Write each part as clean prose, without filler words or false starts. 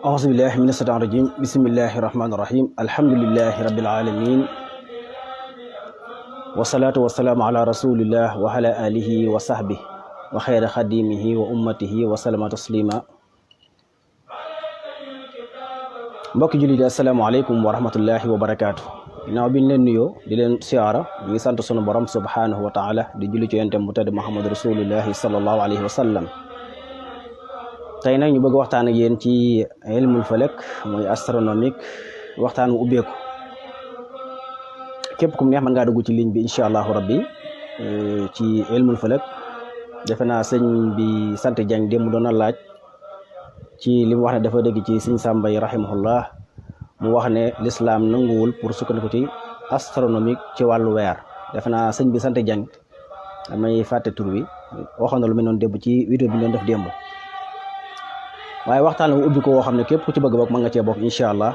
أعوذ بالله من الشيطان الرجيم بسم الله الرحمن الرحيم الحمد لله رب العالمين والصلاة والسلام على رسول الله وعلى آله وصحبه وخير خديمه وأمته وسلم تسليما mbokki jullit yi asalaamaaleykum wa rahmatullahi wa barakaatu. ginnaaw bi ñu leen nuyoo di leen siyaara ñu ngi sant sunu borom subhanahu wa taala di julli ci yonentem bu tedd Muhammad rasulullahi sallallahu alayhi wa sallam. tey nag ñu bëgg waxtaan ak yéen ci ilmul falak mooy astronomique waxtaan wu ubbeeku képp kum neex mën ngaa dugg ci ligne bi incha allahu rabbi ci ilmul falak. defe naa sëñ bi sant Dieng démb doon na laaj ci li mu wax ne dafa dégg ci sëñ Sàmbay rahimahullah mu wax ne l'islam nanguwul pour sukkandiku ci astronomique ci wàllu weer. defe naa sëñ bi sant Dieng damay fàtte tur bi waxoon na lu mel noonu démb ci vidéo bi ñu doon def démb. waaye waxtaan wu ubbi ko woo xam ne képp ku ci bëgg bokk mën nga cee bokk incha allah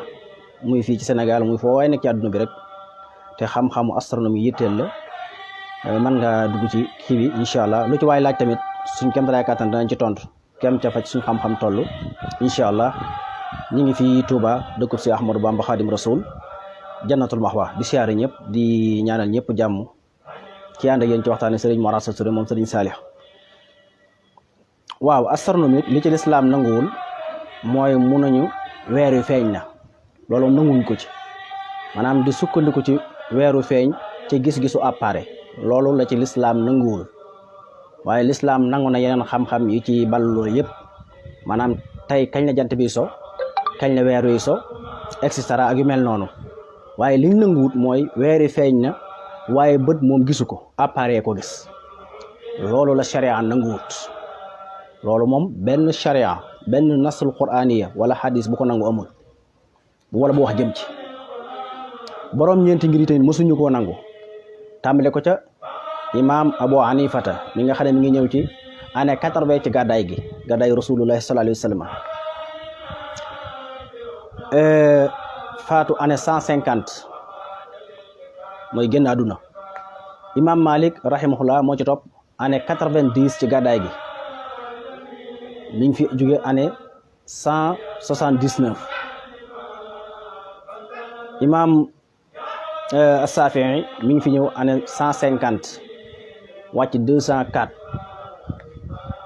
muy fii ci Sénégal muy foo waaye nekk ci àdduna bi rek te xam-xamu astronomie yitteel la mën nga dugg ci kii bi incha allah lu ci waay laaj tamit suñ kem taraay kàttan danañ ci tontu kem ca faj suñ xam-xam toll incha allah. ñi ngi fii Touba dëkkub si Ahmadou Bamba Khadim Rasoul jannatul mahwa di siyaare ñëpp di ñaanal ñëpp jàmm ki ànd ak yéen ci waxtaane Serigne Mor Asta Touré moom Serigne Salih. waaw astronomique li ci lislaam nanguwul mooy mun nañu weer wi feeñ na loolu nanguwuñ ko ci maanaam di sukkandiku ci weeru feeñ ci gis-gisu appareil loolu la ci lislaam nanguwul. waaye lislaam nangu na yeneen xam-xam yi ci ballu loolu yëpp maanaam tey kañ la jant bi so kañ la weer wi so et cetera ak yu mel noonu. waaye liñ nanguwut mooy weer wi feeñ na waaye bët moom gisu ko appareil ko gis loolu la sharia nanguwut. loolu moom benn sharia benn nasul qur'aniya wala hadis bu ko nangu amul wala bu wax jëm ci borom ñeenti ngir tamit mësuñu koo nangu tàmbale ko ca imaam Abu Hanifata mi nga xam ne mi ngi ñëw ci année 80 ci gàddaay gi gàddaay rasulullahi sallallahu alayhi wa sallam faatu année 150 mooy génn àdduna. imaam Malik rahimahullah moo ci topp année 90 ci gàddaay gi mi ngi fi jóge année 179. imaam Safii mi ngi fi ñëw année 150 wàcc 204.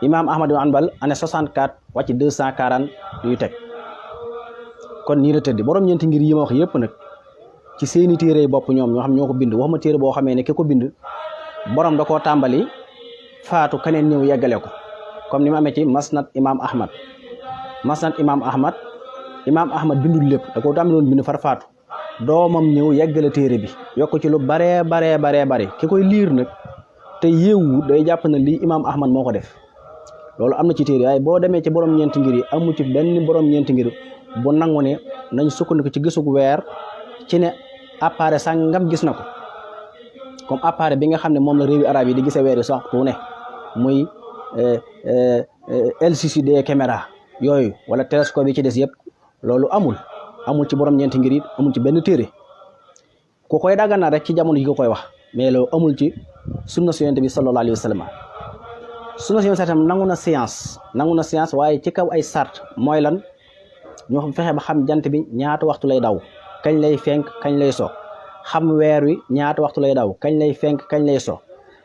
imaam Ahmad ibn Hanbal année 64 wàcc 240 yu teg. kon nii la tëdd borom ñeenti ngir yi ma wax yëpp nag ci seeni téere bopp ñoom ñoo xam ñoo ko bind wax ma téere boo xamee ne ki ko bind borom da koo tàmbali faatu keneen ñëw yeggale ko. comme ni mu amee ci masnad imaam Ahmad imaam Ahmad bindul lépp da ko tàmbali woon bind far faatu doomam ñëw yeggale téere bi yokk ci lu bare ki koy liir nag te yeewu day jàpp na lii imaam Ahmad moo ko def. loolu am na ci téere waaye boo demee ci borom ñeenti ngir yi amu ci benn borom ñeenti ngir bu nangu ne nañ sukkandiku ci gisug weer ci ne appareil sàngam gis na ko comme appareil bi nga xam ne moom la réewi arab yi di gisee weer yi sax tu ne muy LCD caméra yooyu wala télescope yi ci des yëpp loolu amul ci borom ñeenti ngir it amul ci benn téere ku koy dagana rek ci jamono yi ko koy wax mais loolu amul ci sunna su yonent bi sallallahu alayhi wa sallam. sunna su yonent tam nangu na science waaye ci kaw ay sart mooy lan ñoo fexe ba xam jant bi ñaata waxtu lay daw kañ lay fenk kañ lay so xam weer wi ñaata waxtu lay daw kañ lay fenk kañ lay so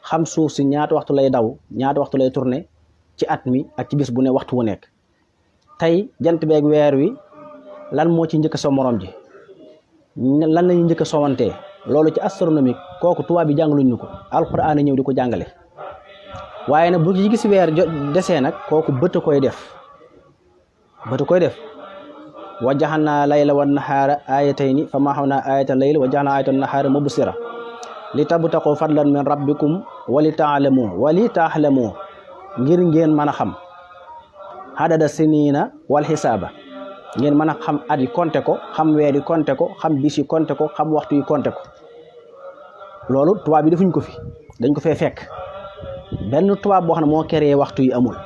xam suuf si ñaata waxtu lay daw ñaata waxtu lay tourné ci at mi ak ci bis bu ne waxtu wu nekk. tey jant beeg weer wi lan moo ci njëkk a so morom ji lan lañu njëkk a sowantee loolu ci astronomique kooku tubaab bi jàngaluñ ñu ko alxuraan ñëw di ko jàngale. waaye nag bu ci gis weer desee nag kooku bët koy def wa jaxalnaa layla wa nahaara ayatayni fa maxawnaa ayatal layl wa jaxalnaa ayatal nahaara mubsira li tabtaqu fadlan min rabbikum wali taalamu ngir ngeen mën a xam adada sinina wal xisaaba ngeen mën a xam at yi konte ko xam weer yi konte ko xam bis yi konte ko xam waxtu yi konte ko. loolu tubaab bi defuñ ko fi dañ ko fee fekk benn tubaab boo xam ne moo créé waxtu yi amul.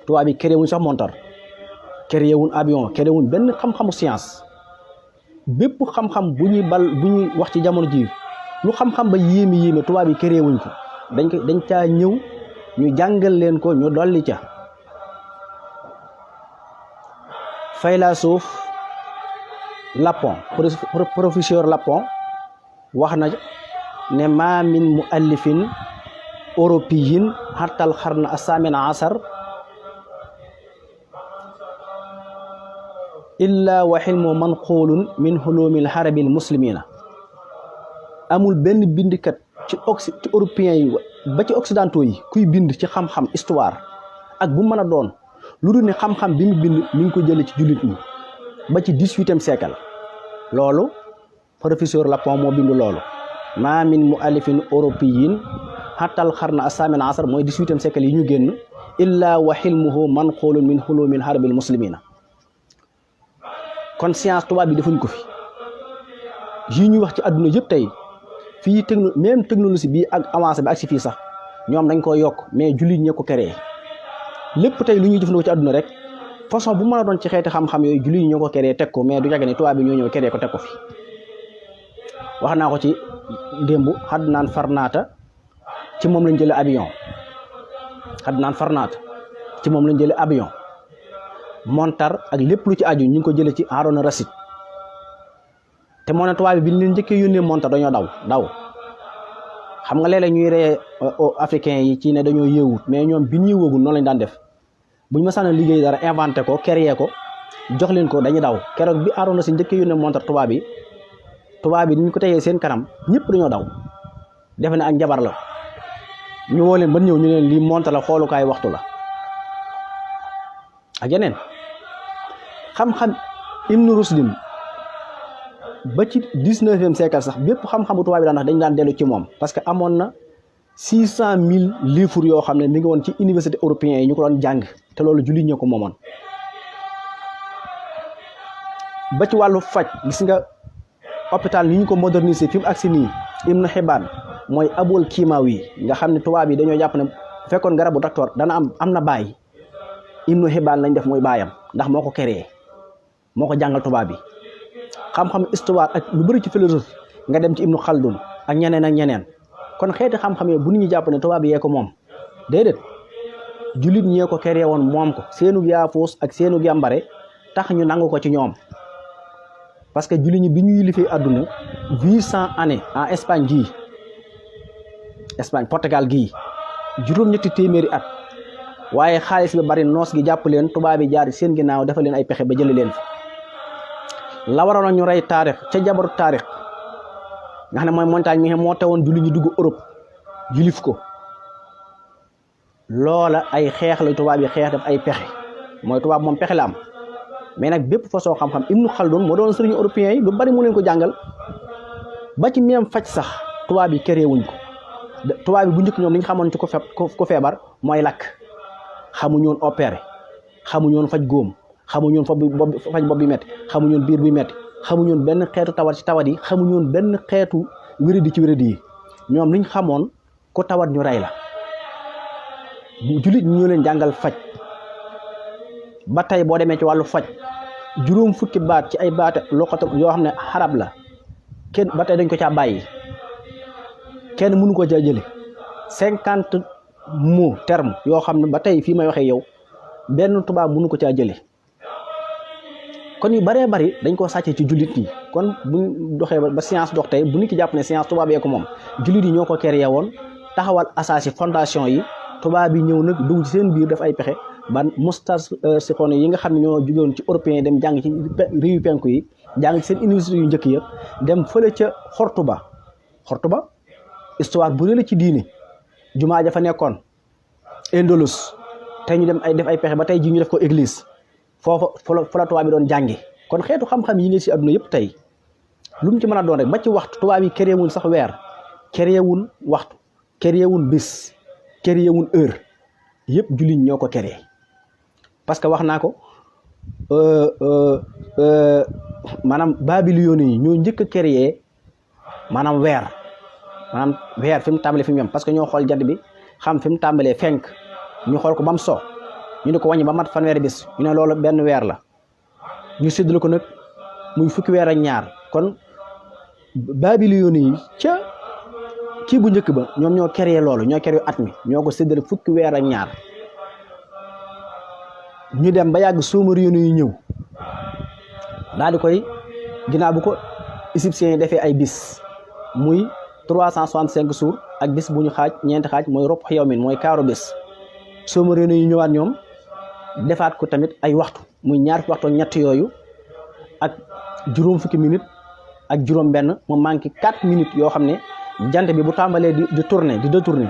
tubaab bi créé wuñ sax montar créé wuñ avion créé wuñ benn xam-xamu science bépp xam-xam bu ñuy wax ci jamono ji lu xam-xam ba yéeme tubaab yi créé wuñ ko dañ caa ñëw ñu jàngal leen ko ñu dolli ca philosophe Lapon professeur Lapon wax na ne ma min muallifin européen hatta al qarn as-samin asar illa wa hilmu manqulun min hulumil harabil muslimina. amul benn bindkat ci européens yi ba ci occidentaux yi kuy bind ci xam-xam histoire ak bu mën a doon lu dul ne xam-xam bi mu bind mi ngi ko jële ci jullit ñi ba ci 18e siècle. loolu professeur Lapon moo bind loolu ma min muallifin européen hatta al qarn as-samin asar mooy 18e siècle yi ñu génn illa wa hilmuhu manqulun min hulumil harabil muslimina. kon science tubaab bi defuñ ko fi yi ñuy wax ci àdduna yëpp tey fii même technologie bi ak avancé bi ak si fii sax ñoom dañ ko yokk mais jullit ñee ko créé lépp tey lu ñuy jëfandikoo ci àdduna rek façon bu mën a doon ci xeeti xam-xam yooyu jullit ñi ñoo ko créé teg ko mais du yàgg ne tubaab bi ñoo ñëw créé ko teg ko fi. wax naa ko ci démb Adnan Farnata ci moom lañ jëlee avion Adnan Farnata ci moom lañ jëlee avion montar ak lépp lu ci aju ñu ngi ko jëlee ci Harun Rashid te moo ne tubaab bi ñu leen njëkkee yónnee montar dañoo daw xam nga léeg-léeg ñuy ree africain yi ci ne dañoo yeewut mais ñoom bi ñu yeewagul noonu lañ daan def buñ ma sànn liggéey dara inventé ko créé ko jox leen ko dañuy daw. keroog bi Harun Rashid njëkkee yónnee montar tubaab bi ni ñu ko tegee seen kanam ñëpp dañoo daw defe ne ak njabar la ñu woo leen ba ñëw ñu leen lii montar la xoolukaay waxtu la ak yeneen xam-xam Ibn Rushdin ba ci 19e siècle sax bépp xam-xamu tubaab bi daan dañ daan dellu ci moom parce que amoon na 600 000 livres yoo xam ne mi ngi woon ci université européens yi ñu ko doon jàng te loolu jullit ñoo ko moomoon. ba ci wàllu faj gis nga hôpital ni ñu ko moderniser fi mu agsi nii Ibn Hibban mooy abul kiimawi nga xam ne tubaab yi dañoo jàpp ne bu fekkoon garabu docteur dana am na baay Ibn Hibban lañ def mooy baayam ndax moo ko créé moo ko jàngal tubaab bi. xam-xam histoire ak lu bëri ci philosophie nga dem ci Ibnu Khaldun ak ñeneen kon xeeti xam-xam yi bu nit ñi jàpp ne tubaab yee ko moom déedéet jullit ñee ko créé woon moom ko seenu yaafuus ak seenu yàmbare tax ñu nangu ko ci ñoom parce que jullit ñi bi ñu yilifee àdduna 800 années en Espagne Portugal gii juróom-ñetti téeméeri at waaye xaalis bi bari noos gi jàpp leen tubaab yi jaar seen ginnaaw dafa leen ay pexe ba jëli leen fi. la waroon ñu rey taarix ca jabaru taarix nga xam ne mooy montagne mi moo teewoon julli ñu dugg Europe jilif ko loola ay xeex la tubaab yi xeex def ay pexe mooy tubaab moom pexe la am mais nag bépp façon xam-xam Ibnu Khaldun moo doon sëriñu européens yi lu bari mu leen ko jàngal ba ci même faj sax tubaab yi créé wuñ ko tubaab yi bu njëkk ñoom li ñu xamoon ci ko feebar mooy lakk xamuñu woon opéré xamuñu woon faj góom xamuñu woon faj bopp bi metti xamuñu woon biir bi metti xamuñu woon benn xeetu tawat ci tawat yi xamuñu woon benn xeetu wéradi ci wéradi yi ñoom liñ xamoon ko tawat ñu rey la jullit ñoo leen jàngal faj ba tey boo demee ci wàllu faj juróom fukki baat ci ay baat loxata yoo xam ne xarab la kenn ba tey dañ ko caa bàyyi kenn mënu ko caa jële 50 mots terme yoo xam ne ba tey fii may waxee yow benn tubaab mënu ko caa jële kon yu bëree bëri dañ koo sàccee ci jullit yi kon buñ doxee ba science dox tey bu nit ki jàpp ne science tubaab yee ko moom jullit yi ñoo ko créé woon taxawal asaasi fondation yi tubaab yi ñëw nag dugg ci seen biir def ay pexe ba mustasixoon yi nga xam ne ñoo jógewoon ci européen dem jàng ci réewu penku yi jàng ci seen université yu njëkk ya dem fële ca Xortuba histoire bu rëy la ci diine jumaa ja fa nekkoon Indolus tey ñu dem def ay pexe ba tey ji ñu def ko église foofa fa la tubaab yi doon jànge kon xeetu xam-xam yi ne si àdduna yëpp tey lu mu ci mën a doon rek ba ci waxtu tubaab yi créé wuñ sax weer créé wuñ waxtu créé wuñ bis créé wuñ heure yëpp jullit ñoo ko créé parce que wax naa ko maanaam Babylone yi ñoo njëkk a créé maanaam weer fi mu tàmbalee fi mu yem parce que ñoo xool jant bi xam fi mu tàmbalee fenk ñu xool ko ba mu so ñu ne ko wàññi ba mat fanweeri bis ñu ne loolu benn weer la ñu séddale ko nag muy fukki weer ak ñaar kon Babylone yi ca kii bu njëkk ba ñoom ñoo créé loolu ñoo créé at mi ñoo ko séddale fukki weer ak ñaar ñu dem ba yàgg Sumériens yi ñëw daal di koy ginnaaw bu ko égyptiens yi defee ay bis muy 365 jours ak bis bu ñu xaaj ñeenti xaaj mooy ropp yawmin mooy kaaru bis sumériens yi ñëwaat ñoom defaat ko tamit ay waxtu muy ñaar fukki waxtu ak ñett yooyu ak juróom fukki minutes ak juróom benn mu manqué 4 minutes yoo xam ne jant bi bu tàmbalee di tourner di détourner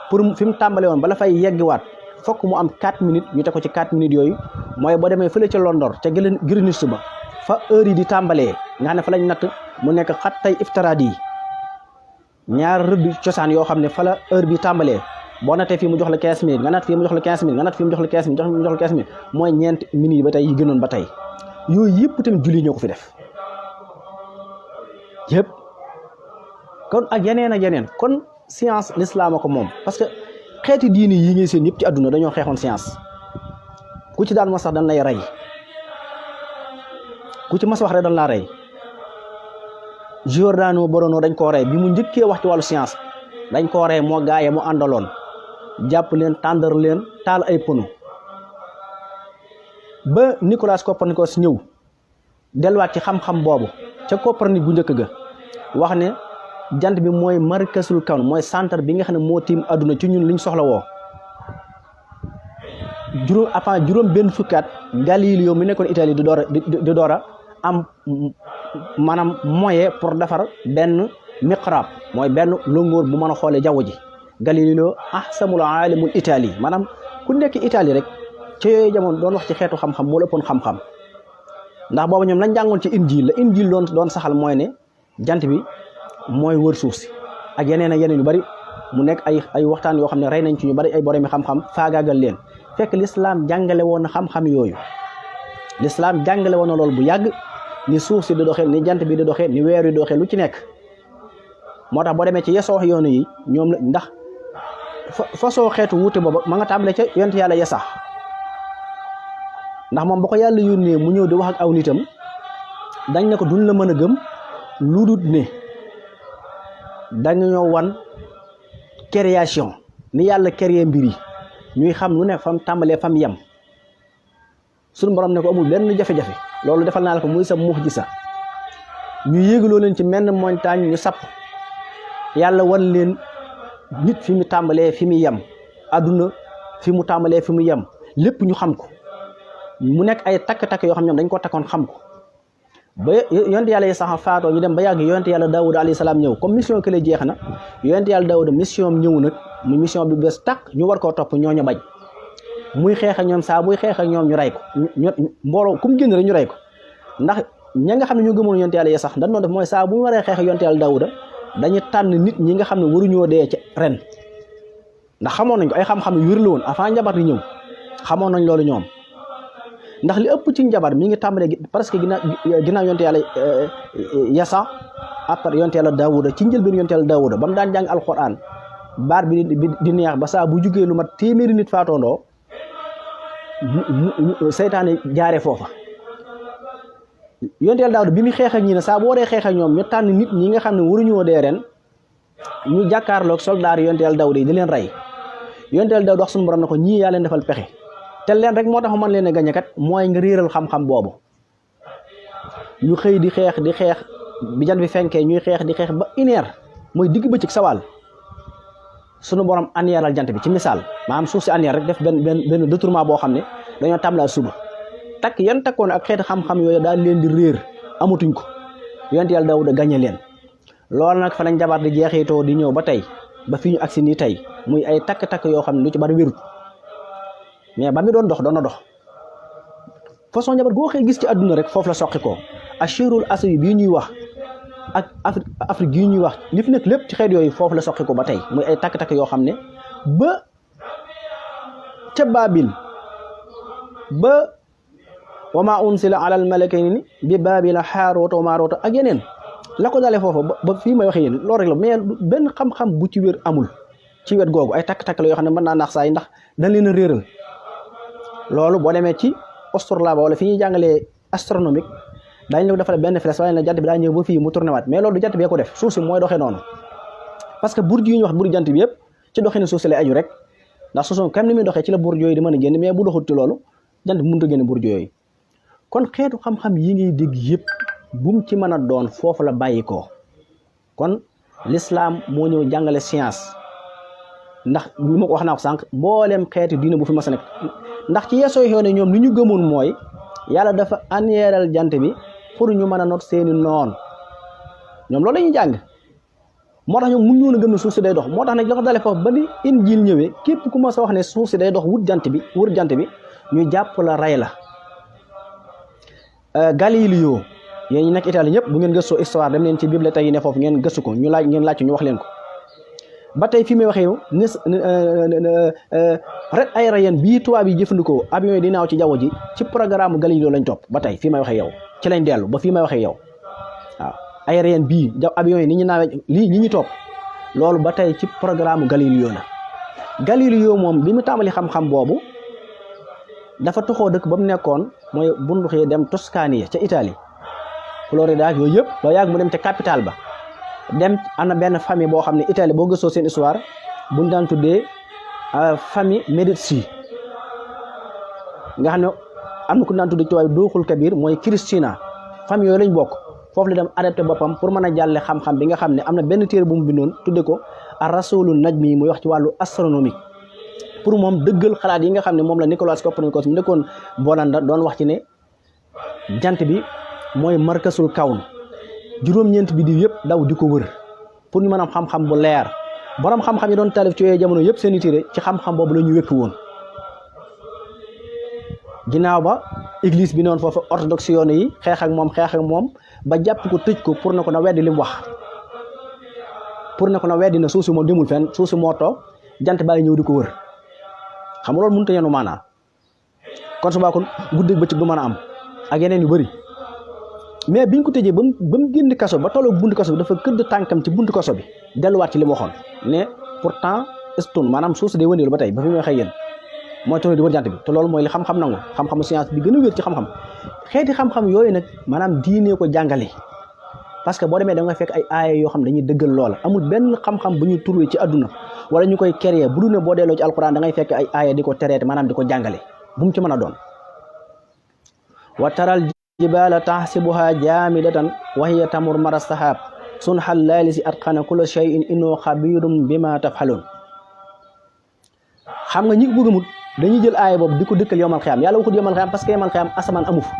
pour fi mu tàmbalee woon bala fay yeggiwaat fokk mu am 4 minutes ñu teg ko ci 4 minutes yooyu mooy boo demee fële ca Londor ca Greenwich ba fa heure yi di tàmbalee nga xam ne fa lañ natt mu nekk xat tey iftiraadi yi ñaar rëdd cosaan yoo xam ne fa la heure bi tàmbalee boo nattee fii mu jox la 15 minutes nga natt fii mu jox la 15 minutes nga natt fii mu jox la 15 minutes mu jox la 15 minutes mooy ñeent minutes yi ba tey yi gënoon ba tey yooyu yëpp tamit julli ñoo ko fi def yëpp kon ak yeneen kon science l'islam ko moom parce que xeeti diini yi ngay seen yëpp ci àdduna dañoo xeexoon science ku ci daan ma sax dañ lay rey ku ci mas wax rek dañ laa rey Giordano Bruno dañ koo rey bi mu njëkkee wax ci wàllu science dañ koo rey moo gaaye mu àndaloon jàpp leen tàndar leen taal ay pono ba Nicolas Copernicus ñëw delluwaat ci xam-xam boobu ca Copernic bu njëkk ga wax ne jant bi mooy markasul kawn mooy centre bi nga xam ne moo tiim àdduna ci ñun liñ soxla woo juróom benn fukkaat Galileo mi nekkoon Italie di door a am maanaam moyen pour defar benn miqrab mooy benn longoor bu mën a xoolee jaww ji Galileo ahsamul alimul Italie maanaam ku nekk Italie rek ci yooyu jamono doon wax ci xeetu xam-xam moo la ëppoon xam-xam ndax booba ñoom lañ jàngoon ci injil la injil doon saxal mooy ne jant bi mooy wër suuf si ak yeneen yu bari mu nekk ay waxtaan yoo xam ne rey nañ ci ñu bari ay boromi xam-xam faagaagal leen fekk l'islam jàngale woon na xam-xam yooyu l'islam jàngale woon na loolu bu yàgg ni suuf si di doxee ni jant bi di doxee ni weer yi di doxee lu ci nekk moo tax boo demee ci yesoo yoonu yi ñoom la ndax façon xeetu wuute booba ma nga tàmbalee ca yonent yàlla Yasa ndax moom ba ko yàlla yónnee mu ñëw di wax ak aw nitam dañ ne ko duñ la mën a gëm lu dul ne dañoo wan création ni yàlla créé mbir yi ñuy xam lu ne fam tàmbalee fam yem suñu borom ne ko amul benn jafe-jafe loolu defal naa la ko muy sa mu'jiza ñu yéegaloo leen ci menn montagne ñu sapp yàlla wan leen nit fi mu tàmbalee fi mu yem àdduna fi mu tàmbalee fi mu yem lépp ñu xam ko mu nekk ay takk-takk yoo xam ñoom dañ ko takkoon xam ko ba yonent yàlla yi sax faatoo ñu dem ba yàgg yonent yàlla Daawuda alayhi salaam ñëw comme mission kële jeex na yonent yàlla Daawuda mission ñëw nag mu mission bi bees tàq ñu war koo topp ñooñu bañ muy xeex ak ñoom saa buy xeex ak ñoom ñu rey ko mbooloo ku mu génn rek ñu rey ko ndax ña nga xam ne ñoo gëmoon yonent yàlla yi sax dañ doon def mooy saa bu ñu waree xeex ak yonent yàlla Daawuda dañuy tànn nit ñi nga xam ne waruñoo dee ci ren ndax xamoon nañ ko ay xam-xam yu wér la woon avant njabar di ñëw xamoon nañ loolu ñoom ndax li ëpp ci njabar mi ngi tàmbalee presque ginnaaw yonte yàlla Yasa après yonte yàlla Daawuda ci njëlbeen yonte yàlla Daawuda ba mu daan jàng alquran baat bi di neex ba saa bu jugee lu mat téeméeri nit faatoondoo seytaane jaaree foofa yonte yàlla Daawuda bi mu xeex ak ñi ne saa bu waree xeex ak ñoom ñu tànn nit ñi nga xam ne waruñoo dee ren ñu jàkkaarloog soldaar yonte yàlla Daawuda yi di leen rey yonte yàlla Daawuda wax suñu borom ne ko ñii yaa leen defal pexe te leen rek moo tax man leen a gañe kat mooy nga réeral xam-xam boobu ñu xëy di xeex bi jant bi fenkee ñuy xeex di xeex ba 1 heure mooy digg bëccëg sawal sunu borom aneeral jant bi ci misaal maanaam suuf si aneer rek def benn détournement boo xam ne dañoo tàmbali suba takk yan takkoon ak xeeti xam-xam yooyu daal leen di réer amatuñ ko yonent yàlla Daawuda gañe leen loolu nag fa lañ jabar di jeexitoo di ñëw ba tey ba fi ñu agsi nii tey muy ay takk-takk yoo xam ne lu ci bari wérut mais ba mi doon dox façon njabar goo xëy gis ci àdduna rek foofu la soqi ko ashirul asri bii ñuy wax ak Afrique yi ñuy wax li fi nekk lépp ci xeet yooyu foofu la soqi ko ba tey muy ay takk-takk yoo xam ne ba ca Baabil ba wa maa unsila alal malakayni bi Baabila Haaruuta wa Maaruuta ak yeneen la ko dalee foofu ba fii may waxee yéen loolu rek la mais benn xam-xam bu ci wér amul ci wet googu ay takk-takk la yoo xam ne mën naa naax saa yi ndax dañ leen a réeral loolu boo demee ci astrolabe wala fi ñuy jàngalee astronomique daañu la defal benn flèche waaye na jant bi daa ñëw ba fii mu tourné waat mais loolu du jant bi ko def suuf si mooy doxee noonu parce que burj yi ñu wax burj jant bi yëpp ci doxee ne suuf si lay aju rek ndax suuf si comme ni muy doxee ci la burj yooyu di mën a génn mais bu doxut ci loolu jant bi mënut a génn burj yooyu kon xeetu xam-xam yi ngay dégg yëpp bum ci mën a doon foofu la bàyyi ko kon l'islam moo ñëw jàngale science ndax li ma ko wax naa ko sànq mbooleem xeetu diine bu fi mas a nekk ndax ci yeesoo yoone ñoom li ñu gëmoon mooy yàlla dafa aneeral jant bi pour ñu mën a not seeni noon ñoom loolu la ñuy jàng moo tax ñoom mun ñoon a gëm ne suuf si day dox moo tax nag la ko dalee foofu ba ni Injiil ñëwee képp ku ma sa wax ne suuf si day dox wër jant bi ñu jàpp la rey la Galileo yéen ñi nekk Italie ñëpp bu ngeen gëstoo histoire dem leen ci bibliothèque yi ne foofu ngeen gëstu ko ngeen laaj ñu wax leen ko ba tey fi may waxee yow ret aérien bii tubaab yi jëfandikoo avion yi di naaw ci jaww ji ci programme Galileo lañ topp ba tey fii may waxee yow ci lañ dellu ba fii may waxee yow waaw aérien bii avion yi ni ñu naawee lii ñi ñu topp loolu ba tey ci programme Galileo la Galileo moom bi mu tàmbali xam-xam boobu dafa toxoo dëkk ba mu nekkoon mooy bunduxee dem Toscanie ca Italie Florida ak yooyu yëpp ba yàgg mu dem ca capitale ba dem am na benn famille boo xam ne Italie boo gëstoo seen histoire buñ daan tuddee famille Medici nga xam ne am na ku daan tuddee ci waaye Dooxul Kabir mooy Christina famille yooyu lañ bokk foofu la dem adapté boppam pour mën a jàlle xam-xam bi nga xam ne am na benn téere bu mu bindoon tudde ko ar-Rasulun Najmi muy wax ci wàllu astronomique pour moom dëggal xalaat yi nga xam ne moom la Nicolas Copernicus mu nekkoon Bolanda doon wax ci ne jant bi mooy markasul kawn juróom-ñeent bi di yëpp daw di ko wër pour ñu mën a am xam-xam bu leer borom xam-xam yi doon taalif ci yooyu jamono yëpp seen i téere ci xam-xam boobu la ñu wékk woon ginnaaw ba église bi noonu foofu orthodoxe yoon yi xeex ak moom ba jàpp ko tëj ko pour na ko na weddi li mu wax pour na ko na weddi na suuf si moom demul fenn suuf si moo toog jant baa ñëw di ko wër xam nga loolu mënut a yenu maanaa kon subaa kon guddeeg bëccëg du mën a am ak yeneen yu bëri mais biñ ko tëjee ba mu génn kaso ba tolloo buntu kaso bi dafa këdd tànkam ci buntu kaso bi delluwaat ci li mu waxoon ne pourtant stone maanaam suuf si day wëndeelu ba tey ba fi may xëy yéen mooy toll di wër jant bi te loolu mooy li xam-xam nangu xam-xamu science bi gën a wér ci xam-xam xeeti xam-xam yooyu nag maanaam diine ko jàngale parce que boo demee da nga fekk ay aaya yoo xam dañuy dëggal loola amul benn xam-xam bu ñuy trouvé ci àdduna wala ñu koy créer bu dul ne boo delloo ci alquran da ngay fekk ay aaya di ko traité maanaam di ko jàngale bu mu ci mën a doon wa taral jibaala tahsibuha jaamidatan wa hiya tamur mara sahab sunhal laalisi atqana kulla shay'in innahu xabirum bima tafxaloon xam nga ñi bëgg a mut dañuy jël aaya boobu di ko dëkkal yomal xiyaam yàlla waxut yomal xiyaam parce que yomal xiyaam asamaan amu fa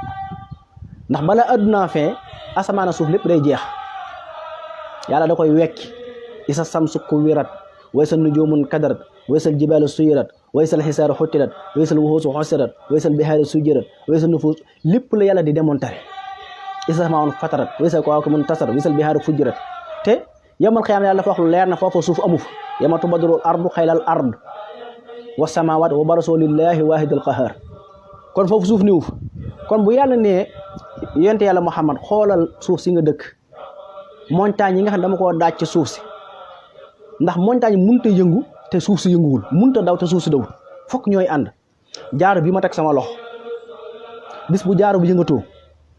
ndax bala addunaa fee asamaan a suuf lépp day jeex yàlla da koy wekki isa samsu kuwirat waysal nujumun kadarat waysal jibaalu suyirat waysal xisaaru xuttirat waysal wuxuusu xosirat waysal bihaaru sujirat waysal nufuus lépp la yàlla di démontrer isa samaawun fatarat waysal kawaakibu tasarat waysal bihaaru fujirat te yomal xiyaam yàlla dafa wax lu leer na foofu suuf amu fa yawma tubaddalu ardu xaylal ard wa samaawaat wa barazu lillahi waahidil qahaar kon foofu suuf niwu fa kon bu yàlla nee yonent yàlla Muhammad xoolal suuf si nga dëkk montagne yi nga xam ne dama koo daaj ci suuf si ndax montagne mënut a yëngu te suuf si yënguwul mënut a daw te suuf si dawul fokk ñooy ànd jaaro bi ma teg sama loxo bis bu jaaro bi yëngatoo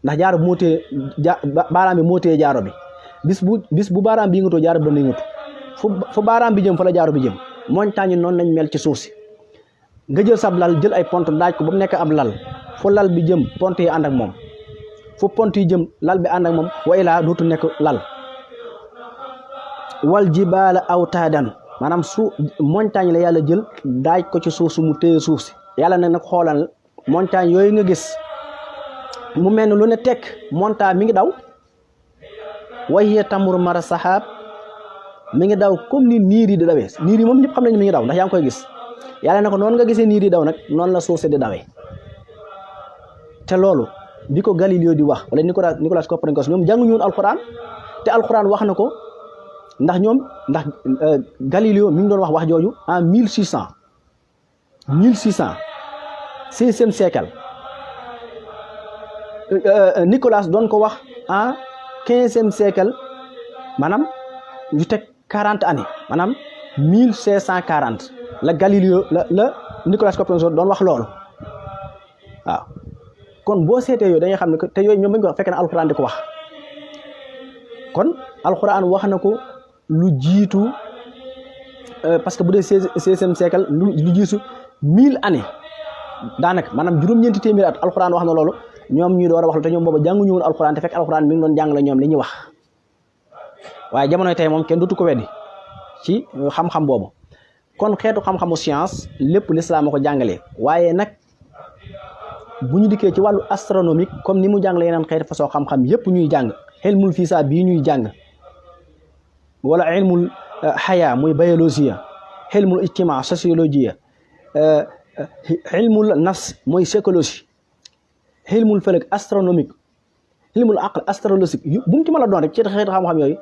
ndax jaaro bi moo téye baaraam bi moo téye jaaro bi bis bu baaraam bi yëngatoo jaaro bi dana yëngatu fu baaraam bi jëm fa la jaaro bi jëm montagne yi noonu lañ mel ci suuf si nga jël sab lal jël ay pont daaj ko ba mu nekk ab lal fu lal bi jëm pont yi ànd ak moom fu pont yi jëm lal bi ànd ak moom wa ilaa dootu nekk lal wal jibaala awtaadan maanaam montagne la yàlla jël daaj ko ci suuf si mu téye suuf si yàlla nag xoolal montagne yooyu nga gis mu mel ne lu ne tekk montagne mi ngi daw wa hiya tamur mara sahaab mi ngi daw comme ni niir yi di dawee niir yi moom ñëpp xam nañu mi ngi daw ndax yaa ngi koy gis yàlla ne ko noonu nga gisee niir yi daw nag noonu la suuf si di dawee te loolu bi ko Galileo di wax wala Nicolas Copernicus ñoom jànguñu woon alquran te alquran wax na ko ndax Galileo mi ngi doon wax jooju en 1600 16e siècle Nicolas doon ko wax en 15e siècle maanaam ñu teg 40 années maanaam 1540 la Galileo la Nicolas Copernicus doon wax loolu waaw kon boo seetee yooyu da ngay xam ne te yooyu ñoom bañ ko wax fekk na alxuraan di ko wax kon alxuraan wax na ko lu jiitu parce que bu dee 16e siècle lu jiitu 1000 années daanaka maanaam juróom-ñeenti téeméeri at alxuraan wax na loolu ñoom ñuy door a wax lu te ñoom booba jànguñu woon alxuraan te fekk alxuraan mi ngi doon jàngale ñoom li ñuy wax waaye jamonoy tey moom kenn dootu ko weddi ci xam-xam boobu kon xeetu xam-xamu science lépp l'islam a ko jàngalee waaye nag bu ñu dikkee ci wàllu astronomique comme ni mu jàngale yeneen xeetu façon xam-xam yépp ñuy jàng ilmul fiisa bii ñuy jàng wala ilmul xaya muy biologie ilmul ijtimaa sociologie ilmul nafs mooy psychologie ilmul falak astronomique ilmul aql astrologique bu mu ci mën a doon rek ci xeetu xam-xam yooyu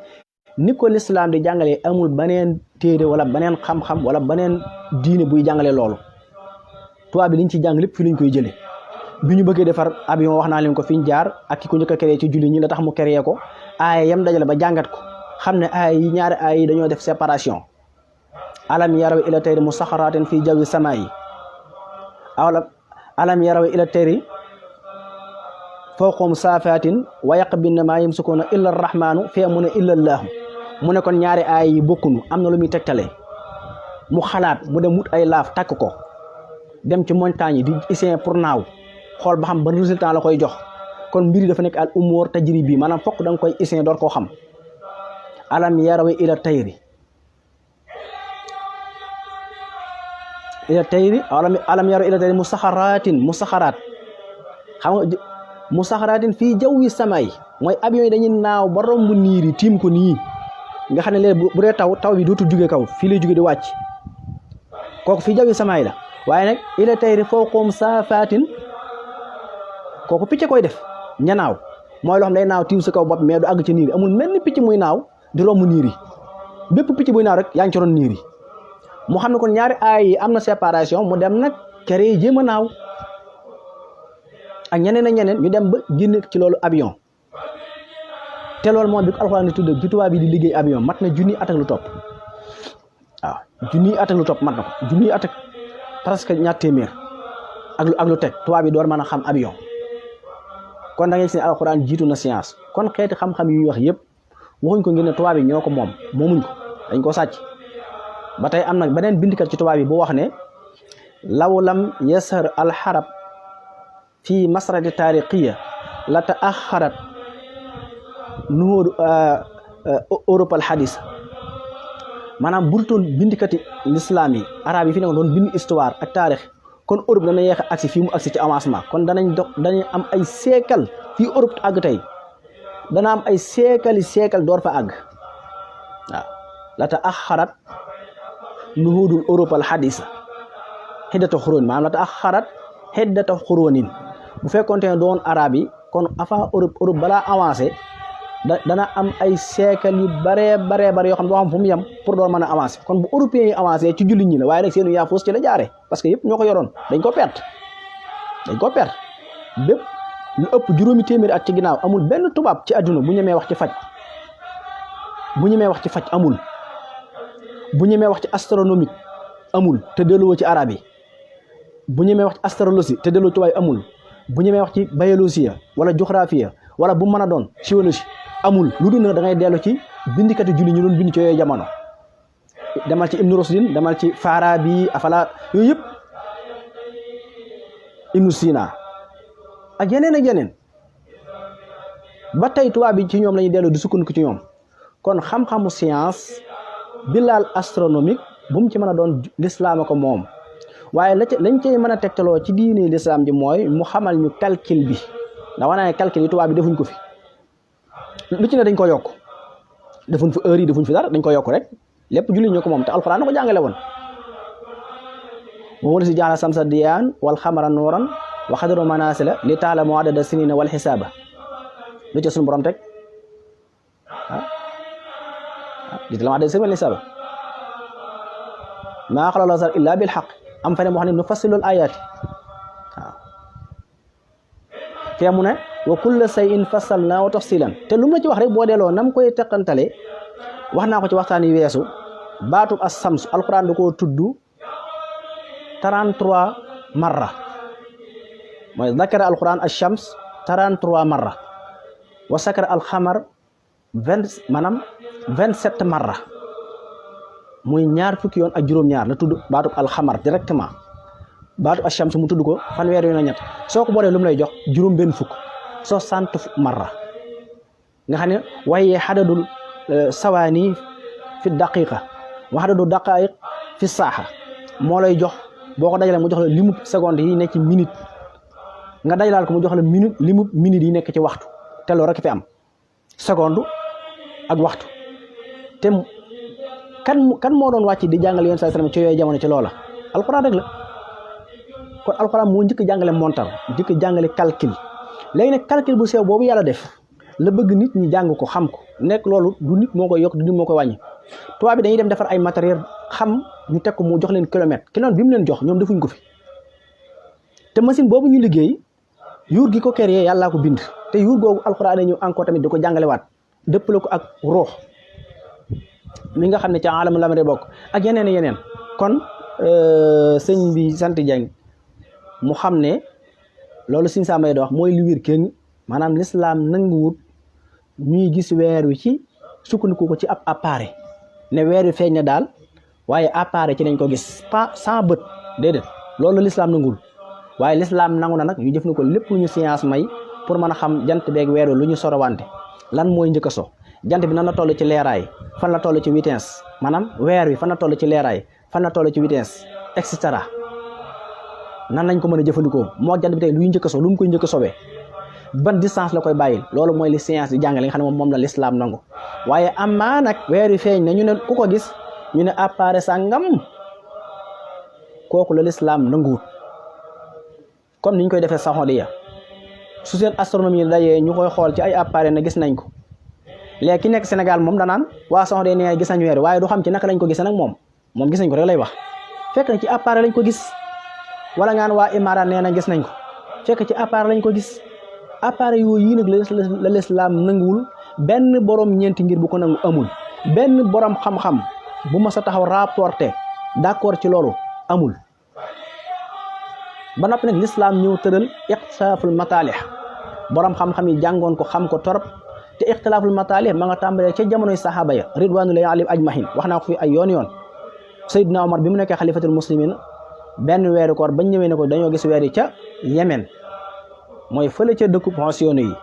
ni ko l'islam di jàngalee amul beneen téere wala beneen xam-xam wala beneen diine buy jàngalee loolu tubaab bi liñ ci jàng lépp fi lañ koy jëlee bi ñu bëggee defar avion wax naa leen ko fi ñu jaar ak ki ko njëkk a créé ci julli ñi la tax mu créé ko aaya yam dajale ba jàngat ko xam ne aaya yi ñaari aaya yi dañoo def séparation alam yaraw ila tayri musaxaratin fii jawi sama yi alam yaraw ila tayri fawqahum saafatin wa yaqbinna maa yamsikuuna illa arrahmanu fee mu ne illa allaahu mu ne kon ñaari aaya yi bokkunu am na lu muy tegtale mu xalaat mu dem wut ay laaf takk ko dem ci montagne yi di essayer pour naaw xool ba xam ban résultat la koy jox kon mbir yi dafa nekk al umur tajribi maanaam fokk da nga koy essayer door koo xam alam yaraw ila tayri alam yaraw ila tayri musaxaraat xam nga musaxaraatin fii jawwi sama yi mooy avion yi dañuy naaw ba romb niir yi tiim ko nii nga xam ne léegi bu dee taw bi dootul jóge kaw fii lay jóge di wàcc kooku fii jawwi sama yi la waaye nag ila tayri fawqahum saafaatin kooku picc koy def ñanaaw mooy loo xam day naaw tiim sa kaw bopp mais du àgg ci niir yi amul mel ni picc muy naaw di romb niir yi bépp picc buy naaw rek yaa ngi ci ron niir yi mu xam ne kon ñaari aay yi am na séparation mu dem nag créé jéem a naaw ak ñeneen ak ñeneen ñu dem ba génn ci loolu avion te loolu moom bi ko alxuraan di tudd bi tubaab bi di liggéey avion mat na junni at ak lu topp waaw junni at ak lu topp mat na ko junni at ak presque ñaar téeméer ak lu teg tubaab bi door mën a xam avion kon da ngay gis ne alxuraan jiitu na science kon xeeti xam-xam yu ñuy wax yëpp waxuñ ko ngir ne tubaab yi ñoo ko moomuñ ko dañ ko sàcc ba tey am na beneen bindikat ci tubaab yi bu wax ne law lam yasar alxarab fi masrati taarixiya la taaxarat nuhóodu Europe al hadis maanaam burtoon bindikati l'islam yi arab yi fi nekkoon doon bind histoire ak taarix kon Europe dana yeex a agsi fii mu agsi ci avancement kon danañ am ay siècle fii Europe àgg tey dana am ay siècle door fa àgg waaw la taaxarat nuhóodul Europe al hadis xiddata xuróon maanaam la taaxarat xiddata xuróonin bu fekkoonte ne doon arab yi kon avant Europe balaa avancé dana am ay siècle yu baree yoo xam ne doo xam fu mu yem pour doon mën a avancé kon bu européens yi avancé ci jullit ñi la waaye nag seenu yaafus ci la jaare parce que yëpp ñoo ko yoroon dañ ko perte bépp lu ëpp juróomi téeméeri at ci ginnaaw amul benn tubaab ci àdduna bu ñemee wax ci faj amul bu ñemee wax ci astronomique amul te delloo ci arab yi bu ñemee wax ci astrologie te delloo tubaab yi amul bu ñemee wax ci biologie wala géographie wala bu mën a doon géologie amul lu dul nag da ngay dellu ci bindikati julli ñu doon bind ci yooyu jamono demal ci Ibn Rushdin demal ci Farabi Afala yooyu yëpp Ibn Sina ak yeneen ba tey tubaab bi ci ñoom la ñuy dellu di sukkandiku ci ñoom kon xam-xamu science bi laal astronomique bu mu ci mën a doon l'islam ko moom waaye lañ cey mën a tegtaloo ci diine l'islam ji mooy mu xamal ñu calcul bi ndax wax naa ne calcul yi tubaab bi defuñ ko fi lu ci ne dañ ko yokk defuñ fi heure yi defuñ fi dara dañ ko yokk rek lépp julli ñu ko moom te alxuraan na ko jàngale woon moom si jaala samsa diyaan wal xamara nuuran wa xadaru manasila li taalamu adada sinina wal xisaaba lu ci suñu borom teg li taalamu adada sinina wal xisaaba maa xalaqal insaana illa bil xaq am fene moo xam ne nu fassilul ayaati waaw fee mu ne wa kulla shay'in fassalnaahu tafsilan te lu mu la ci wax rek boo delloo nam koy teqantale wax naa ko ci waxtaan yi weesu baatub as-sams alquran da koo tudd 33 marra mooy zakara alquran ash-shams 33 marra wa sakara alxamar 27 marra muy ñaar fukki yoon ak juróom-ñaar la tudd baatub alxamar directement baatu ashams mu tudd ko fanweer yoon ak ñett soo ko boolee lu mu lay jox juróom benn fukk 60 marra nga xam ne waaye xadadul sawaani fi daqiqa wa xadadu daqaiq fi saaxa moo lay jox boo ko dajalee mu jox la limub seconde yi nekk ci minute nga dajalaal ko mu jox la limub minute yi nekk ci waxtu te loolu rek fi am seconde ak waxtu te kan moo doon wàcc di jàngal yoon sallallahu alayhi wasallam ci yooyu jamono ci loola alxuraan rek la kon alxuraan moo njëkk jàngale montar njëkk jàngale calcul léegi nag calcul bu sew boobu yàlla def la bëgg nit ñi jàng ko xam ko nekk loolu du nit moo koy yokk du nit moo koy wàññi tubaab bi dañuy dem defar ay matériel xam ñu teg ko mu jox leen kilomètre bi mu leen jox ñoom defuñ ko fi te machine boobu ñu liggéey yuur gi ko créé yàllaa ko bind te yuur googu alxuraan ñëw encore tamit di ko jàngalewaat dëppale ko ak ruux mi nga xam ne ca alamul lamri bokk ak yeneen kon sëñ bi sant Dieng mu xam ne loolu Sëñ Samba di wax mooy li wér kenn maanaam l'islam nanguwut ñuy gis weer wi ci sukkandiku ko ci ab appareil ne weer wi feeñ na daal waaye appareil ci nañ ko gis pas sans bët déedéet loolu l'islam nanguwul waaye l'islam nangu na nag ñu jëf na ko lépp lu ñu science may pour mën a xam jant beeg weer wi lu ñu sorowante lan mooy njëkk a so jant bi nan la toll ci leeraay fan la toll ci vitesse maanaam weer wi fan la toll ci leeraay fan la toll ci vitesse et cetera nan lañ ko mën a jëfandikoo moo jant bi tey luy njëkk a so lu mu koy njëkk a sobee ban distance la koy bàyyil loolu mooy li science di jàngale nga xam ne moom la l'islam nangu waaye amaa nag weer wi feeñ ne ñu ne ku ko gis ñu ne appareil sàngam kooku la l'islam nanguwut comme niñ koy defee saxoodiya su seen astronomie dajee ñu koy xool ci ay appareil ne gis nañ ko léegi ki nekk Sénégal moom danaan waa saxoodiya nee gis nañ weer wi waaye du xam ci naka lañ ko gisee nag moom gis nañ ko rek lay wax fekk na ci appareil lañ ko gis wala ngaan waa Imaaraat nee na gis nañ ko fekk ci appareil lañ ko gis appareil yooyu yi nag la l'islam nanguwul benn borom ñeenti ngir bu ko nangu amul benn borom xam-xam bu ma sa taxaw rapporté d'accord ci loolu amul ba noppi nag l'islam ñëw tëral ixtilaaful mataalih borom xam-xam yi jàngoon ko xam ko torop te ixtilaaful mataalih ma nga tàmbalee ca jamonoy saxaaba ya ridwanullahi alayhim ajmahin wax naa ko fi ay yoon Seydina Omar bi mu nekkee xalifatul muslimin benn weeru koor bañ ñëwee ne ko dañoo gis weer yi ca Yemen mooy fële ca dëkku pensionné yi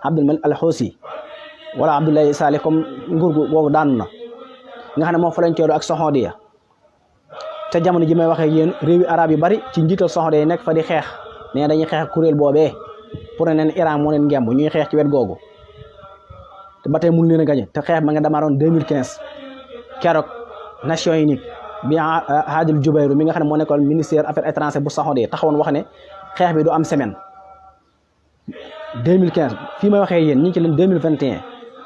Abdul Malik al-Housi wala Abdoulaye Salih comme nguur gu boobu daanu na nga xam ne moom fa lañ coodo ak Saxoodiya te jamono ji may waxee yéen réewi arab yu bari ci njiital Saxoodiya yi nekk fa di xeex mais dañuy xeex ak kuréel boobee pour ne neen Iran moo leen ngemb ñuy xeex ci wet googu te ba tey mun leen a gañe te xeex ma nga damaroon 2015 keroog Nations Unies bi Hadil Jubayru mi nga xam ne moo nekkoon ministère affaires étrangères bu Saxoodiya taxawoon wax ne xeex bi du am semaine 2015 fii may waxee yéen ñi ci leen 2021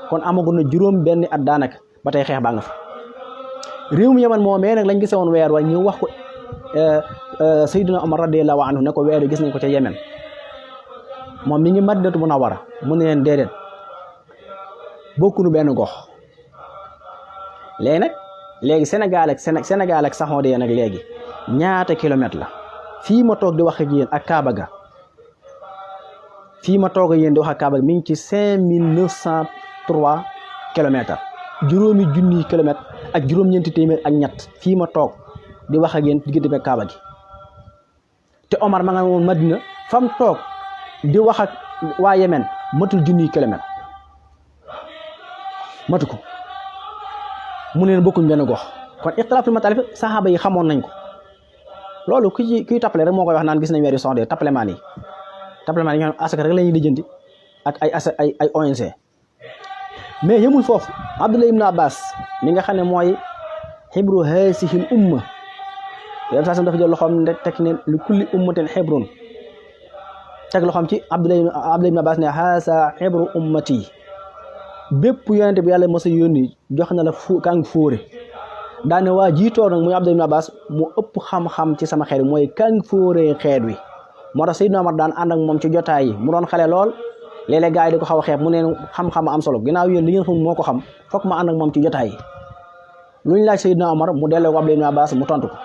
kon amagu na juróom benn at daanaka ba tey xeex baa nga fa réew mu Yaman moomee nag lañ gisewoon weer wa ñu wax ko Sayyidina Umar radiyallahu anhu ne ko weer wi gis nañ ko ca Yemen moom mi ngi Madinatu Munawwara mu ne leen déedéet bokkunu benn gox léegi Sénégal ak Saxoodiya nag léegi ñaata kilomètre la fii ma toog di wax ak yéen ak Kaaba ga mi ngi ci 5903 kilomètres juróomi junniy kilomètres ak juróom-ñeenti téeméer ak ñett fii ma toog di wax ak yéen diggante ak Kaaba gi te Omar ma nga woon Madina fam toog di wax ak waa Yemen matul junniy kilomètres matu ko mu neen bokkuñ benn gox kon ixtilaaful mataalif saxaaba yi xamoon nañ ko loolu kuy tappale rek moo koy wax naan gis nañ weer yu soxdee tappalemaan yi ñoo xam asaka rek la ñuy lijjanti ak ay ONG mais yëmul foofu Abdullah ibn Abbas mi nga xam ne mooy xibru haasihil umma yow saa dafa jël loxoom teg ne li kulli ummatin xibrun teg loxoom ci Abdullah ibn Abbas ne haasa xibru ummati bépp yonente bi yàlla mos a yónni jox na la kàng fóore daane waa jiitoo nag muy Abdullah ibn Abbas mu ëpp xam-xam ci sama xeet mooy kàng fóore xeet wi moo tax Seydina Omar daan ànd ak moom ci jotaay yi mu doon xale lool léeg-léeg gars yi di ko xaw a xeeb mu neen xam-xam am solo ginnaaw yéen li ngeen xam moo ko xam fokk ma ànd ak moom ci jotaay yi lu ñu laaj Seydina Omar mu delloo ko Abdullah ibn Abbas mu tontu ko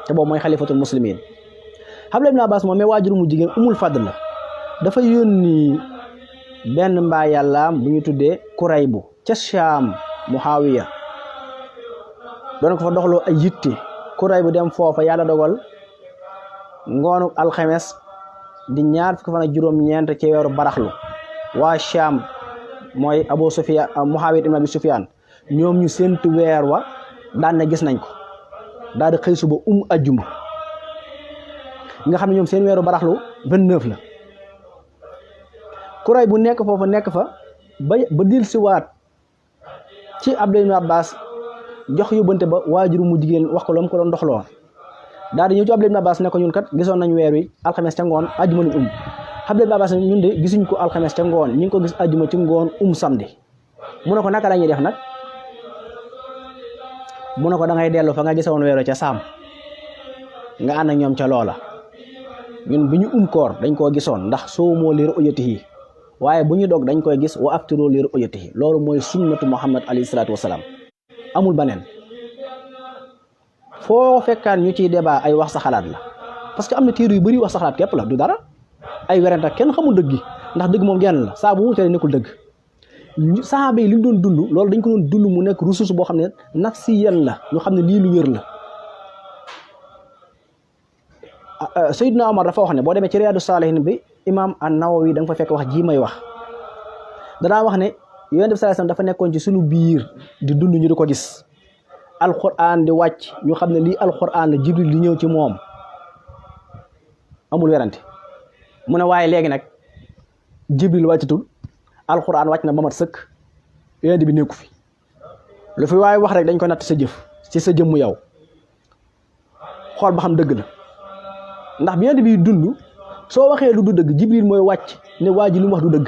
te boobu mooy xalifatul muslimin Abdullah ibn Abbas moom mais waajur mu jigéen Umul Fadl la dafa yónni benn mbaa yàllaam bu ñu tuddee Kuraybu ca Shaam Muawiya doon ko fa doxloo ay yitte Kuraybu dem foofa yàlla dogal ngoonu alxames di ñaar fukki fan ak juróom-ñeent ci weeru baraxlu waa Sham mooy Abu Sufyaan Muawiya ibn Abi Sufyaan ñoom ñu séntu weer wa daan na gis nañ ko daal di xëy suba ajjuma nga xam ne ñoom seen weeru baraxlu 29 la kuray bu nekk foofu nekk fa ba dil siwaat ci Abdullah ibn Abbas jox yóbbante ba waajuru mu jigéen wax ko la mu ko doon doxloo daal di ñëw ci Abdullah ibn Abbas ne ko ñun kat gisoon nañ weer wi alxames ca ngoon ajjuma lañ Abdullah ibn Abbas ñun de gisuñ ko alxames ca ngoon ñu ngi ko gis ajjuma ci ngoon samedi mu ne ko naka la ñuy def nag mu ne ko da ngay dellu fa nga gisoon weer wi ca saam nga ànd ak ñoom ca loola ñun bi ñu koor dañ koo gisoon ndax soo moo liir uyatihi waaye bu ñu dog dañ koy gis wa aftiroo liir uyatihi loolu mooy sunnatu Muhammad alayhi salaatu wasalaam amul baneen foo fekkaan ñu ciy débat ay wax sa xalaat la parce que am na téere yu bëri wax sa xalaat képp la du dara ay werante kenn xamul dëgg gi ndax dëgg moom genn la saa bu wutee nekkul dëgg saxaaba yi li ñu doon dund loolu dañ ko doon dund mu nekk ressource boo xam ne nafsiyan la ñu xam ne lii lu wér la Seydina Omar dafa wax ne boo demee ci Riyaadu Saalihiin bi imaam an-Nawawi da nga fa fekk wax ji may wax danaa wax ne Yonent bi sallallahu alayhi wasallam dafa nekkoon ci suñu biir di dund ñu di ko gis alquran di wàcc ñu xam ne lii alquran la Jibril di ñëw ci moom amul werante mu ne waaye léegi nag Jibril wàccatul alquran wàcc na ba mat sëkk Yonent bi nekku fi lu fi waaye wax rek dañ ko natt sa jëf ci sa jëmmu yow xool ba xam dëgg la ndax bi Yonent bi dund soo waxee lu du dëgg Jibril mooy wàcc ne waa ji lu mu wax du dëgg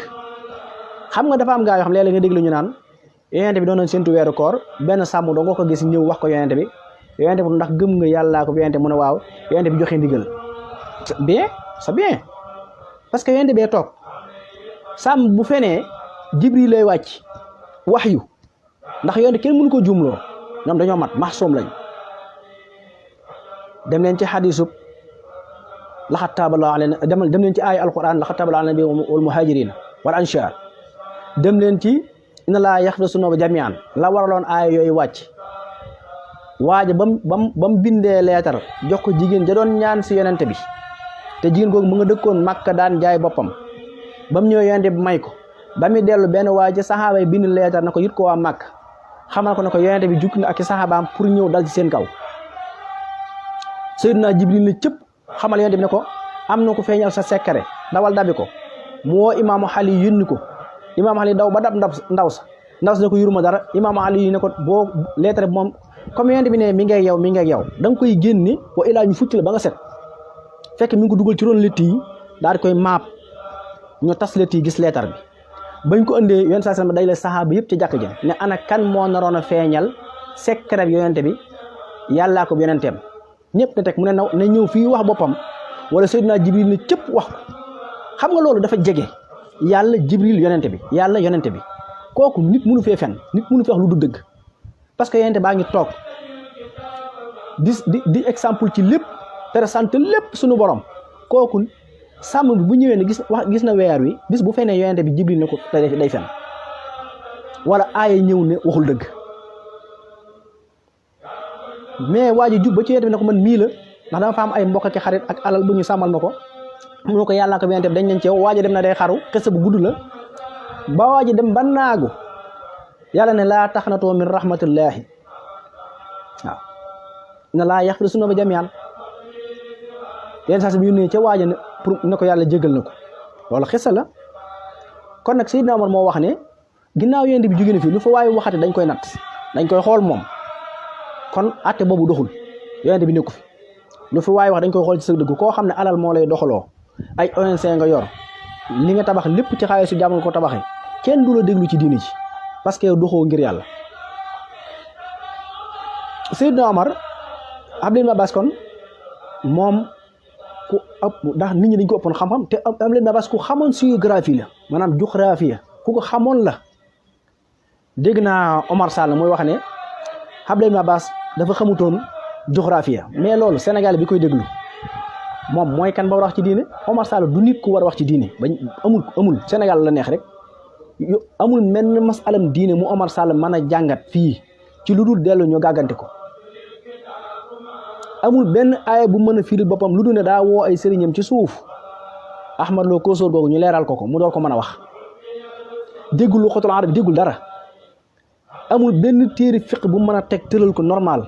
xam nga dafa am gaa yoo xam léeg-léeg nga déglu ñu naan Yonent bi doon nañ séntu weeru koor benn sàmm doo nga ko gis ñëw wax ko Yonent bi ndax gëm nga yàllaa ko Yonent mu ne waaw Yonent bi joxe ndigal bien c'est bien parce que Yonent bee toog sàmm bu fenee Jibril lay wàcc waxyu ndax Yonent kenn mënu ko jumloo ñoom dañoo mat maxsoom lañ dem leen ci xadiisub laxat taabala alayna dem leen ci aaya alquran laxat taabala alayna wal muhajirina wal anshaar dem leen ci inna laa yaxfiru sunuuba jamian la waraloon aaya yooyu wàcc waaja bam bindee leetar jox ko jigéen ja doon ñaan si Yonent bi te jigéen googu mu nga dëkkoon Makka daan jaay boppam bam ñëw Yonent bi may ko ba muy dellu benn waaja saxaaba yi bind leetar na ko yit ko waa Makka xamal ko ne ko Yonent bi jukki na ak i saxaabaam pour ñëw dal ci seen kaw Seydina Jibril ne cëpp xamal Yonent bi ne ko am na ko feeñal sa secret dawal dabi ko mu woo imaamu Ali yónni ko imaamu Ali daw ba dab ndaw sa ne ko yuruma dara imaamu Ali ne ko boo lettre bi moom comme Yonent bi ne mi ngeeg yow da nga koy génne wa ilaa ñu fucc la ba nga set fekk mi ngi ko dugal ci roon lett yi daal di koy maap ñu tas lett yi gis lettre bi bañ ko indee Yonent sallallahu alayhi wasallam day la saxaaba yëpp ci jàkk ji ne ana kan moo naroon a feeñal secret bi Yonent bi yàllaa ko yonenteem ñëpp ne teg mu ne na ñëw fii wax boppam wala Seydina Jibril ne cëpp wax ko xam nga loolu dafa jege yàlla Jibril Yonent bi yàlla Yonent bi kooku nit mënu fee fen nit mënu fee wax lu du dëgg parce que Yonent baa ngi toog di exemple ci lépp présenté lépp suñu borom kooku sàmm bi bu ñëwee ne gis na weer wi bis bu fenee Yonent bi Jibril ne ko day fen wala aaya ñëw ne waxul dëgg mais waa ji jub ba ci Yonent bi ne ko man mii la ndax dama fa am ay mbokk ak xarit ak alal bu ñu sàmmal ma ko mu ne ko yàllaa ko Yonent bi dañ nañ ci yow waa ji dem na day xaru xisa bu gudd la ba waa ji dem ba naagu yàlla ne laa taxnatoo min rahmatillahi waaw inna laa yaxfiru sunuuba jamian yenn saa si bi yónnee ca waa ji ne pour ne ko yàlla jégal na ko loolu xisa la kon nag Seydina Omar moo wax ne ginnaaw Yonent bi jóge na fi lu fa waaye waxate dañ koy natt dañ koy xool moom kon atte boobu doxul Yonent bi nekku fi lu fi waaye wax dañ koy xool ci sa dëgg koo xam ne alal moo lay doxaloo ay ONC nga yor li nga tabax lépp ci xaalisu jàmm nga ko tabaxee kenn du la déglu ci diini ci parce que doxoo ngir yàlla Seydina Omar Abdullah ibn Abbas kon moom ku ëpp ndax nit ñi dañ ko ëppoon xam-xam te Abdullah ibn Abbas ku xamoon géographie la maanaam géographie ku ko xamoon la dégg naa Omar Sall mooy wax ne Abdullah ibn Abbas dafa xamutoon géographie mais loolu Sénégal bi koy déglu moom mooy kan ba war a wax ci diine Omar Sall du nit ku war a wax ci diine bañ amul Sénégal la neex rek amul menn masalam diine mu Omar Sall mën a jàngat fii ci lu dul dellu ñu gàggante ko amul benn aaya bu mën a firil boppam lu dul ne daa woo ay sëriñam ci suuf Ahmad Lo Kosoor googu ñu leeral ko mu door ko mën a wax déggul lu xotul arab déggul dara amul benn téere fiq bu mën a teg tëral ko normal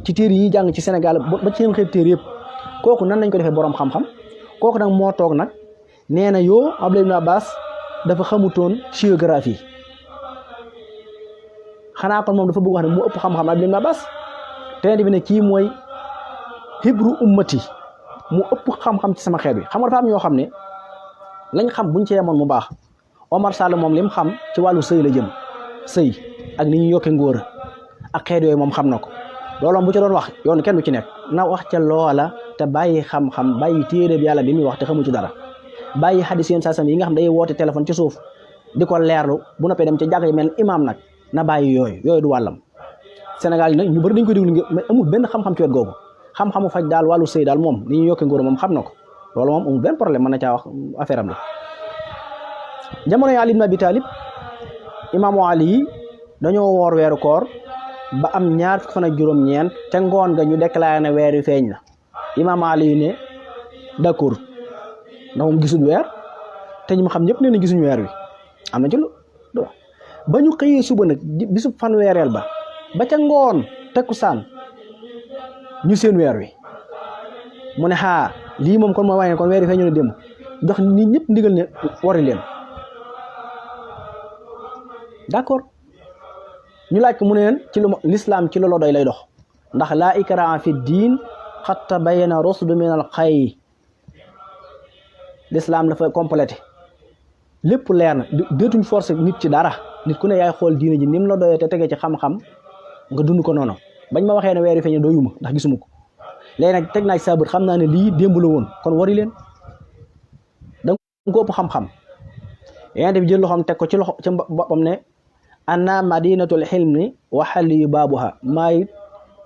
ci téere yi jàng ci Sénégal ba ci seen xeet téere yëpp kooku nan lañ ko defee boroom xam-xam kooku nag moo toog nag nee na yoo Abdullah ibn Abbas dafa xamutoon géographie xanaa kon moom dafa bëgg wax ne mu ëpp xam-xam Abdullah ibn Abbas te bi ne kii mooy hibru ummati mu ëpp xam-xam ci sama xeet bi xam nga dafa am ñoo xam ne lañ xam buñ ci yemoon mu baax Omar Sall moom lim xam ci wàllu sëy la jëm sëy ak ni ñu yokkee ngóor ak xeet yooyu moom xam na ko loolu bu ci doon wax yoon kenn du ci nekk na wax ca loola te bàyyi xam-xam bàyyi téere bi yàlla bi muy wax te xamu ci dara bàyyi xadis yéen saasam yi nga xam day woote téléphone ci suuf di ko leerlu bu noppee dem ca jàkk yi mel imaam nag na bàyyi yooyu du wàllam Sénégal yi nag ñu bëri dañ koy déglu mais amul benn xam-xam ci wet googu xam-xamu faj daal wàllu sëy daal moom ni ñu yokkee ngóor moom xam na ko loolu moom amul benn problème mën na caa wax affaire am la jamono yi Ali ibn Abi Talib imaamu Ali yi dañoo woor weeru koor ba am ñaar fukki fan ak juróom-ñeent te ngoon nga ñu déclaré ne weer wi feeñ na imaam Ali ne d'accord ndax moom gisul weer te ñu ma xam ñëpp nee na gisuñu weer wi am na ci lu ba ñu xëyee suba nag bisu fanweereel ba ca ngoon takkusaan ñu seen weer wi mu ne lii moom kon mooy waaye kon weer wi feeñu ne démb jox nit ñëpp ndigal ne wari leen d'accord ñu laaj ko mu ne leen ci lu l'islam ci loolu doy lay dox ndax laa ikraha fi diin qad tabayyana rusdu min al xay l'islam dafa complété lépp leer na déetuñ forcé nit ci dara nit ku ne yaay xool diine ji ni mu la doyee te tegee ci xam-xam nga dund ko noonu bañ ma waxee ne weer wi feeñ doyuma ndax gisuma ko léegi nag teg naa ci sa bët xam naa ne lii démb la woon kon wari leen da nga ko ëpp xam-xam yéen bi jël loxoom teg ko ci loxo ci boppam ne anna madinatul hilmi wa halli baabuha maay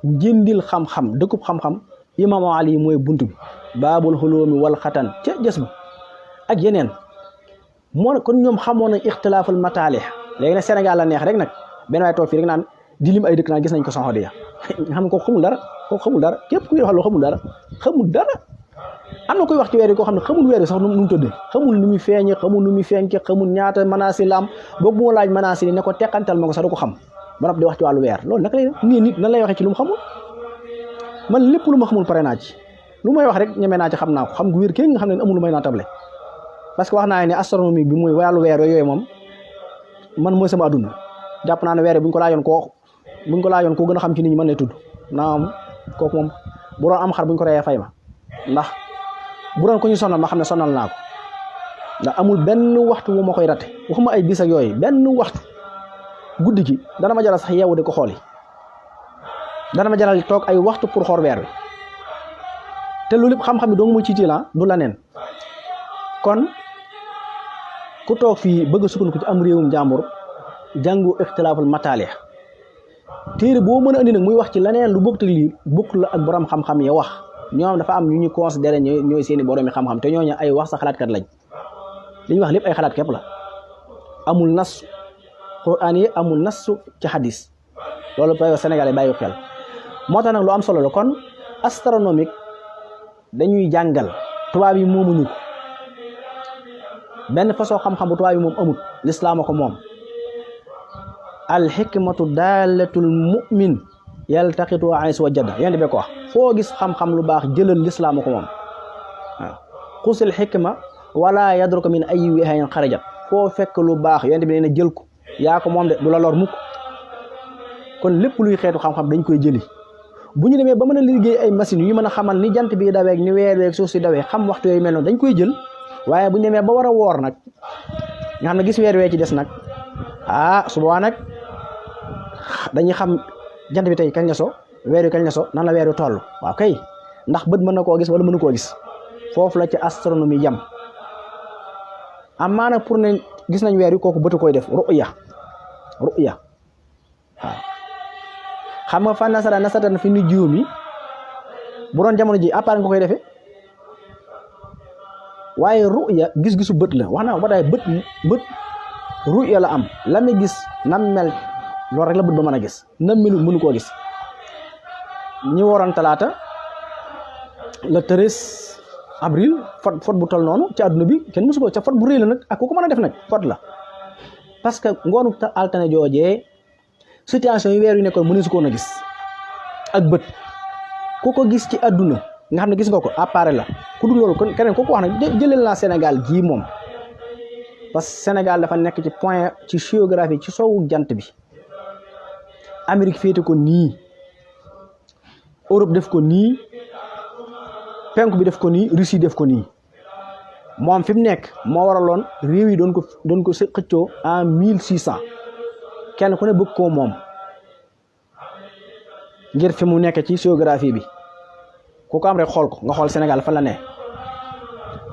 njëndil xam-xam dëkkub xam-xam imaamu Ali mooy buntu bi baabul xuloomi wal xatan ca jës ba ak yeneen moo kon ñoom xamoon nañ ixtilaaful mataalih léegi nag Sénégal la neex rek nag benn waay toog fii rek naan di lim ay dëkk naan gis nañ ko Saxoodiya nga xam ne kooku xamul dara képp kuy wax loo xamul dara am na koy wax ci weer yi koo xam ne xamul weer yi sax nu mu tëddee xamul nu muy feeñee xamul nu muy fenke xamul ñaata manaasil la am boog bu ma laaj manaasil yi ne ko teqantal ma ko sax du ko xam ba noppi di wax ci wàllu weer loolu naka lay nii nit nan lay waxee ci lu mu xamul man lépp lu ma xamul pare naa ci lu may wax rek ñeme naa ci xam naa ko xam gu wér kéeg nga xam ne amul lu may naa table parce que wax naa ne astronomie bi muy wàllu weer yooyu moom man mooy sama adduna jàpp naa ne weer buñ ko laajoon koo gën a xam ci nit ñi mën lay tudd naam kooku moom bu doon am xar buñ ko reyee fay ma ndax bu doon ko ñu sonal ma xam ne sonal naa ko ndax amul benn waxtu wu ma koy rate waxuma ay bis ak yooyu benn waxtu guddi gi dana ma jaral sax yeewu di ko xooli dana ma jaral toog ay waxtu pour xool weer wi te loolu lépp xam-xam bi dong muy ci la du la neen kon ku toog fii bëgg a sukkandiku ci am réewum jàmbur jàngu ixtilaaful mataalih téere boo mën a andi nag muy wax ci leneen lu bokk lii bokk la ak borom xam-xam ya wax ñoom dafa am ñu ñu considéré ñooy seeni boroomi xam-xam te ñooñu ay wax sa xalaatkat lañ li ñuy wax lépp ay xalaat képp la amul nas quraan yi amul nas ci hadis loolu bay Sénégal yi bàyyi xel moo tax nag lu am solo la kon astronomique dañuy jàngal tubaab yi moomuñu ko benn façon xam-xam bu tubaab yi moom amut lislaam ko moom al hikmatu daalatul mu'min yaltaqitu ays wa jadda yéen be ko wax foo gis xam-xam lu baax jëlal lislaam ko moom waaw xusil hikma wala yadruka min ayyi wihayin xarajat foo fekk lu baax yéen bi nee na jël ko yaa ko moom de du la lor mukk kon lépp luy xeetu xam-xam dañ koy jëli bu ñu demee ba mën a liggéey ay machines yu mën a xamal ni jant bi daweeg ni weer weeg suuf si dawee xam waxtu yooyu mel noonu dañ koy jël waaye bu ñu demee ba war a woor nag nga xam ne gis weer wee ci des nag su boobaa nag dañuy xam jant bi tey kañ la so weer wi kañ la so nan la weer wi toll waaw kay ndax bët mën na koo gis wala mënu koo gis foofu la ci astronomie yam amaa nag pour ne gis nañ weer wi kooku bëtu koy def ru'ya waaw xam nga fa nasatan fi nujuumi bu doon jamono ji appareil nga koy defee waaye ru'ya gis-gisu bët la wax naa ba tey bët ru'ya la am la muy gis nam mel loolu rek la bët ba mën a gis nam melu mënu koo gis ñi waroon talaata le 13 avril fot bu tol noonu ci àdduna bi kenn mësu ko ca fot bu rëy la nag ak ku ko mën a def nag fot la parce que ngoonu altine joojee situation yi weer yu nekkoon mëneesu ko woon a gis ak bët ku ko gis ci àdduna nga xam ne gis nga ko appareil la ku dul loolu kon keneen ku ko wax nag jëleel naa Sénégal gii moom parce que Sénégal dafa nekk ci point ci géographie ci sowu jant bi Amérique féete ko nii Europe def ko nii penku bi def ko nii Russie def ko nii moom fi mu nekk moo waraloon réew yi doon ko xëccoo en 1600 kenn ku ne bëgg koo moom ngir fi mu nekk ci géographie bi ku ko am rek xool ko nga xool Sénégal fan la ne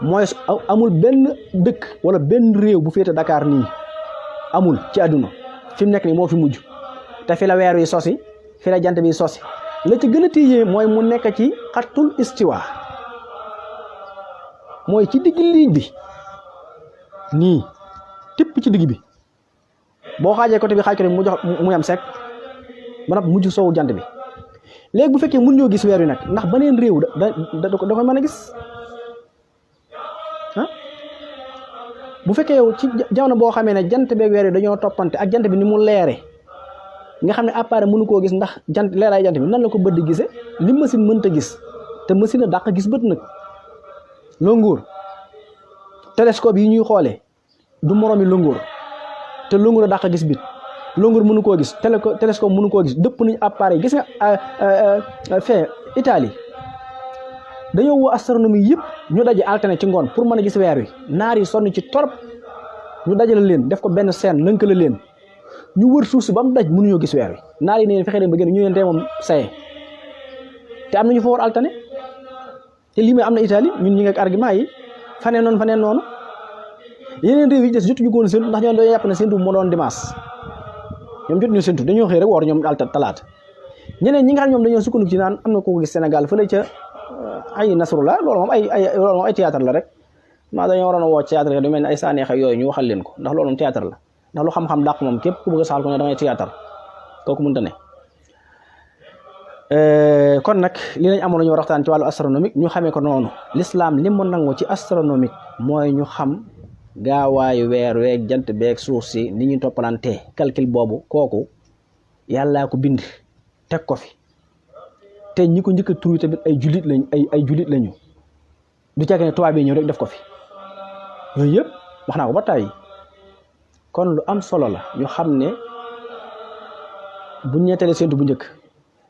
mooy amul benn dëkk wala benn réew bu féete Dakar nii amul ci àdduna fi mu nekk nii moo fi mujj te fi la weer wi sosi fi la jant bi sosi la ci gën a téye mooy mu nekk ci xattul istiwa mooy ci digg ligne bi nii tipp ci digg bi boo xaajee côté bi xaaj ko mu jox mu yam sek ba nag mujj soowu jant bi léegi bu fekkee mun ñoo gis weer wi nag ndax beneen réew da koy mën a gis ah bu fekkee yow ci jamono boo xamee ne jant beeg weer wi dañoo toppante ak jant bi ni mu leere nga xam ne appareil mënu koo gis ndax jant leeraay jant bi nan la ko bët di gisee li machine mënta gis te machine a dàq gis bët nag longueur télescope yi ñuy xoolee du moromi longueur te longueur a dàq gis bit longueur mënu koo gis télescope mënu koo gis dëpp nañu appareil gis nga fee Italie dañoo woo astronomie yëpp ñu daje alterné ci ngoon pour mën a gis weer wi naar yi sonn ci torop ñu dajale leen def ko benn scène lënkale leen ñu wër suuf si ba mu daj mënuñoo gis weer wi naar yi ne fexe dem ba gën ñu leen tey moom saye te am nañu fa war alterné te lii may am na Italie ñun ñi nga ak argument yi faneen noonu yeneen réew yi des jotuñu ko woon séntu ndax ñoom dañoo yàpp ne séntu moo doon dimanche ñoom jotuñu séntu dañoo xëy rek woor ñoom talaata ñeneen ñi nga xam ñoom dañoo sukkandiku ci naan am na ko gis Sénégal fële ca ay Nasrullah loolu moom ay théâtre la rek maa dañoo waroon a woo théâtre du mel ne ay saaneex ak yooyu ñu waxal leen ko ndax loolu moom théâtre la ndax lu xam-xam dàq moom képp ku bëgg a saxal ko ne damay théâtre kooku mënta ne kon nag li lañ amoon ñu waxtaan ci wàllu astronomique ñu xamee ko noonu l'islam li mu nangu ci astronomique mooy ñu xam gaawaayu weer weeg jant beeg suuf si ni ñu toppalantee calcul boobu kooku yàllaa ko bind teg ko fi te ñi ko njëkk a tur tamit ay jullit lañ ay jullit lañu du ceeg ne tubaab yi ñëw rek def ko fi yooyu yëpp wax naa ko ba tàyyi kon lu am solo la ñu xam ne buñ ñettalee séntu bu njëkk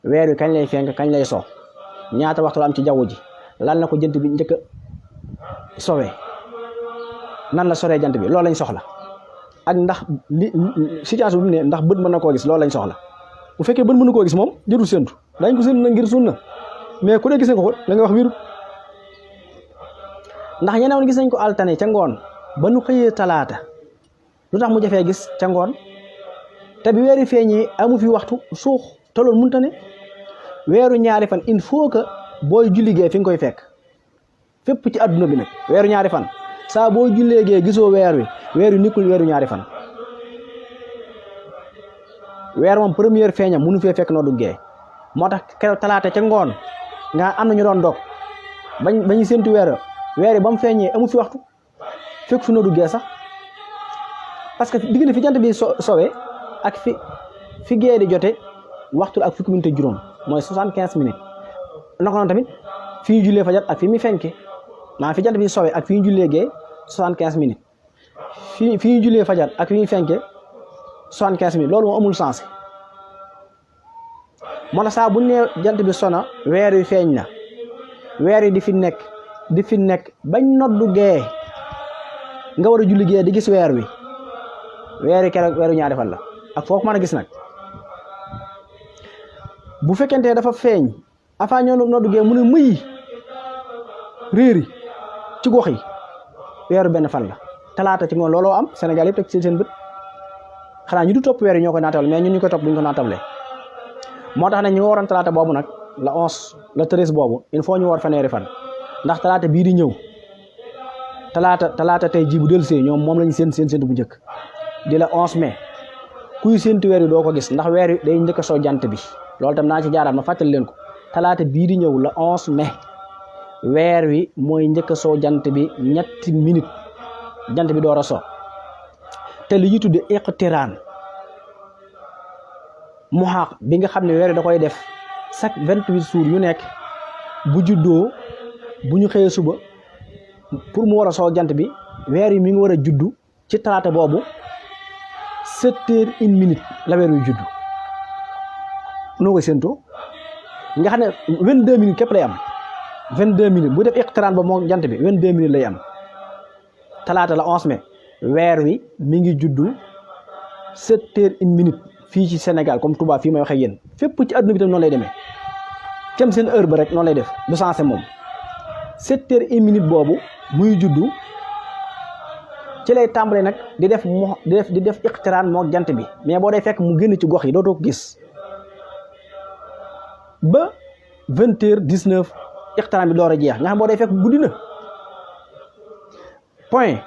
weer wi kañ lay fenk kañ lay so ñaata waxtu la am ci jaww ji lan la ko jant bi njëkk a sowee nan la soree jant bi loolu lañ soxla ak ndax li situation bi ne ndax bët mën na koo gis loolu lañ soxla bu fekkee bët mënu koo gis moom jërul séntu dañ ko séntu na ngir sunna mais ku ne gis nga ko la nga wax wirut ndax ñeneen gis nañ ko altane ca ngoon ba nu xëyee talaata lu tax mu jafee gis ca ngoon te bi weeri feeñee amu fi waxtu suux te loolu mënta ne weeru ñaari fan il faut que booy julli gee fi nga koy fekk fépp ci adduna bi nag weeru ñaari fan saa boo jullee gee gisoo weer wi nekkul weeru ñaari fan weer moom première feeñam mënu fee fekk noo duggee moo tax keroog talaata ca ngoon nga am na ñu doon dog bañu séntu weer yi ba mu feeñee amu fi waxtu fekk fi noo duggee sax parce que diggante fi jant bi sowee ak fi gee di jote waxtu ak fukki minute juróom mooy 75 minutes naka noonu tamit fi ñu jullee fajar ak fi mu fenke maanaam fi jant bi sowee ak fi ñu jullee gee 75 minutes fi ñu jullee fajar ak fi ñu fenke 75 minutes loolu moo amul sens moo tax saa bu nee jant bi sona weer wi feeñ na weer yi di fi nekk bañ noddu gee nga war a julli gee di gis weer wi keroog weeru ñaari fan la ak foofu mën a gis nag bu fekkente dafa feeñ avant ñoo noddu gee mu ne mëyi réeri ci gox yi weeru benn fan la talaata ci ngoon looloo am Sénégal yëpp teg ci seen bët xanaa ñu du topp weer yi ñoo koy naatable mais ñun ñu koy topp duñ ko naatable moo tax ne ñu waroon talaata boobu nag la 11 la 13 boobu il faut ñu war faneeri fan ndax talaata bii di ñëw talaata tey jii bu dellusee ñoom moom lañu séntu bu njëkk di la 11 mai kuy séntu weer yi doo ko gis ndax weer yi day njëkk a soo jant bi loolu tam naa ci jaaraat ma fàttali leen ko talaata bii di ñëw la 11 mai weer wi mooy njëkk a soo jant bi ñetti minute jant bi door a so te li ñuy tudde iqtiraan muhaq bi nga xam ne weer wi da koy def chaque 28 jours yu nekk bu juddoo bu ñu xëyee suba pour mu war a soo jant bi weer wi mi ngi war a juddu ci talaata boobu 7h01 la weer wi juddu noo koy séentoo nga xam ne 22 minutes képp lay am 22 minutes bu def iqtiraan ba moo jant bi 22 minutes lay am talaata la 11 mai weer wi mi ngi juddu 7h01 fii ci Sénégal comme Touba fii may waxee yéen fépp ci àdduna bi tam noonu lay demee kem seen heure ba rek noonu lay def du sensé moom 7h01 boobu muy juddu ci lay tàmbale nag di def iqtiraan moo jant bi mais boo day fekk mu génn ci gox yi dootoo ko gis ba 20h19 iqtiraan bi door a jeex nga xam boo day fekk guddi na point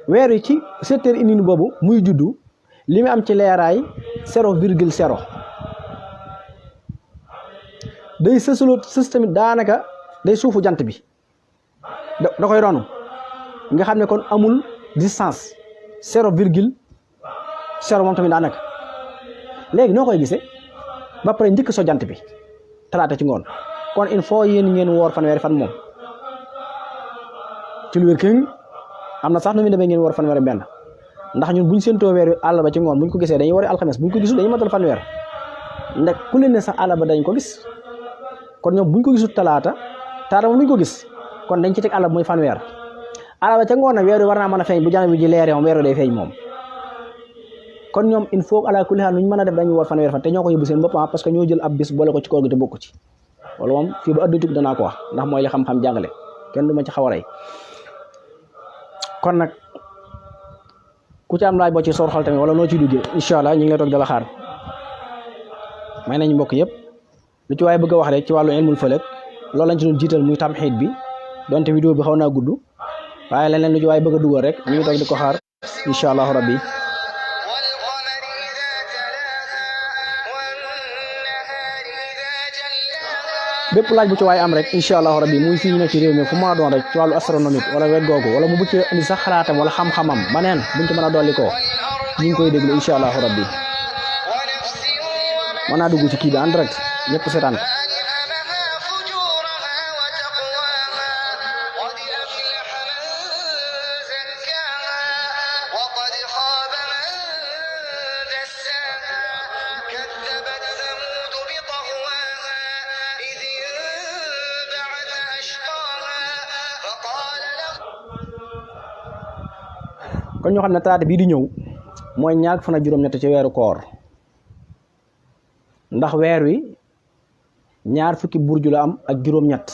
weer wi ci 7h01 boobu muy juddu li mu am ci leeraay 0,0 day sësaloo sës tamit daanaka day suufu jant bi da koy ronu nga xam ne kon amul distance 0,0 moom tamit daanaka léegi noo koy gisee ba pare njëkk so jant bi talaata ci ngoon kon il faut yéen ngeen woor fanweeri fan moom ci lu wér kéng am na sax nu mu demee ngeen woor fanweeri benn ndax ñun buñ séentoo weer wi àllarba ci ngoon buñ ko gisee dañuy wari alxames buñ ko gisul dañuy matal fanweer ndax ku leen ne sax àllarba dañ ko gis kon ñoom buñ ko gisul talaata moom duñ ko gis kon dañ ci teg àllarba mooy fanweer àllarba ca ngoon nag weer wi war naa mën a feeñ bu jant bi ji leeree moom weer wi day feeñ moom kon ñoom il faut ala kulli haal nuñ mën a def dañuy woor fanweer fan te ñoo ko yóbbu seen bopp parce que ñoo jël ab bis boole ko ci koor gi te bokku ci wala moom fii ba àdduna tukki danaa ko wax ndax mooy li xam-xam jàngale kenn du ma ci xaw a rey kon nag ku ci am laaj boo ci soor xol tamit wala noo ciy duggee incha allah ñu ngi lay toog dala xaar may nañ mbokk yëpp lu ci waaye bëgg a wax rek ci wàllu ilmul falak loolu lañ ci doon jiital muy tamxiid bi donte vidéo bi xaw naa gudd waaye leneen lu ci waaye bëgg a dugal rek ñu ngi toog di ko xaar incha allahu rabbi bépp laaj bu ci waaye am rek incha allahu rabbi muy fii ñu nekk ci réew mi fu ma doon rek ci wàllu astronomique wala wet googu wala mu bëgg cee indi sax xalaatam wala xam-xamam baneen buñ ci mën a dolli ko ñu ngi koy déglu incha allahu rabbi mën naa dugg ci kii bi en direct ñëpp seetaan ko kon ñoo xam ne talaata bii di ñëw mooy ñaar fan ak juróom-ñett ci weeru koor ndax weer wi ñaar fukki burju la am ak juróom-ñett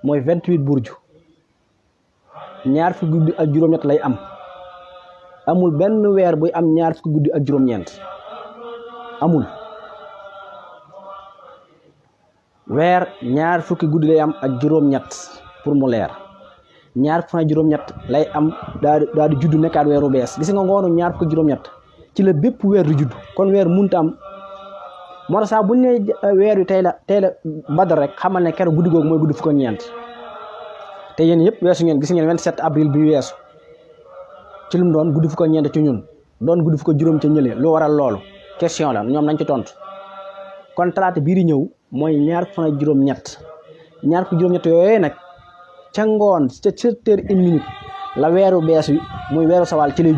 mooy 28 burju ñaar fukki guddi ak juróom-ñett lay am amul benn weer buy am ñaar fukki guddi ak juróom-ñeent amul weer ñaar fukki guddi lay am ak juróom-ñett pour mu leer ñaar fan ak juróom-ñett lay am daal di juddu nekkaat weeru bees gis nga ngoonu ñaar fukki juróom-ñett ci la bépp weer di judd kon weer munta am moo tax sax buñ ne weer wi tey la badar rek xamal ne keroog guddi googu mooy guddi fukk ak ñeent te yéen yëpp weesu ngeen gis ngeen 27 avril bi weesu ci lu mu doon guddi fukk ak ñeent ci ñun doon guddi fukk ak juróom ca ñële lu waral loolu question la ñoom nañ ci tontu kon talaata bii di ñëw mooy ñaar fan ak juróom-ñett ñaar fukk juróom-ñett yooyu nag ca ngoon ca 7h01 la weeru bees wi muy weeru sawaal ci lay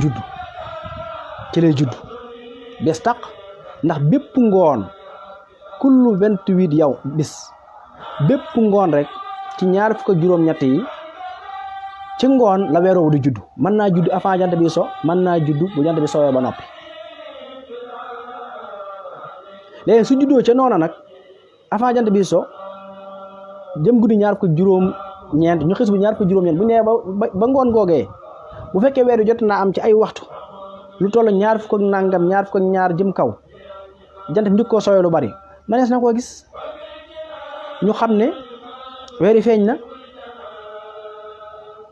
judd bees taq ndax bépp ngoon kullu 28 yow bis bépp ngoon rek ci ñaar fukk ak juróom-ñett yi ci ngoon la weeru di judd mën naa judd avant jant bi so mën naa judd bu jant bi soowee ba noppi léegi su juddoo ca noona nag avant jant bi so jëm guddi ñaar fukk juróom-ñeent ñu xis bu ñaar fukk juróom-ñeent bu nee ba ngoon googee bu fekkee weer wi jot naa am ci ay waxtu lu toll ñaar fukk ak nangam ñaar fukk ak ñaar jëm kaw jant bi njëkk koo sooyee lu bari manees na koo gis ñu xam ne weer yi feeñ na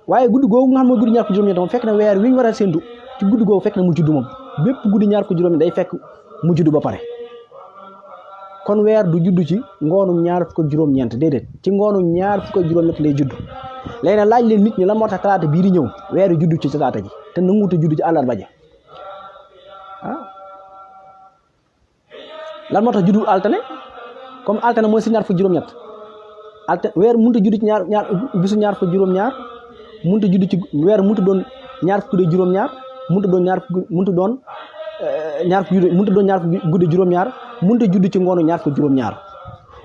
waaye guddi googu nga xam mooy guddi ñaar fukk juróom-ñeent moom fekk na weer wi ñu war a séntu ci guddi googu fekk na mu judd moom bépp guddi ñaar fukk juróom-ñeent day fekk mu judd ba pare kon weer du judd ci ngoonu ñaar fukk ak juróom-ñeent déedéet ci ngoonu ñaar fukk ak juróom-ñett lay judd léegi nag laaj leen nit ñi lan moo tax talaata bii di ñëw weer yu judd ci talaata ji te nanguute judd ci àllarba ji lan moo tax juddul altine comme altine mooy si ñaar fukk juróom-ñett altine weer mënut a judd ci bisu ñaar fukk juróom-ñaar mënut a judd ci weer mënut a doon ñaar fukk guddi juróom-ñaar mënut a doon ñaar fukk mënut a doon ñaar fukk mënut a doon ñaar fukk guddi juróom-ñaar mënut a judd ci ngoonu ñaar fukk juróom-ñaar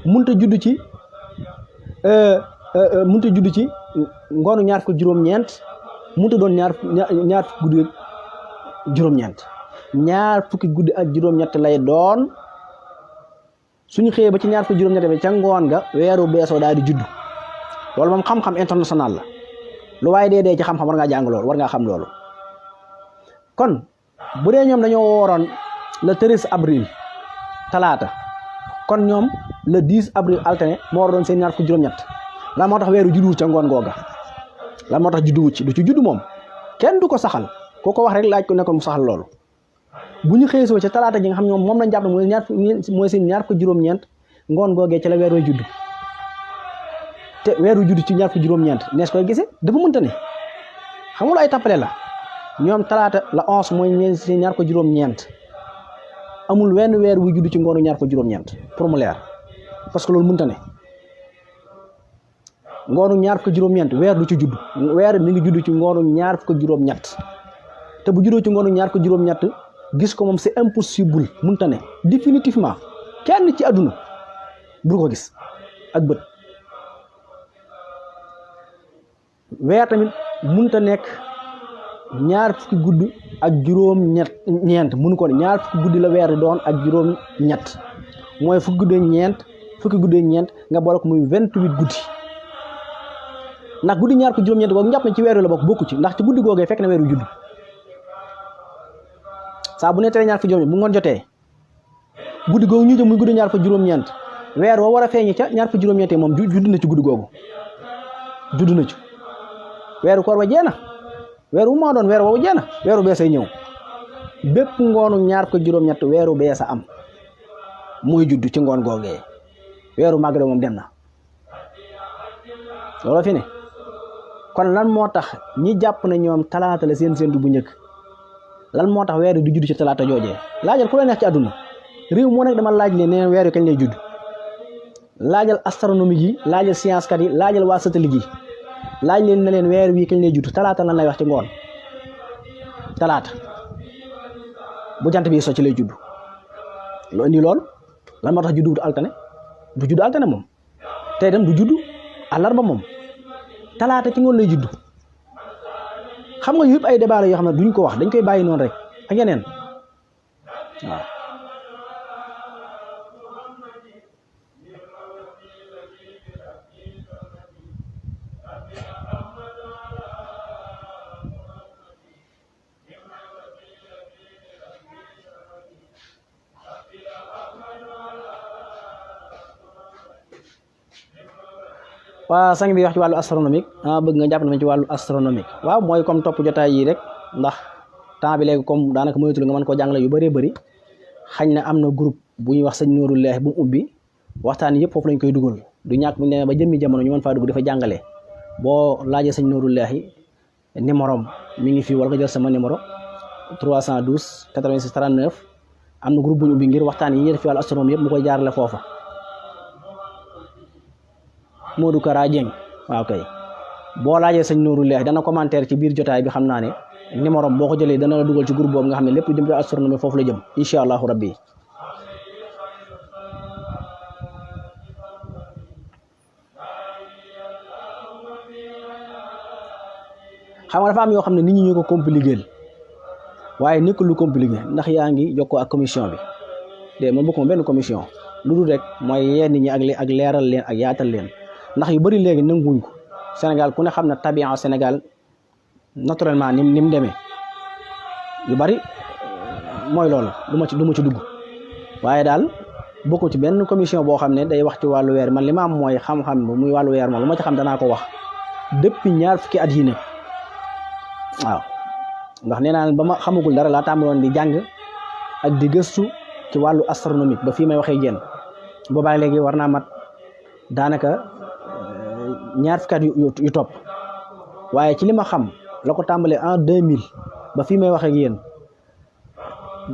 mënut a judd ci mënut a judd ci ngoonu ñaar fukk juróom-ñeent mënut a doon ñaar fukk guddi juróom-ñeent ñaar fukki guddi ak juróom-ñett lay doon. suñu xëyee ba ci ñaar fukki juróom-ñett bi ca ngoon nga weeru beesoo daal di judd loolu moom xam-xam international la lu waaye dee ci xam-xam war ngaa jàng loolu war ngaa xam loolu kon bu dee ñoom dañoo wooroon le 13 avril talaata kon ñoom le 10 avril altine moo war doon seen ñaar fukki juróom-ñett lan moo tax weeru judduwut ca ngoon googa lan moo tax judduwut ci du ci judd moom kenn du ko saxal koo ko wax rek laaj ko ne ko mu saxal loolu bu ñu xëyee soo ca talaata ji nga xam ñoom moom lañ jàpp mooy seen ñaar fukki juróom-ñeent ngoon googee ci la weer way judd te weeru judd ci ñaar fukki juróom-ñeent nees koy gisee dafa mënta ne xamul ay tappale la ñoom talaata la 11 mooy seen ñaar fukki juróom-ñeent amul wenn weer wuy judd ci ngoonu ñaar fukki juróom-ñeent pour mu leer parce que loolu mënta ne ngoonu ñaar fukki juróom-ñeent weer du ci judd weer mi ngi judd ci ngoonu ñaar fukki juróom-ñett te bu juddoo ci ngoonu ñaar fukki juróom-ñett gis ko moom c'est impossible mënta ne définitivement kenn ci àdduna bu ko gis ak bët weer tamit mënta nekk ñaar fukki guddi ak juróom-ñeent mënu ko ne ñaar fukki guddi la weer doon ak juróom-ñett mooy fukki guddi ñeent nga boole ko muy 28 guddi ndax guddi ñaar fukki juróom-ñeent googu njàpp na ci weer wi la bokku ci ndax ci guddi googee fekk na weer wi judd saa bu ne tere ñaar fukki juróom-ñeent bu ngoon jotee guddi googu ñu jëm muy guddi ñaar fukki juróom-ñeent weer woo war a feeñi ca ñaar fukki juróom-ñeent moom judd na ci guddi googu judd na ci weeru koor ba jeena weer wu maa doon weer woowu jeena weeru beesay ñëw bépp ngoonu ñaar fukki juróom-ñett weeru beesa am mooy judd ci ngoon googee weeru màggal moom dem na loolu fi ne kon lan moo tax ñi jàpp ne ñoom talaata la seen séntu bu njëkk lan moo tax weer du judd ci talaata joojee laajal ku la neex ci àdduna réew moo nekk dama laaj leen nee weer wi kañ lay judd laajal astronomie yi laajal science kat yi laajal waa satellite yi laaj leen ne leen weer wi kañ lay judd talaata lan lay wax ci ngoon talaata bu jant bi so ci lay judd lu indi lool lan moo tax juddu altine du judd altine moom tey dem du judd àllarba moom talaata ci ngoon lay judd xam nga yëpp ay débat la yoo xam ne duñ ko wax dañ koy bàyyi noonu rek ak yeneen waaw waa sang bi wax ci wàllu astronomique bëgg nga jàpp na ci wàllu astronomique waaw mooy comme topp jotaay yi rek ndax temps bi léegi comme daanaka moytul nga mën koo jàngale yu bëree bëri xañ na am na groupe bu ñuy wax sëñ Nooru Leex bu mu ubbi waxtaan yëpp foofu lañ koy dugal du ñàkk bu ñu demee ba jëmmi jamono ñu mën faa dugg dafa jàngale boo laajee sëñ Nooru Leex yi numéro mi ngi fii wala nga jël sama numéro 312 86 39 am na groupe bu ñu ubbi ngir waxtaan yi ñuy def ci wàllu astronomie yëpp mu koy jaarale foofa Modou Kara Dieng waaw kay boo laajee sëñ Nooru Leex dana commentaire ci biir jotaay bi xam naa ne numéro boo ko jëlee dana la dugal ci groupe boobu nga xam ne lépp lu jëm ci astronomie foofu la jëm incha allahu rabbi xam nga dafa am yoo xam ne nit ñi ñoo ko compliqué waaye nekkul lu compliqué ndax yaa ngi jokkoo ak commission bi de man bokkuma benn commission lu dul rek mooy yee nit ñi ak leeral leen ak yaatal leen ndax yu bëri léegi nanguwuñ ko Sénégal ku ne xam na tabian Sénégal naturellement ni mu demee yu bari mooy loolu du ma ci dugg waaye daal bokku ci benn commission boo xam ne day wax ci wàllu weer man li ma am mooy xam-xam muy wàllu weer moom lu ma ci xam danaa ko wax depuis ñaar fukki at yi ne waaw ndax nee naa ba ma xamagul dara laa tàmbaloon di jàng ak di gëstu ci wàllu astronomique ba fii may waxee génn boobaa léegi war naa mat daanaka ñaar fukki at yu topp waaye ci li ma xam la ko tàmbalee en 2000 ba fii may wax ak yéen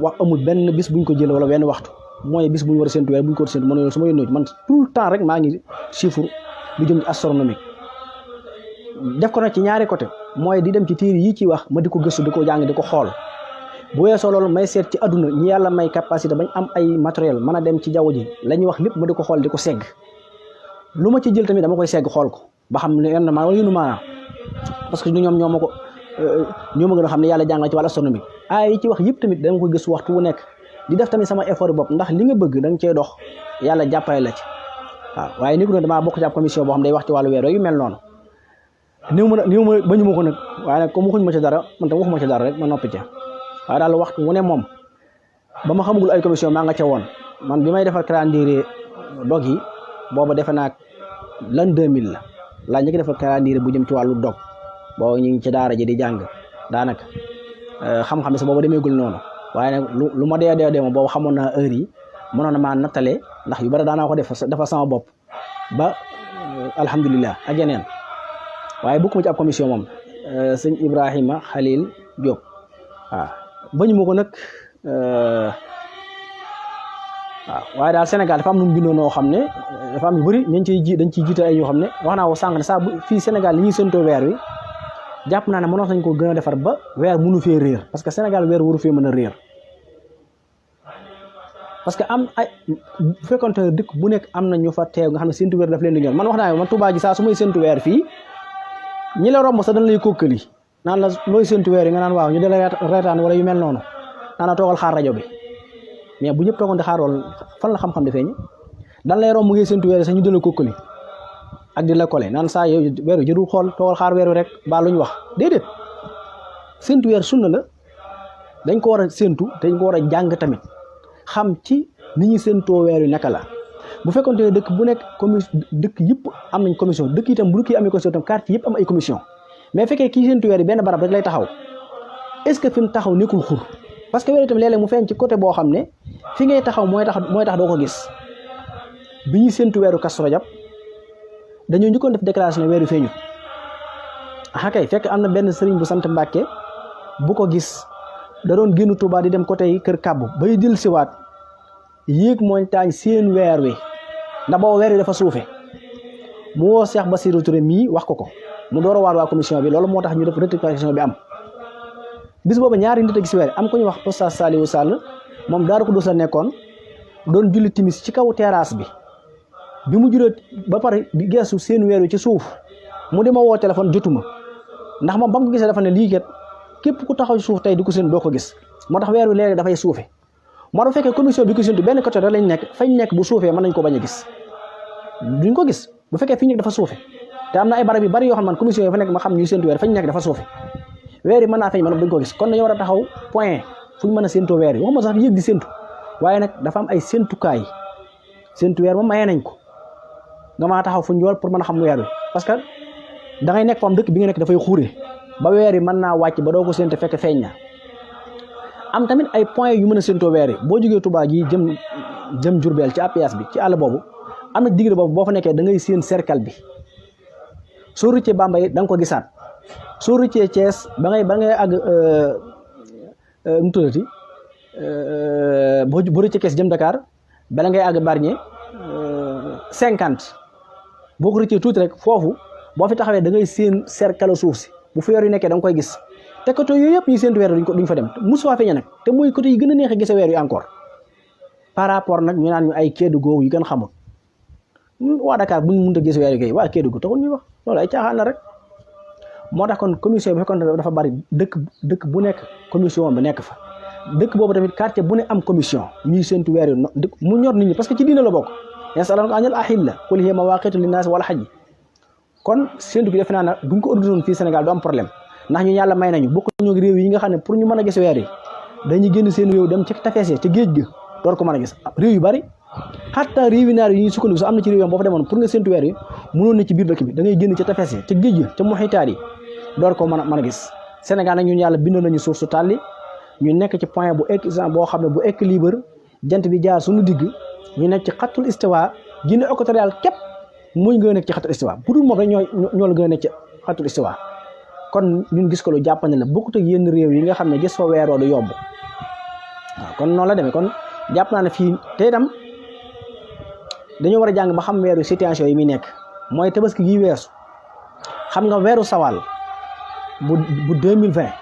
wax amul benn bis buñ ko jël wala benn waxtu mooy bis bu ñu war a séntu weer bu ñu ko war a séntu man su ma yónnee man tout le temps rek maa ngi chiffre lu jëm ci astronomique def ko nag ci ñaari côté mooy di dem ci téere yi ci wax ma di ko gëstu di ko jàng di ko xool bu weesoo loolu may seet ci àdduna ñi yàlla may capacité bañ am ay matériel mën a dem ci jaww ji la ñuy wax lépp ma di ko xool di ko segg lu ma ci jël tamit dama koy segg xool ko ba xam ne yenn maa wala yunu maanaam parce que ñoom ñoo ma gën a xam ne yàlla jàng na ci wàllu astronomique ay yi ci wax yëpp tamit dama koy gëstu waxtu wu nekk di def tamit sama effort bopp ndax li nga bëgg da nga cee dox yàlla jàppale la ci waaw waaye ni ko ne damaa bokk ci ab commission boo xam day wax ci wàllu weer yu mel noonu niw ma bañu ma ko nag waaye nag comme waxuñ ma ci dara man tam waxuma ci dara rek ma noppi ca waaye daal waxtu wu ne moom ba ma xamagul ay commission maa nga ca woon man bi may defar calendrier dog yi booba defe naa l'an 2000 laa njëkk defar calendrier bu jëm ci wàllu dog booba ñu ngi ci daara ji di jàng daanaka xam-xam sa booba demeegul noonu waaye nag lu ma dee ma boobu xamoon naa heure yi mënoon na maa nattale ndax yu bari daanaa ko dafa sama bopp ba alhamdulilah ak yeneen waaye bokkuma ci ab commission moom sëñ Ibrahima Khalil Diop waaw bañu ma ko nag waaw waaye daal Sénégal dafa am nu mu bindoo noo xam ne dafa am yu bëri dañ ciy jiite ay yoo xam ne wax naa ko sànq ne saa fii Sénégal li ñuy séntoo weer wi jàpp naa ne mënoon nañ ko gën a defar ba weer mënu fee réer parce que Sénégal weer waru fee mën a réer parce que am ay bu fekkoon te dëkk bu nekk am na ñu fa teew nga xam ne séntu weer daf leen di ñor man wax naa man Touba ji saa su may séntu weer fii ñi la romb sax dañ lay kokkali naan la looy séntu weer yi nga naan waaw ñu dala reetaan wala yu mel noonu naan la toogal xaar rajo bi mais bu ñëpp toogoon di xaar wala fan la xam-xam di feeñ dañ lay romb ngay séntu weer yi sax ñu dala kokkali ak di la kole naan saa yow weeru jërul xool toogal xaar weeru rek ba lu ñu wax déedéet séntu weer sunna la dañ ko war a séntu te dañ ko war a jàng tamit xam ci ni ñuy séntoo weer wi naka la bu fekkoon ne dëkk bu nekk dëkk yëpp am nañ commission dëkk itam bu dëkk yi amee commission itam quartier yëpp am ay commission mais fekkee kii séntu weer yi benn barab rek lay taxaw est ce que fi mu taxaw nekkul xur parce que weer itam léeg-léeg mu feeñ ci côté boo xam ne fi ngay taxaw mooy tax doo ko gis bi ñuy séntu weeru Kazu Rajab dañoo njëkkoon def déclaration ne weer wi feeñu kay fekk am na benn sëriñ bu sant Mbàkke bu ko gis da doon génn Touba di dem côté yi kër kàbbu bay dil siwaat yéeg montagne seen weer wi ndax booba weer wi dafa suufe mu woo Cheikh Bassirou Touré mii wax ko mu door a waar waa commission bi loolu moo tax ñu def rectification bi am bis booba ñaari nit a gis weer am ko ñu wax Oustaz Saliou Sall moom Daaru Xudoos la nekkoon doon julli timis ci kaw terrasse bi mu julee ba pare di geesu seen weer wi ci suuf mu di ma woo téléphone jotuma ndax moom ba mu ko gisee dafa ne lii kat képp ku taxaw ci suuf tey di ko seen doo ko gis moo tax weer wi léegi dafay suufe moo tax fekkee commission bi ko séntu benn côté rek lañ nekk fañ nekk bu suufee mën nañ ko bañ a gis duñ ko gis bu fekkee fi ñu nekk dafa suufe te am na ay barab yu bari yoo xam man commission yi fa nekk ma xam ñuy séntu weer fañ nekk dafa suufe weer yi mën naa feeñ man duñ ko gis kon dañu war a taxaw point fu ñu mën a séntoo weer yi waxuma sax yëg di séntu waaye nag dafa am ay séntukaay séntu weer moom mayee nañ ko nga maa taxaw fu ñu war pour mën a xam weer wi parce que da ngay nekk fam dëkk bi nga nekk dafay xuure ba weer yi mën naa wàcc ba doo ko séntu fekk feeñ na am tamit ay point yu mën a séntoo weer yi boo jógee Touba ji jëm Jurbel ci APS bi ci àll boobu am na diggante boobu boo fa nekkee da ngay séen cercle bi soo rëccee Bambey da nga ko gisaat soo rëccee Thiès ba ngay àgg mu tuddati boo rëccee Thiès jëm Dakar bala ngay àgg Bargny 50 boo ko rëccee tuuti rek foofu boo fi taxawee da ngay séen cercle suuf si bu fi weer yu nekkee da nga koy gis te côté yooyu yëpp ñuy séntu weer duñ fa dem mosu faa feeñe nag te muy côté yi gën a neex a gise weer yu encore par rapport nag ñu naan ñu ay Kédougou yu gën xamul waa Dakar buñ mënut a gis weer yu kay waa Kédougou taxul ñuy wax loolu ay caaxaan la rek moo tax kon commission bi fekkoon dafa bari dëkk bu nekk commission bi nekk fa dëkk boobu tamit quartier bu ne am commission ñuy séntu weer yu mu ñor nit ñi parce que ci diina la bokk yasalunaka anil ahilla qul hiya mawaqitu linnaasi wal hajj kon séntu gi defe naa ne buñ ko organisé woon fii Sénégal du am problème ndax ñu yàlla may nañu bokk ñu réew yi nga xam ne pour ñu mën a gis weer yi dañuy génn seen réew dem ci tefes ci géej gi door ko mën a gis réew yu bari xatta réew yi naar yi ñuy sukkandiku sax am na ci réew yoon boo fa demoon pour nga séntu weer yi mënoon na ci biir dëkk bi da ngay génn ci tefes ci géej gi ca muxitaat yi door ko mën a gis Sénégal nag ñun yàlla bindoon nañu suuf su tàlli ñu nekk ci point bu exemple boo xam ne bu équilibre jant bi jaar suñu digg ñu nekk ci xatul istiwa Guinée équatoriale képp muy gën a nekk ci xatul istiwa bu dul moom rek ñoo la gën a nekk ci xatul istiwa kon ñun gis ko lu jàppane la bokkut ak yenn réew yi nga xam ne gis fa weeroo du yomb waaw kon noonu la demee kon jàpp naa ne fii te itam dañoo war a jàng ba xam weeru situation yi muy nekk mooy tabaski gi weesu xam nga weeru sawal bu 2020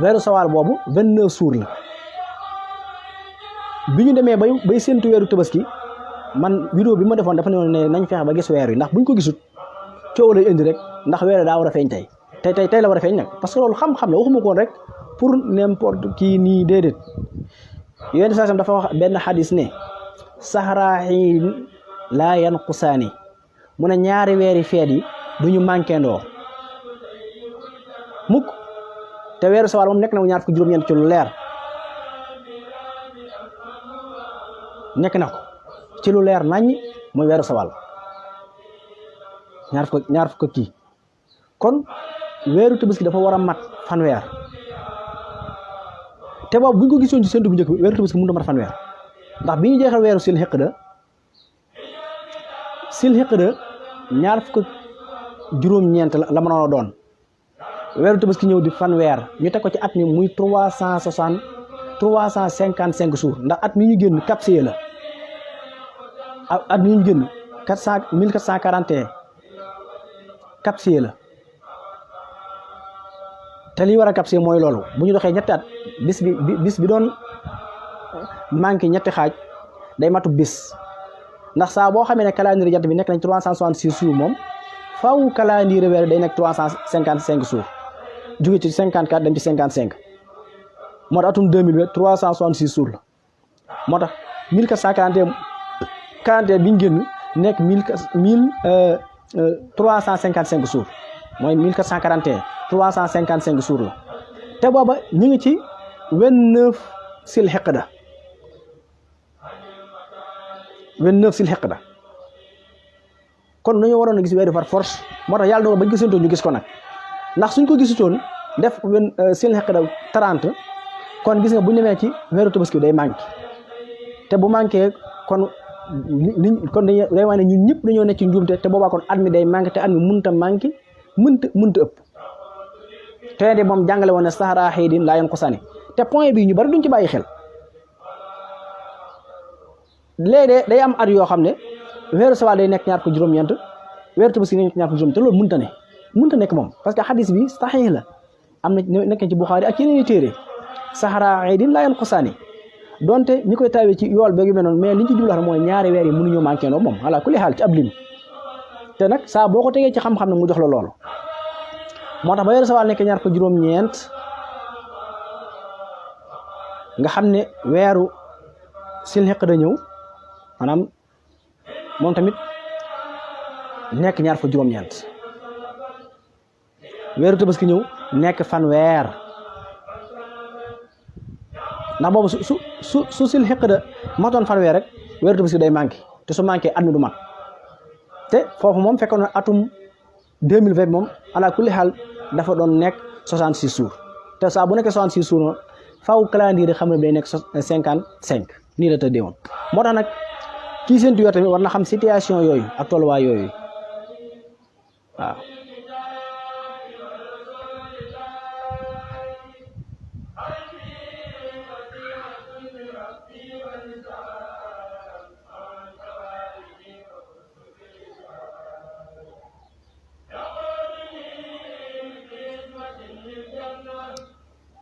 weeru sawal boobu 29 jours la bi ñu demee bay séntu weeru tabaski man vidéo bi ma defoon dafa ne nañ fexe ba gis weer yi ndax buñ ko gisut coow lay indi rek ndax weer daa war a feeñ tey la war a feeñ nag parce que loolu xam-xam la waxuma koon rek pour n'importe qui nii déedéet yonent saa dafa wax benn xadis ne saxraaxiin laa yanqusaani mu ne ñaari weeri feet yi duñu manqué ndoo mukk te weeru sawal moom nekk na ñaar fukki juróom-ñeent ci lu leer nekk na ko ci lu leer naññ mooy weeru sawal ñaar fukk kii kon weeru tabaski dafa war a mat fanweer te boobu bu ñu ko gisoon ci séntu bu njëkk bi weeru tabaski mënut a mat fanweer ndax bi ñu jeexal weeru sil xeqda ñaar fukk juróom-ñeent la mënoon a doon weeru tabaski ñëw di fanweer ñu teg ko ci at mi muy 355 jours ndax at mi ñu génn capsé la at mi ñu génn 1441 capsé la te li war a capsé mooy loolu bu ñu doxee ñetti at bis bi doon manqué ñetti xaaj day matu bis ndax saa boo xamee ne calendrier jant bi nekk nañ 366 jours moom faaw calendrier weer day nekk 355 jours jóge ci 54 dem ci 55 moo tax atum 2020 366 jours la moo tax 1441 bi ñu génn nekk 355 jours mooy 1441 355 jours la te booba ñu ngi ci 29 sil xeqda 29 sil xeqda kon dañoo waroon a gis weeru par force moo tax yàlla dogal bañ gisantoon ñu gis ko nag ndax suñ ko gisutoon def sil xeqda 30 kon gis nga bu ñu demee ci weeru tabaski day manqué te bu manqué kon day wane ñun ñëpp dañoo nekk ci njuumte te boobaa kon at mi day manqué te at mi mënta manqué mënta ëpp te de moom jàngale woon ne saxaraa xiidin laa yanqusaani te point bi ñu bari duñ ci bàyyi xel léegi day am at yoo xam ne weeru sawal day nekk ñaar ko juróom-ñeent weeru tabaski day nekk ñaar ko juróom te loolu mënta nekk moom parce que xadis bi saxiix la am na nekk ci Buxaari ak yeneen i téere saxaraa xiidin laa yanqusaani donte ñi koy taawee ci yool beeg yu mel noonu mais liñ ci jublu xam mooy ñaari weer yi mënuñoo manqué noo moom ala kulli xaal ci ab lim te nag saa boo ko tegee ci xam-xam ne mu jox la loolu moo tax ba weeru sawal nekk ñaar ko juróom-ñeent nga xam ne weeru sil xeqda ñëw maanaam moom tamit nekk ñaar ko juróom-ñeent weeru tabaski ñëw nekk fanweer ndax boobu su sil xeqda matoon fanweer rek weeru tabaski day manqué te su manqué at mi du mat te foofu moom fekkoon na atum 2020 moom ala kulli xaal dafa doon nekk 66 jours te saa bu nekkee 66 jours noonu faaw calendrier xam ne day nekk 55 nii la tëddee woon moo tax nag kii séntu weer tamit war na xam situation yooyu ak tolluwaay yooyu waaw.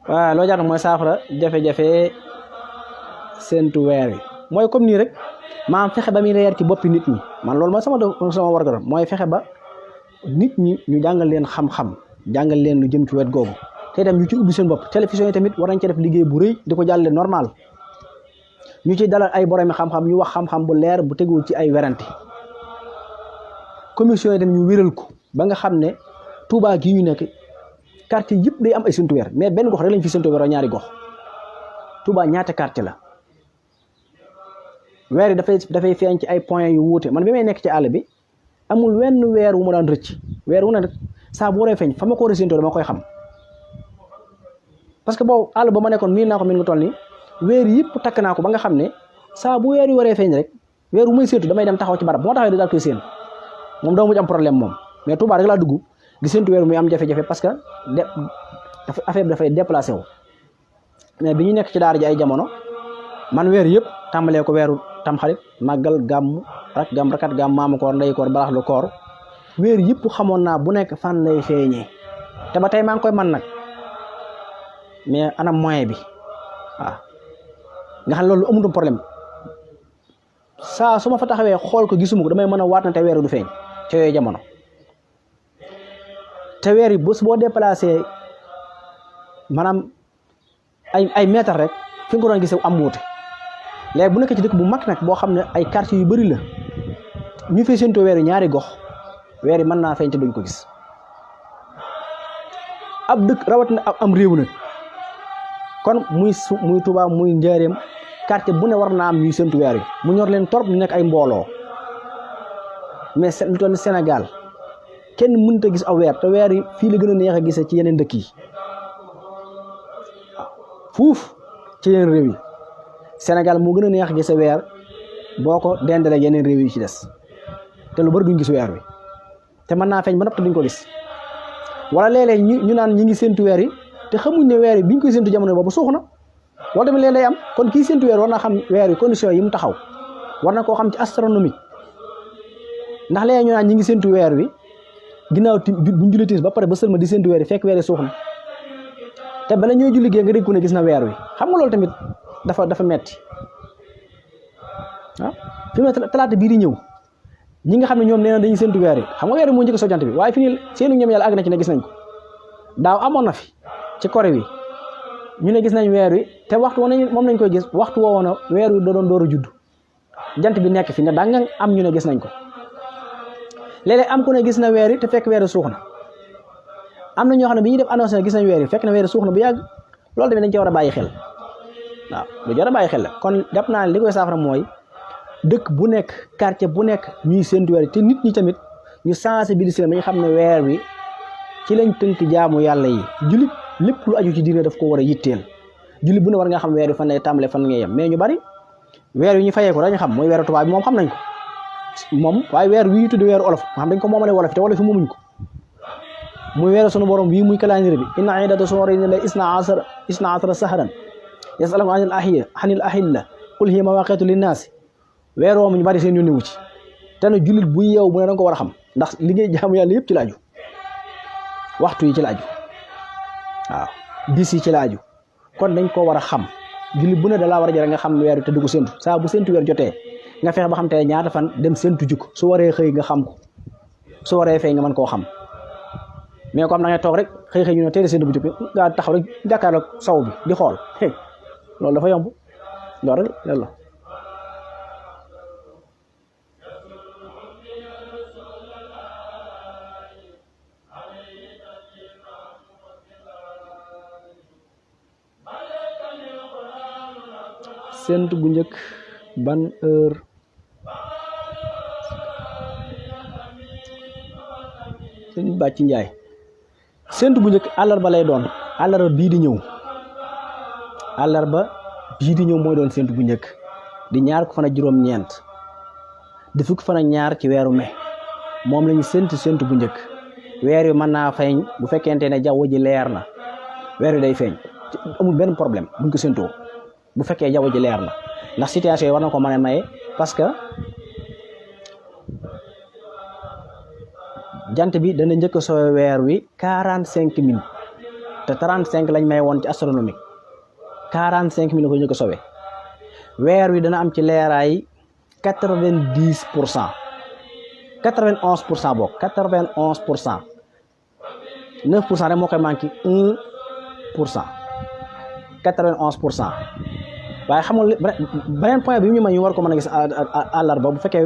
waaw loo jàpp mooy saafara jafe-jafe séntu weer yi mooy comme nii rek maanaam fexe ba muy leer ci boppi nit ñi man loolu mooy sama warga mooy fexe ba nit ñi ñu jàngal leen xam-xam jàngal leen lu jëm ci wet googu te itam ñu ci ubbi seen bopp télévision yi tamit war nañ ci def liggéey bu rëy di ko jàllale normal ñu ci dalal ay boromi xam-xam ñu wax xam-xam bu leer bu teguwul ci ay werante commission yi tamit ñu wéral ko ba nga xam ne Touba gii ñu nekk quartier yëpp day am ay séntu weer mais benn gox rek lañ fi séntu weer ak ñaari gox Touba ñaata quartier la weer yi dafay feeñ ci ay points yu wuute man bi may nekk ci àll bi amul wenn weer wu ma daan rëcc weer wu ne rek saa bu waree feeñ fa ma ko war a séntoo dama koy xam parce que boobu àll ba ma nekkoon miin naa ko miin nga toll nii weer yëpp takk naa ko ba nga xam ne saa bu weer wi waree feeñ rek weeru muy séentu damay dem taxaw ci barab bu ma taxawee daal koy séen moom doo mujj am problème moom mais Touba rek laa dugg di séentu weer muy am jafe-jafe parce que affaire bi dafay déplacé wu mais bi ñu nekk ci daara ji ay jamono man weer yëpp tàmbalee ko weeru tamxarit màggal gàmm rakat gàmm maamu koor ndey koor baraxlu koor weer yëpp xamoon naa bu nekk fan lay feeñee te ba tey maa ngi koy man nag mais anam moyen bi waaw nga xam loolu amutum problème saa su ma fa taxawee xool ko gisuma ko damay mën a waat na te weer du feeñ ca yooyu jamono te weer yi bés boo déplacé maanaam ay mètre rek fi nga ko doon gisee am wuute léegi bu nekk ci dëkk bu mag nag boo xam ne ay quartier yu bari la ñu fay séentoo weer yi ñaari gox weer yi mën naa feeñ te duñ ko gis ab dëkk rawat na am réew nag kon muy Touba muy Njaaréem quartier bu ne war naa am ñuy séntu weer yi mu ñor leen torop ñu nekk ay mbooloo mais lu toll ni Sénégal kenn mënut a gis aw weer te weer yi fii la gën a neex a gisee ci yeneen dëkk yi fuuf ci yeneen réew yi Sénégal moo gën a neex a gisee weer boo ko dendalee yeneen réew yi ci des te lu bari duñ gis weer wi te mën naa feeñ ba noppi duñ ko gis wala léeg-léeg ñu naan ñi ngi séntu weer yi te xamuñ ne weer yi biñ koy séntu jamono boobu suux na loolu tamit leen day am kon kii séntu weer war na xam weer yi condition yi mu taxaw war na koo xam ci astronomie ndax léegi ñu naan ñi ngi séntu weer wi ginnaaw buñ julli timis ba pare ba sëlma di séntu weer yi fekk weer yi suux na te bala ñoo julli gee nga dégg ku ne gis na weer wi xam nga loolu tamit dafa metti ah fi mu ne talaata bii di ñëw ñi nga xam ne ñoom nee na dañuy séntu weer yi xam nga weer yi moo njëkk sojant bi waaye fi ni seenu ñoom yàlla àgg na ci ne gis nañ ko daaw amoon na fi ci Corée wi ñu ne gis nañ weer wi te waxtu woon moom nañ koy gis waxtu woowoon na weer wi doon door a judd jant bi nekk fi ne daa nga am ñu ne gis nañ ko léeg-léeg am ku ne gis na weer yi te fekk weer yi suux na am na ñoo xam ne bi ñuy def annoncé ne gis nañ weer yi fekk na weer yi suux na bu yàgg loolu tamit dañ ci war a bàyyi xel waaw lu jar a bàyyi xel la kon jàpp naa ne li koy saafara mooy dëkk bu nekk quartier bu nekk ñuy séntu weer yi te nit ñi tamit ñu sensibiliser ba ñu xam ne weer wi ci lañ tënk jaamu yàlla yi jullit lépp lu aju ci diine daf ko war a yitteel jullit bu ne war nga xam weer wi fan lay tàmbalee fan ngay yem mais ñu bari weer wi ñu fayee ko dañu xam mooy weeru tubaab bi moom xam nañ ko moom waaye weer wi ñu tudd weeru olof nga xam dañ ko moomalee wolof te wolof yi moomuñ ko muy weeru sunu borom bii muy calendrier bi inna iddata shuhuri la isna asara sahran yasaluna anil ahilla qul hiya mawaqitu linnaasi weer woomu ñu bari seen yónni wu ci te na jullit bu yeew bu ne da nga ko war a xam ndax li ngay jaamu yàlla yëpp ci la aju waxtu yi ci la aju waaw bis yi ci la aju kon dañ ko war a xam jullit bu ne da laa war a jëre nga xam weer te dugg séntu saa bu séntu weer jotee nga fexe ba xam te ñaata fan dem séntu jikko su waree xëy nga xam ko su waree fay nga mën koo xam mais comme da ngay toog rek xëy ñu ne teel a séntu bu jikko nga taxaw rek jàkkaarloog saw bi di xool loolu dafa yomb loolu rek loolu la séntu bu njëkk ban heure sëñ Bàcci Njaay séntu bu njëkk àllarba lay doon àllarba bii di ñëw mooy doon séntu bu njëkk di ñaar ko fan ak juróom-ñeent di fukki fan ak ñaar ci weeru mai moom la ñu séntu bu njëkk weer wi mën naa feeñ bu fekkente ne jaww ji leer na weer wi day feeñ amul benn problème buñ ko séntoo bu fekkee jaww ji leer na ndax situation yi war na ko mën a maye parce que jant bi dana njëkk a sowe weer wi 45 minutes te 35 lañ may woon ci astronomique 45 minutes ko njëkk a sowe weer wi dana am ci leeraay 90% 91% bokk 91% 9% rek moo koy manqué 1% 91%. waaye xamul beneen point bi ñu ma ñu war ko mën a gis àllarba bu fekkee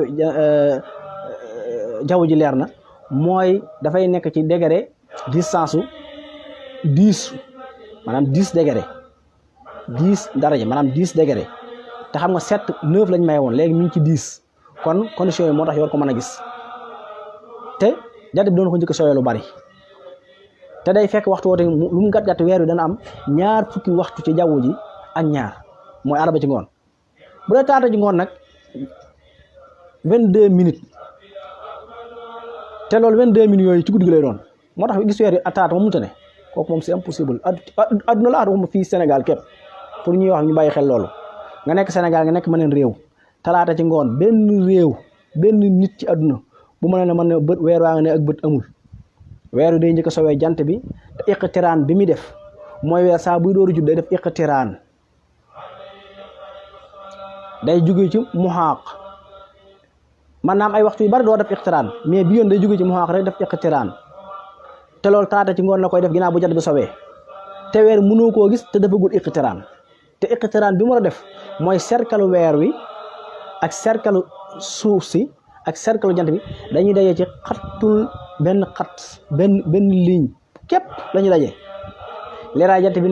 jaww ji leer na mooy dafay nekk ci degré distance su 10 maanaam 10 degré 10 daraja maanaam 10 degré te xam nga 7 9 lañ may woon léegi mi ngi ci 10 kon condition yi moo tax ñu war ko mën a gis te jant bi doon ko njëkk sooyee lu bari te day fekk waxtu woote lu mu gàtt weer wi dana am ñaar fukki waxtu ci jaww ji ak ñaar mooy araba ci ngoon bu dee talaata ci ngoon nag 22 minutes te loolu 22 minutes yooyu ci guddi gi lay doon moo tax gis weer yi talaata moom mënta ne kooku moom c'est impossible adduna la waxuma fii Sénégal képp pour ñuy wax ñu bàyyi xel loolu nga nekk Sénégal nga nekk meneen réew talaata ci ngoon benn réew benn nit ci adduna bu mën ne man ne bët weer waa nga ne ak bët amul weer wi day njëkk a sowee jant bi te iqtiraan bi muy def mooy weer saa buy dooru judd day def iqtiraan day jóge ci muhaaq maanaam ay waxtu yu bari doo def iqtiraan mais bi yoon day jóge ci muhaaq rek def iqtiraan te loolu talaata ci ngoon la koy def ginnaaw bu jant bi sowee te weer mënoo koo gis te defagul iqtiraan te iqtiraan bi mu war a def mooy cercle weer wi ak cercle suuf si ak cercle jant bi dañuy daje ci xattul benn ligne képp lañuy daje leeraay jant bi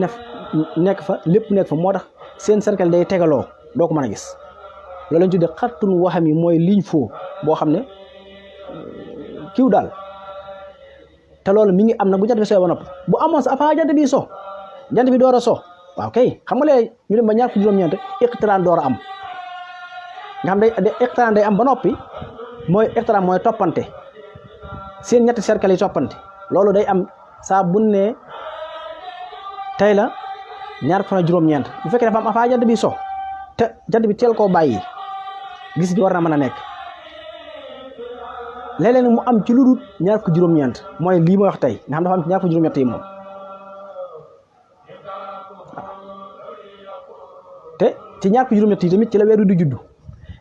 nekk fa lépp nekk fa moo tax seen cercle day tegaloo doo ko mën a gis loolu lañ tuddee xattul waxam yi mooy ligne foo boo xam ne kiw daal te loolu mi ngi am na bu jant bi soo ba nopp bu amoon sa afaa jant bi so jant bi door a so waaw kay xam nga léegi ñu dem ba ñaar fukki juróom-ñeent iqtiraan door a am nga xam day iqtiraan day am ba noppi mooy iqtiraan mooy toppante seen ñetti cercle yi toppante loolu day am saa bu ne tey la ñaar fukki juróom-ñeent bu fekkee dafa am afaa jant bi so te jant bi teel koo bàyyi gis gi war na mën a nekk léeg-léeg mu am ci lu dul ñaar fukki juróom-ñeent mooy lii ma wax tey nga xam dafa am ci ñaar fukki juróom-ñett yi moom te ci ñaar fukki juróom-ñett yi tamit ci la weeru di juddu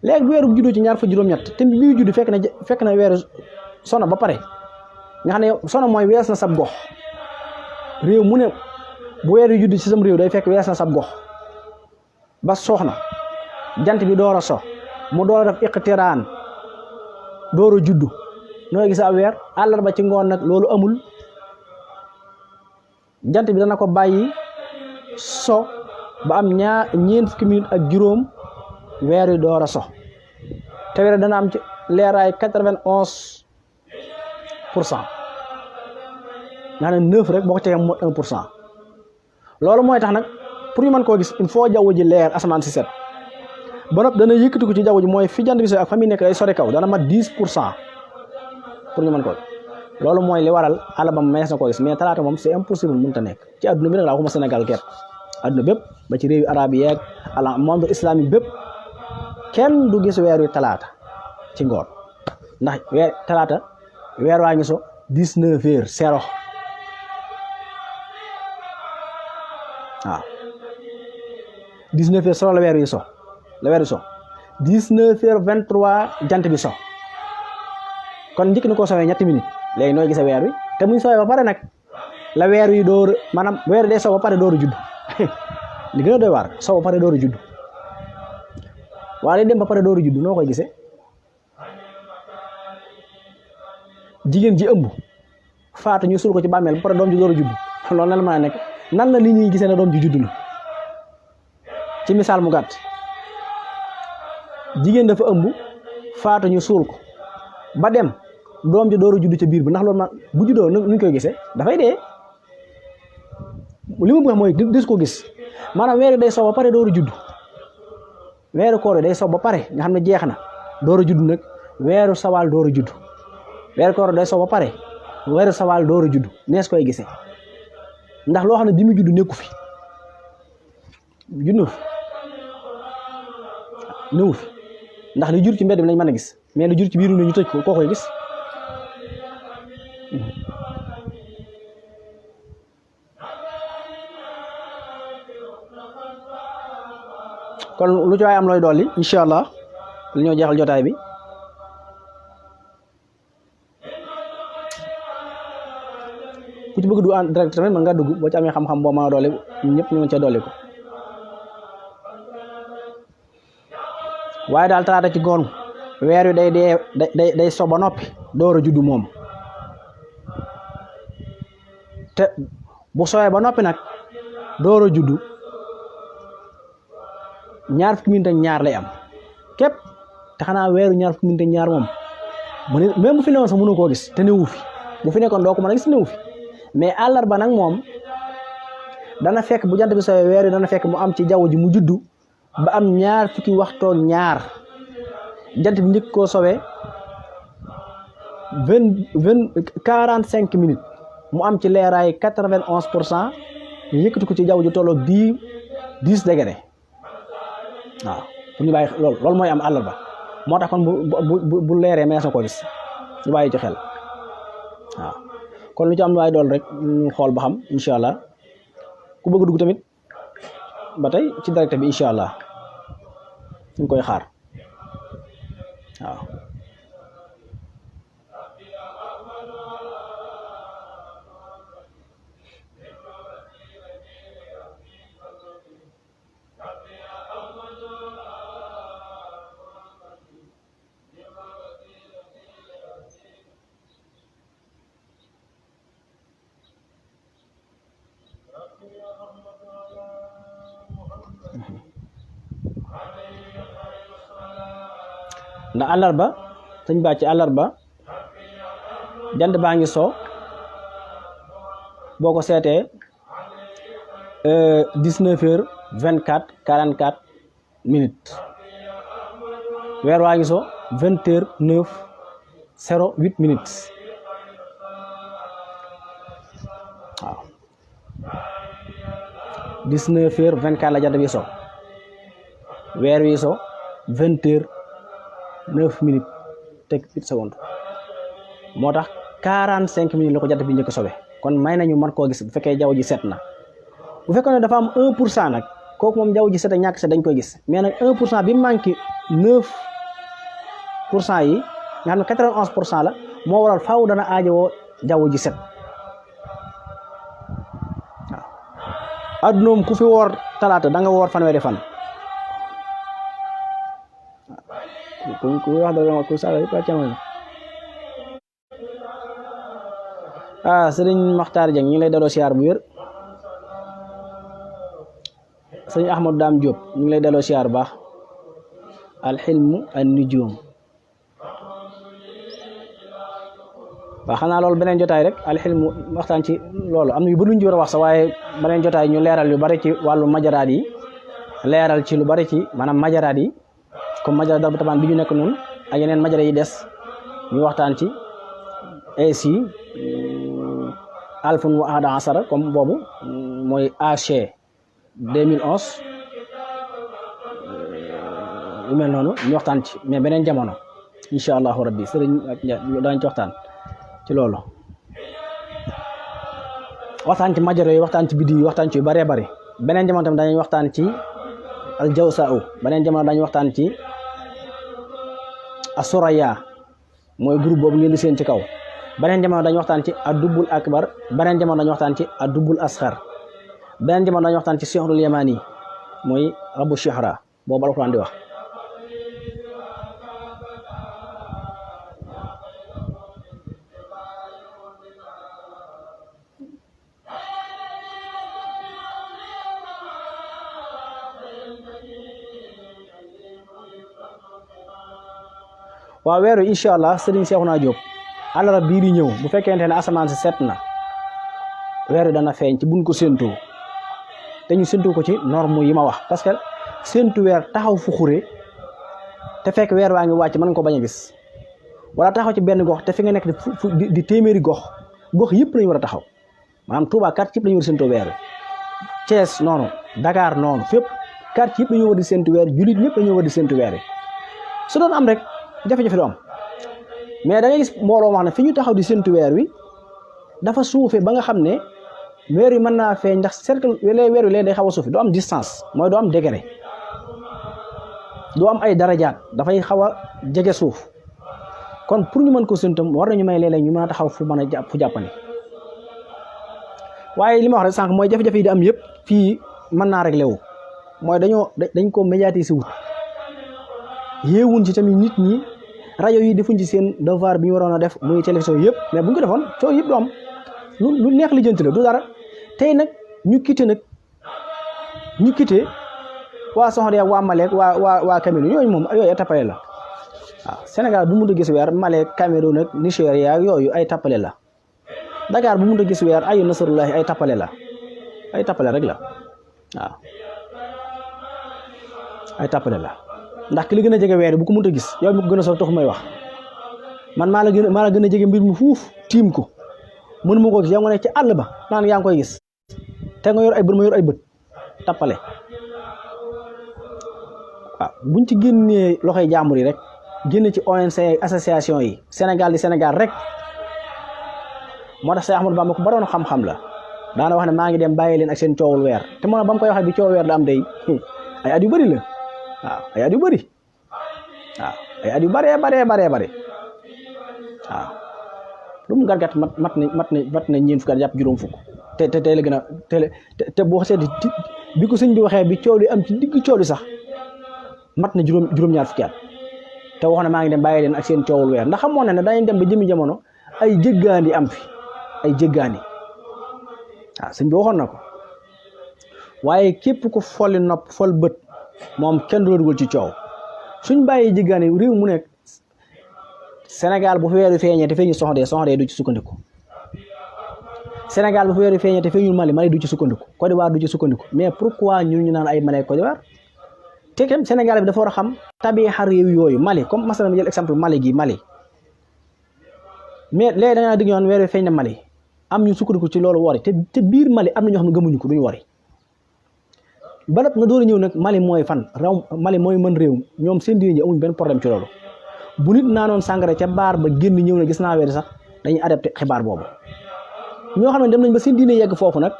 léegi bu weeru bu juddoo ci ñaar fukki juróom-ñett te bi muy judd fekk na weeru sono ba pare nga xam ne sono mooy wees na sab gox réew mu ne bu weeru judd ci sam réew day fekk wees na sab gox ba soxna jant bi door a so mu door a def iqtiraan door a juddu nooy gis ab weer àllarba ci ngoon nag loolu amul jant bi dana ko bàyyi so ba am ñeent fukki minutes ak juróom weer yi door a so te weer dana am ci leeraay 91% nga xam ne 9 rek boo ko tegee mot 1%. loolu mooy tax nag pour ñu mën koo gis il faut jaww ji leer asamaan si set ba noppi dana yëkkati ko ci jaww ji mooy fi jant bi so ak fa muy nekk day sori kaw dana mat 10% pour ñu mën ko loolu mooy li waral àllarba mees na koo gis mais talaata moom c'est impossible mënut a nekk ci adduna bi nag laa waxuma Sénégal képp adduna bépp ba ci réewi arabe yeeg ala monde islamique bépp kenn du gis weer wi talaata ci ngoon ndax weer talaata weer waa ngi so 19h00 waaw 19h00 la weer wi so 19h23 jant bi so kon njëkk na koo sowee ñetti minutes léegi nooy gisa weer wi te muy sowee ba pare nag la weer wi door maanaam weer day sow ba pare dooru judd li gën a doy waar sow ba pare dooru judd waaye dem ba pare dooru judd noo koy gisee jigéen ji ëmb faatu ñu sul ko ci bàmmeel ba pare doom ji dooru judd loolu nan la mën a nekk nan la nit ñi gisee ne doom ji judd na ci misaal mu gàtt jigéen dafa ëmb faatu ñu suul ko ba dem doom ji dooru judd ca biir bi ndax loolu ma bu juddoo nu ñu koy gisee dafay dee li ma bëgg mooy des ko gis maanaam weer day sow ba pare dooru judd weeru koor day sow ba pare nga xam ne jeex na dooru judd nag weeru sawaal dooru judd weeru koor day sow ba pare weeru sawaal dooru judd nees koy gisee ndax loo xam ne bi mu judd nekku fi judd néew fi ndax li jur ci mbedd bi lañ mën a gis mais li jur ci biiru ne ñu tëj ko koo koy gis kon lu ci waay am looy dolli incha allah li ñoo jeexal jotaay bi ku ci bëgg du en direct tamit mën nga dugg boo ci amee xam-xam boo mën a dolli ñun ñëpp ñu mën cee dolli ko waaye daal talaata ci ngoon weer wi day so ba noppi door a juddu moom te bu sowee ba noppi nag door a juddu ñaar fukki minute ak ñaar lay am képp te xanaa weeru ñaar fukki minute ak ñaar moom même bu fi newoon sax mënu koo gis te newu fi bu fi nekkoon doo ko mën a gis newu fi mais àllarba nag moom dana fekk bu jant bi sowee weer wi dana fekk mu am ci jaww ji mu juddu ba am ñaar fukki waxtoo ñaar jant bi njëkk koo sowe 45 minutes mu am ci leeraay 91%, ñu yëkkati ko ci jaww ji tolloog 10 degré waaw pour ñu bàyyi loolu mooy am àllarba. moo tax kon bu leeree mees na ko gis ñu bàyyi ci xel waaw kon lu ci am lu waay dool rek ñu xool ba xam incha allah ku bëgg dugg tamit ba tey ci direct bi incha allah ñu koy xaar waaw. ndax àllarba sëñ baa ci àllarba jant baa ngi so boo ko seetee 19h24 minutes weer waa ngi so 20h09 minutes waaw 19h24 la jant bi so weer wi so 20h09 minutes teg 8 secondes moo tax 45 minutes la ko jant bi njëkk sobe kon may nañu mën koo gis bu fekkee jaww ji set na. bu fekkoon ne dafa am 1% nag kooku moom jaww ji set ak ñàkk set dañ koy gis mais nag 1% bi manqué 9% yi nga xam ne 91% la moo waral faaw dana aajowoo jaww ji set waaw. addunoom ku fi woor talaata da nga woor fanweeri fan. ku wax dëgg ku saaga yëpp sëriñ Maxtaar Jeng ñu ngi lay daloo siyaar bu wér. sëriñ Ahmadou Dame Diop ñu ngi lay daloo siyaar bu baax. alxilmu an nujum waaw xanaa loolu beneen jotaay rek alxilmu waxtaan ci loolu am na yu bëri ñu war a wax sax waaye beneen jotaay ñu leeral yu bari ci wàllu majaraat yi leeral ci lu bari ci maanaam majaraat yi comme majara darbu tabaan bi ñu nekk noonu ak yeneen majara yi des ñu waxtaan ci ainsi alfun wa ahada asara comme boobu mooy AC 2011 yu mel noonu ñu waxtaan ci mais beneen jamono incha allahu rabbi sëriñ ak daañ ci waxtaan ci loolu waxtaan ci majara yi waxtaan ci biddi yi waxtaan ci yu bëree bëri beneen jamono tamit dañuy waxtaan ci al jawsa'u beneen jamono dañuy waxtaan ci asuraya mooy groupe boobu ngeen di seen ci kaw beneen jamono dañuy waxtaan ci addubul akbar beneen jamono dañuy waxtaan ci addubul asxar beneen jamono dañuy waxtaan ci sihrul yamani mooy rabu shihra boobu alquran di wax waaw weeru incha allah sëriñ Seexuna Jóob àllarba bii di ñëw bu fekkente ne asamaan si set na weeru dana feeñ ci buñ ko séentoo te ñu séentu ko ci norme yi ma wax parce que séentu weer taxaw fu xure te fekk weer waa ngi wàcc mën nga ko bañ a gis wala taxaw ci benn gox te fi nga nekk di téeméeri gox yëpp lañu war a taxaw maanaam Touba quartier yëpp lañu war a séentoo weer Thiès noonu Dakar noonu fépp quartier yëpp lañu war di séentu weer jullit ñëpp lañu war di séentu weer su doon am rek jafe-jafe du am mais da ngay gis mbooloo wax ne fi ñu taxaw di séntu weer wi dafa suufee ba nga xam ne weer wi mën naa feeñ ndax cercle weer wi leen day xaw a suufi du am distance mooy du am degré du am ay darajaat dafay xaw a jege suuf kon pour ñu mën ko séntam war nañu may léeg-léeg ñu mën a taxaw fu mën a jàpp fu jàppane waaye li ma wax rek sànq mooy jafe-jafe yi di am yëpp fii mën naa réglé wu mooy dañ ko médiatiser wut yéewuñ ci tamit nit ñi rajo yi defuñ ci seen devoir bi ñu waroon a def muy télévision yëpp mais bu ñu ko defoon coow yëpp du am lu neex li jënt la du dara tey nag ñu quitté waa Soxna ak waa Malek waa Cameroun yooyu moom yooyu ay tappale la waaw Sénégal bu mun a gis weer Malek Cameroun ak Nigéria yooyu ay tappale la Dakar bu mun a gis weer ayu Nasrullahi ay tappale la ay tappale rek la waaw ay tàppale la ndax ki li gën a jege weer bu ko mënut a gis yow mi ko gën a sori taxu may wax man maa la gën a jege mbir mi fuuf tiim ko mënu ma ko gis yow nga nekk ci àll ba naan yaa ngi koy gis te nga yor ay bët ma yor ay bët tàppale waaw buñ ci génnee loxoy jàmbur yi rek génn ci ONC association yi Sénégal di Sénégal rek moo tax Seex Ahmadu Bamba ko baroon xam-xam la daana wax ne maa ngi dem bàyyi leen ak seen coowul weer te moo ba mu koy waxee bi coowul weer la am day ay at yu bëri la waaw ay at yu bëri waaw ay at yu bëree bëri waaw lu mu gàtt mat na ñeent fukk at jàpp juróom fukk te tey la gën a te boo seeti bi ko sëñ bi waxee bi coow li am ci digg coow li sax mat na juróom-ñaar fukki at te wax na maa ngi dem bàyyi leen ak seen coowul weer ndax xamoon na ne dañuy dem ba jëmi jamono ay jéggaani am fi ay jéggaani waaw sëñ bi waxoon na ko waaye képp ku folli nopp fol bët moom kenn du la dugal ci coow suñ bàyyi jéggaani réew mu nekk Sénégal bu fi weeru feeñee te feeñu soxdee du ci sukkandiku Sénégal bu fi weeru feeñee te feeñul Mali du ci sukkandiku Côte d'Ivoire du ci sukkandiku mais pourquoi ñun ñu naan ay Mali Côte d'Ivoire te tam Sénégal bi dafa war a xam tabiixa réew yooyu Mali comme masalan jël exemple Mali mais léegi da ngaa dégg ñoon weeru feeñ na Mali am ñu sukkandiku ci loolu wari te biir Mali am na ñoo xam ne gëmuñu ko duñu wari balab nga door a ñëw nag Mali mooy fan raw Mali mooy mën réew ñoom seen diine ji amuñ benn problème ci loolu bu nit naanoon sàngara ca baar ba génn ñëw na gis naa weer sax dañuy adapté xibaar boobu ñoo xam ne dem nañ ba seen diine yegg foofu nag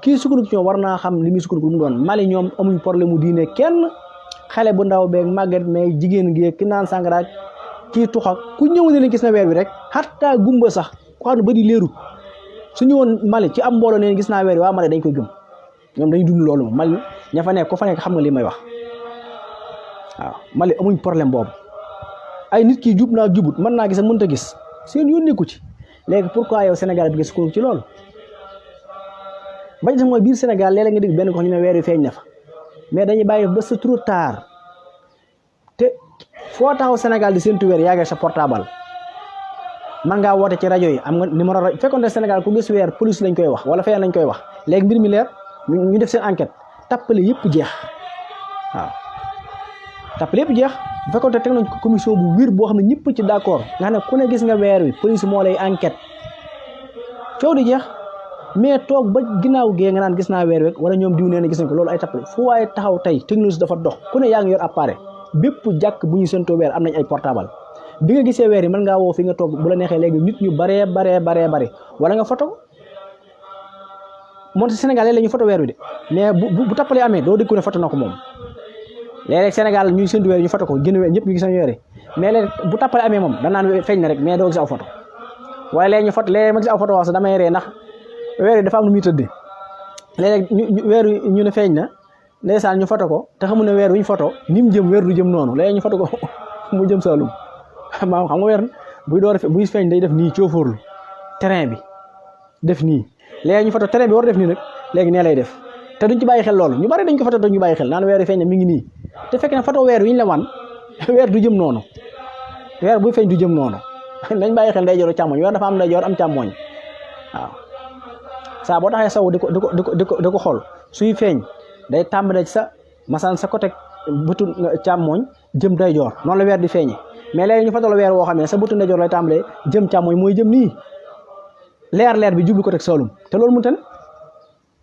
kii sukkandiku ci ñoom war naa xam li muy sukkandiku lu mu doon Mali ñoom amuñ problème mu diine kenn xale bu ndaw beeg màgget mais jigéen gi ki naan sàngara kii tuxa ku ñëw ne leen gis na weer bi rek xataa gumba sax ku xam ne ba di leeru su ñëwoon Mali ci am mbooloo neen gis naa weer bi waa Mali dañ koy gëm ñoom dañuy dund loolu moom Mali ña fa nekk ko fa nekk xam nga li may wax waaw Mali amuñ problème boobu ay nit ki jub naa jubut mën naa gis mënut a gis seen yoon nekku ci léegi pourquoi yow Sénégal bi nga sukkandiku ci loolu bañ sax mooy biir Sénégal léeg-léeg nga dégg benn ko ñu ne weer wi feeñ na fa mais dañuy bàyyi ba c'est trop tard te foo taxaw Sénégal di séntu weer yaa ngi sa portable man ngaa woote ci rajo yi am nga numéro rajo fekkoon ne Sénégal ku gis weer police lañ koy wax wala feneen lañ koy wax léegi mbir mi leer ñu def seen enquête tappale yëpp jeex waaw tappale yëpp jeex bu fekkoon ne teg nañ ko commission bu wér boo xam ne ñëpp ci d'accord nga xam ne ku ne gis nga weer wi police moo lay enquête coow di jeex mais toog ba ginnaaw gee nga naan gis naa weer wi wala ñoom diw nee na gis nañ ko loolu ay tappale fu waaye taxaw tey technologie dafa dox ku ne yaa ngi yor appareil bépp jàkk bu ñu séntoo weer am nañ ay portable bi nga gisee weer yi mën ngaa woo fi nga toog bu la neexee léegi nit ñu baree wala nga photo moom Sénégal léeg-léeg ñu photo weer wi de mais bu tappalee amee doo dégg ne photo na ko moom léeg-léeg Sénégal ñuy séntu weer ñu photo ko gën weer ñëpp ñu gis nañu weer yi mais léegi bu tappalee amee moom danaan feeñ na rek mais doo gis aw photo waaye léegi ñu photo léeg-léeg ma gis aw photo wax sax damay ree ndax weer yi dafa am lu muy tëddee léeg-léeg weer ñu ne feeñ na ndeysaan ñu photo ko te xamu ne weer wi ñu photo ni mu jëm weer du jëm noonu léegi ñu photo ko mu jëm Saalum maam xam nga weer buy feeñ day def nii coofóorlu terrain bi def nii léegi ñu photo terrain bi war def nii nag léegi nee lay def te duñ ci bàyyi xel loolu ñu bari dañ ko photo duñ ñu bàyyi xel naan weer wi feeñ na mi ngi nii te fekk ne photo weer wi ñu la wan weer du jëm noonu weer buy feeñ du jëm noonu dañ bàyyi xel ndeyjoor càmmoñ weer dafa am ndeyjoor am càmmoñ waaw saa boo taxee saw di ko xool suy feeñ day tàmbalee ci sa masan sa côté bëtu càmmoñ jëm ndeyjoor noonu la weer di feeñe mais léegi ñu foto la weer woo xam ne sa bëtu ndeyjoor lay tàmbalee jëm càmmoñ mooy jëm nii leer bi jublu ko teg Saalum te loolu mu tan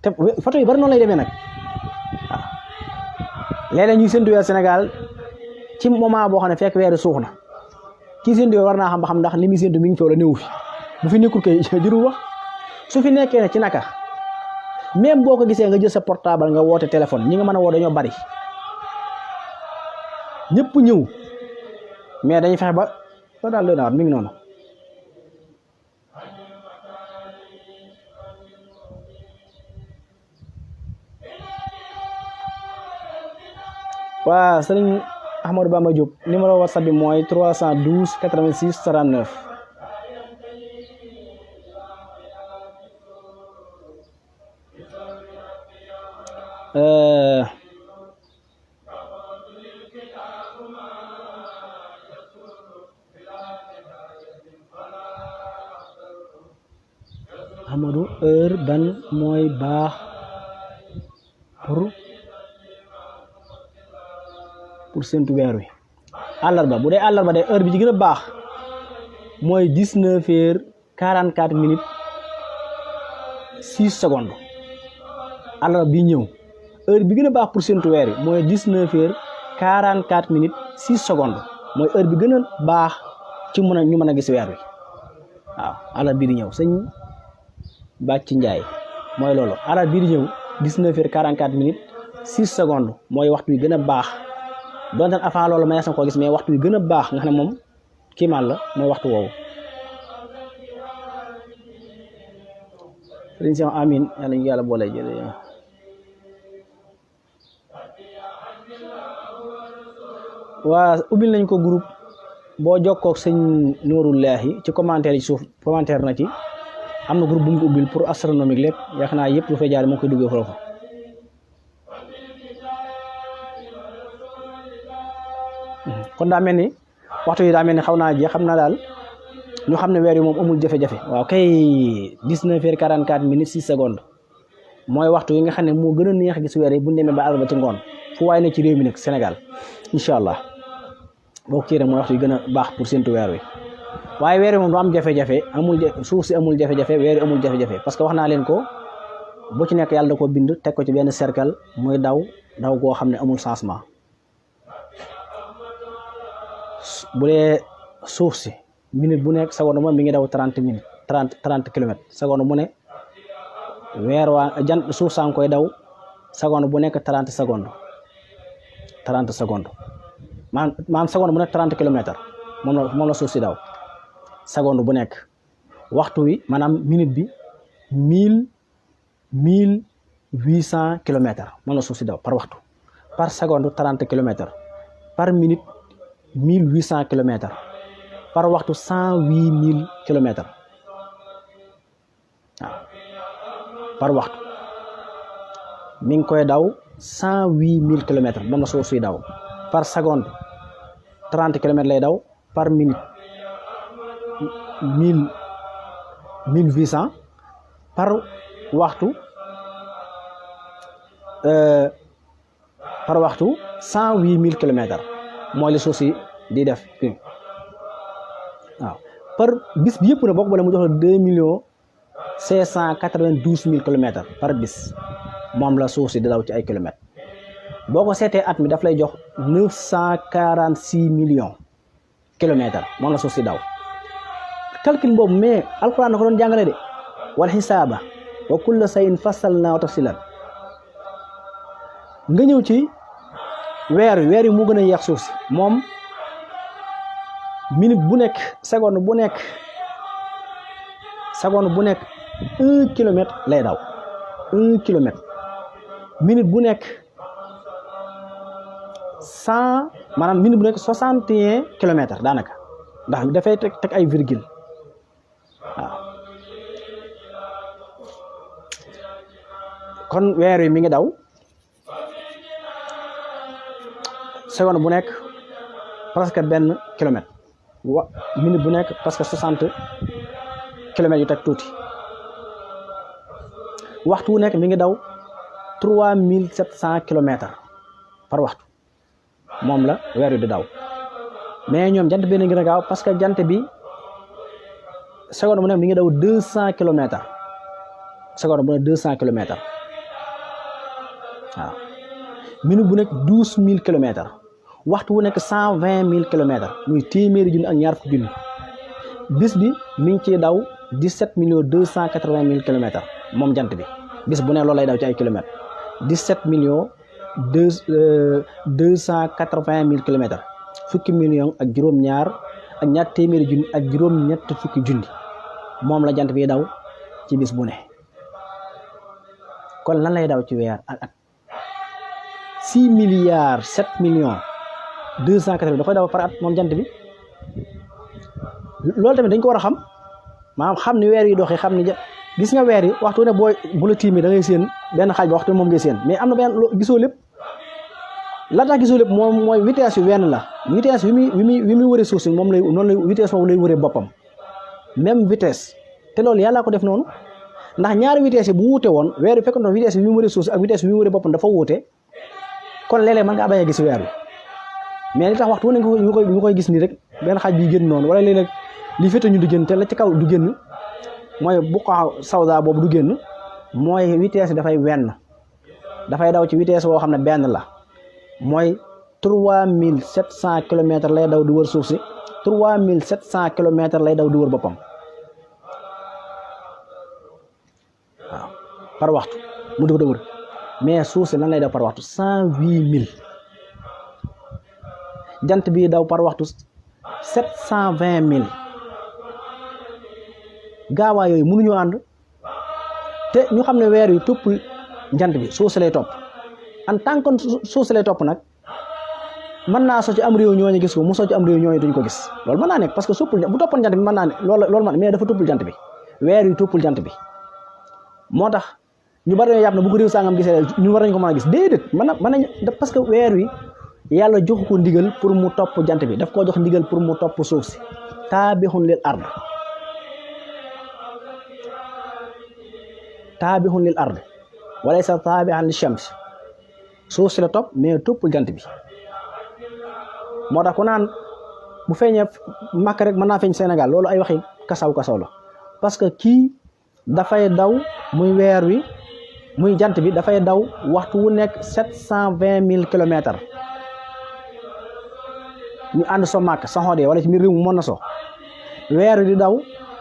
te photo yi bari noonu lay demee nag waaw léeg-léeg ñuy séntu weer Sénégal ci moment boo xam ne fekk weer suux na kii séntu weer war naa xam ba xam ndax li muy séntu mi ngi fi wala néewu fi bu fi nekkul kay jërul wax su fi nekkee ne ci naka même boo ko gisee nga jël sa portable nga woote téléphone ñi nga mën a woo dañoo bari ñëpp ñëw mais dañuy fexe ba loolu daal doy na war mi ngi noonu waa sëriñ Ahmadou Bamba Diop numéro WhatsApp bi mooy 312 86 39 Amadou heure ban mooy baax pour pour séntu weer wi àllarba bu dee àllarba de heure bi ci gën a baax mooy 19h44 6 secondes àllarba bi ñëw heure bi gën a baax pour séntu weer wi mooy 19h44 6 secondes mooy heure bi gën a baax ci ñu mën a gis weer wi waaw àllarba bii di ñëw sëñ Bàcc Njaay mooy loolu àllarba bii di ñëw 19h44 6 secondes mooy waxtu wi gën a baax donte avant loolu ma ko gis mais waxtu wi gën a baax nga xam ne moom kiimaan la mooy waxtu woowu. sëriñ si amin yàlla ñu yàlla boole jële waa ubbil nañ ko groupe boo jokkoo ak sëñ Noorullaahi ci commentaire yi suuf commentaire na ci am na groupe bu mu ko ubbil pour astronomique lépp yaakaar naa yëpp lu fay jaar moo koy duggee foofu. kon daa mel ni waxtu yi daa mel ni xaw naa jeex xam naa daal ñu xam ne weer yi moom amul jafe-jafe waaw kay 19h44 6 secondes mooy waxtu yi nga xam ne moo gën a neex gis weer yi bu ñu demee ba àllarba ci ngoon fu waaye ne ci réew mi nag Sénégal incha allah boo ko mooy waxtu yi gën a baax pour séntu weer wi waaye weer yi moom du am jafe-jafe suuf si amul jafe-jafe weer yi amul jafe-jafe parce que wax naa leen ko bu ci nekk yàlla da ko bind teg ko ci benn cercle muy daw goo xam ne amul changement. bu dee suuf si minute bu nekk seconde moom mi ngi daw 30 minutes 30 kilomètres seconde bu ne weer waa suuf saa ngi koy daw seconde bu nekk 30 secondes maanaam seconde bu nekk 30 kilomètres moom la suuf si daw seconde bu nekk waxtu wi maanaam minute bi 1800 kilomètres moom la suuf si daw par waxtu par seconde 30 kilomètres par minute 1800 kilomètres par waxtu 108000 kilomètres waaw par waxtu mi ngi koy daw 108000 kilomètres moom la suuf si daw par seconde 30 kilomètres lay daw par minute 1800 par waxtu 108000 kilomètres mooy li suuf si di def waaw par bis bi yëpp na boo ko boolee mu jox la 2,592,000 kilomètres par bis moom la suuf si di daw ci ay kilomètres boo ko seetee at mi daf lay jox 946 millions kilomètres moom la suuf si daw calcul boobu mais alxuraan na ko doon jàngale de wal xisaaba wa kulla shay'in fassalnaahu tafsilan nga ñëw ci weer yi moo gën a yeex suuf si moom minute bu nekk seconde bu nekk 1 kilomètre lay daw 1 kilomètre minute bu nekk 100 maanaam minute bu nekk 61 kilomètres daanaka ndax dafay teg ay virgule waaw kon weer wi mi ngi daw seconde bu nekk presque benn kilomètre minute bu nekk presque 60 kilomètres yu teg tuuti waxtu wu nekk mi ngi daw 3700 kilomètres par waxtu moom la weer wi di daw mais ñoom jant bi na gën a gaaw parce que jant bi seconde bu nekk mi ngi daw 200 kilomètres seconde bu nekk 200 kilomètres waaw minute bu nekk 12000 kilomètres waxtu wu nekk 120000 kilomètres muy téeméeri junni ak ñaar fukki junni bis bi mi ngi ciy daw 17,280,000 kilomètres moom jant bi bis bu ne loolu lay daw ci ay kilomètres 17,280,000 kilomètres fukki million ak juróom-ñaar ak ñaar téeméeri junni ak juróom-ñett fukki junni moom la jant bi daw ci bis bu ne kon lan lay daw ci weer ak at 6 milliards 7 millions 280 da koy daw par at moom jant bi loolu tamit dañ ko war a xam maanaam xam ni weer yi doxee xam ni gis nga weer yi waxtu ne booy bu la tiimee da ngay séen benn xaaj ba waxtu moom ngay séen mais am na benn gisoo lépp la tax gisoo lépp moom mooy vitesse yu wenn la vitesse wi muy wëree suuf si moom lay noonu lay vitesse boobu lay wëree boppam même vitesse te loolu yàllaa ko def noonu ndax ñaari vitesse yi bu wuute woon weer yi fekk na vitesse bi muy wëree suuf si ak vitesse bi muy wëree boppam dafa wuute kon léeg-léeg mën ngaa bañ a gis weer wi mais li tax waxtu ne ñu koy gis nii rek benn xaaj bi génn noonu wala léeg-léeg li féete ñu du génn te la ci kaw du génn mooy buqaa sawda boobu du génn mooy vitesse dafay wenn dafay daw ci vitesse boo xam ne benn la mooy 3700 kilomètres lay daw di wër suuf si 3700 kilomètres lay daw di wër boppam waaw par waxtu mu di ko wër mais suuf si lan lay daw par waxtu 108000 jant bi daw par waxtu 720000 gaawaa yooyu mënuñu ànd te ñu xam ne weer wi topp jant bi suuf si lay topp en tant que suuf si lay topp nag mën naa so ci am réew ñooñu gis ko mu so ci am réew ñooñu duñ ko gis loolu mën naa nekk parce que suppul bu toppoon jant bi mën naa ne loolu man mais dafa toppul jant bi weer wi toppul jant bi moo tax ñu bari dañoo yàpp ne bu ko réew sangam gisee ñu war nañ ko mën a gis déedéet mën nañ parce que weer wi yàlla joxu ko ndigal pour mu topp jant bi daf koo jox ndigal pour mu topp suuf si taabixun lil ard taabixun lil ard wala sa taabixan li shams suuf si la topp mais toppul jant bi moo tax ku naan bu feeñee Makka rek mën naa feeñ Sénégal loolu ay waxi kasaw la parce que kii dafay daw muy weer wi muy jant bi dafay daw waxtu wu nekk 720000 kilomètres ñu ànd so Makka sa xoodee wala ci biir réew mu mën na so weer wi di daw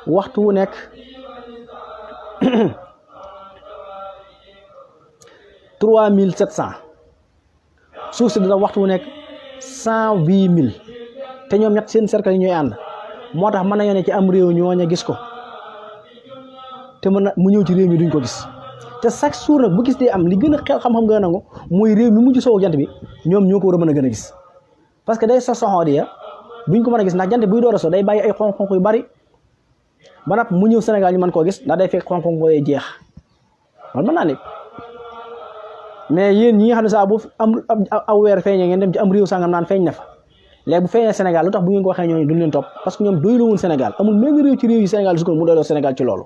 waxtu wu nekk 3700 suuf si di daw waxtu wu nekk 108000 te ñoom ñett seen cercle yi ñooy ànd moo tax mën nañoo ne ci am réew ñooña gis ko te mën na mu ñëw ci réew mi duñ ko gis te chaque jour nag bu gis dee am li gën a xel xam-xam gën a nangu mooy réew mi mujj soowu jant bi ñoom ñoo ko war a mën a gën a gis parce que day so soxoo di ya buñ ko mën a gis ndax jant buy door a so day bàyyi ay xonq-xonq yu bari ba nag mu ñëw Sénégal ñu mën koo gis ndax day fekk xonq-xonq yooyu jeex loolu mën naa nekk mais yéen ñi nga xam ne saa bu am aw weer feeñee ngeen dem ci am réew sangam naan feeñ na fa léegi bu feeñee Sénégal lu tax bu ngeen ko waxee ñooñu duñ leen topp parce que ñoom doylu woon Sénégal amul benn réew ci réew yi Sénégal su ko mu doyloo Sénégal ci loolu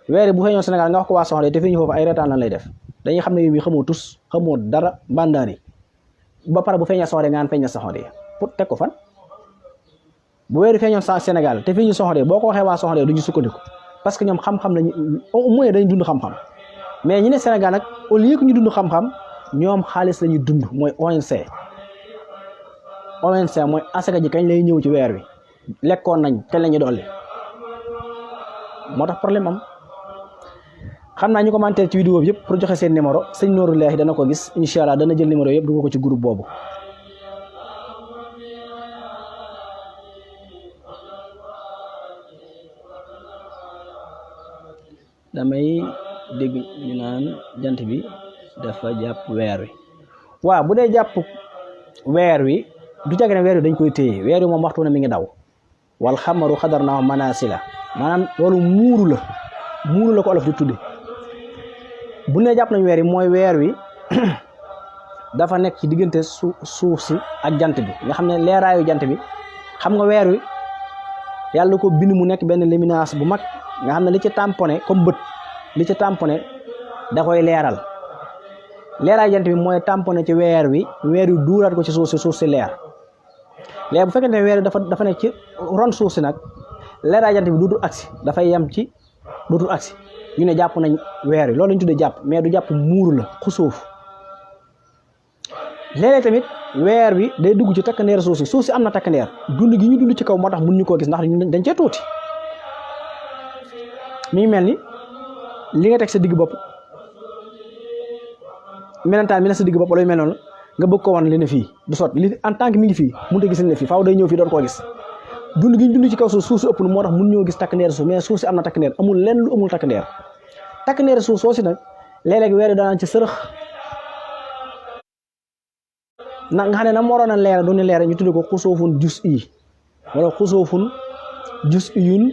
weer bu feeñoo Sénégal nga wax ko waa soxla te feeñu foofu ay reetaan lan lay def dañuy xam ne yow mi xamoo tus xamoo dara bandaari ba pare bu feeñee soxla nga naan feeñ na soxla pour teg ko fan bu weeri feeñoon Sénégal te feeñu soxla boo ko waxee waa soxla duñu sukkandiku parce que ñoom xam-xam lañu au moins dañuy dund xam-xam mais ñi ne Sénégal nag au lieu que ñu dund xam-xam ñoom xaalis la ñuy dund mooy ONC mooy asaka ji kañ lay ñëw ci weer wi lekkoon nañ kañ la ñuy dolli moo tax problème am xam naa ñu commenter ci vidéo bi yëpp pour joxe seen numéro sëñ Nooru Leehi dana ko gis incha allah dana jël numéro yëpp dugal ko ci groupe boobu. damay dégg ñu naan jant bi dafa jàpp weer wi waaw bu dee jàpp weer wi du jage ne weer wi dañ koy téye weer wi moom waxtu na mi ngi daw wal xamaru xadar naa manasila maanaam loolu muuru la ko olof di tudde bu ne jàpp nañ weer wi mooy weer wi dafa nekk ci diggante suuf si ak jant bi nga xam ne leeraayu jant bi xam nga weer wi yàlla ko bind mu nekk benn luminance bu mag nga xam ne li ci tamponné comme bët li ci tamponné da koy leeral leeraayu jant bi mooy tamponné ci weer wi duuraat ko ci suuf si leer léegi bu fekkente ne weer wi dafa nekk ci ron suuf si nag leeraayu jant bi dootul agsi dafay yem ci dootul agsi ñu ne jàpp nañ weer wi loolu lañu tuddee jàpp mais du jàpp muuru la xusuuf léeg-léeg tamit weer wi day dugg ci takkandeer suuf si am na takkandeer dund gi ñu dund ci kaw moo tax mun ñu koo gis ndax dañ cee tuuti mi ngi mel ni li nga teg sa digg bopp melentaan mi ne sa digg bopp wala yu mel noonu nga bëgg ko wan li ne fii du sot li en tant que mi ngi fii mënut a gis li ne fii faaw day ñëw fii doon koo gis dund gi ñu dund ci kaw suuf si ëpp na moo tax mun ñoo gis takkandeer suuf mais suuf si am na takkandeer amul lenn lu amul takkandeer suuf soo si nag léeg-léeg weer wi danaan ci sërëx na nga xam ne na mu waroon a leer du ne leer ñu tuddee ko xusoofun jus i wala xusoofun jus iyun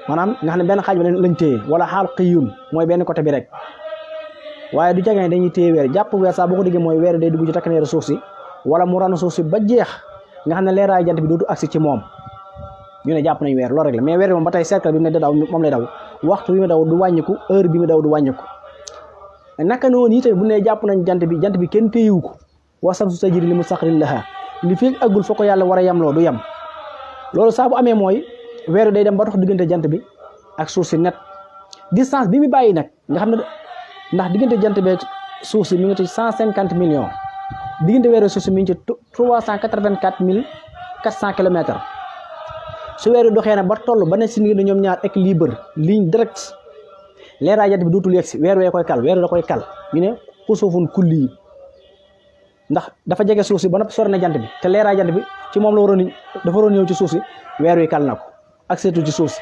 maanaam nga xam ne benn xaaj bi lañ téye wala xaal xëyun mooy benn côté bi rek waaye du jagee dañuy téye weer jàpp weer saa boo ko déggee mooy weer day dugg ci takkandeer suuf si wala mu ranu suuf si ba jeex nga xam ne leeraayu jant bi dootu agsi ci moom ñu ne jàpp nañ weer loolu rek la mais weer bi moom ba tey cercle bi mu ne da daw moom lay daw waxtu bi mu daw du wàññiku heure bi mu daw du wàññiku naka noonu yi tamit bu ne jàpp nañ jant bi kenn téyewu ko wa samsu tajri li mustaqarrin lahaa li fi àggul fa ko yàlla war a yemloo du yem loolu saa bu amee mooy weer wi day dem ba dox diggante jant bi ak suuf si net distance bi mu bàyyi nag nga xam ne ndax diggante jant bi ak suuf si mi ngi ci 150 millions diggante weer wi suuf si mi ngi ci 384 kilomètres su weer wi doxee nag ba toll ba ne si diggante ñoom ñaar équilibre ligne direct leeraay jant bi dootul yegg si weer wee koy kal weer wi da koy kal ñu ne xusuufun kulli yi ndax dafa jege suuf si ba noppi sori na jant bi te leeraay jant bi ci moom la dafa waroon ñëw ci suuf si weer wi kal na ko ak seetu ci suuf si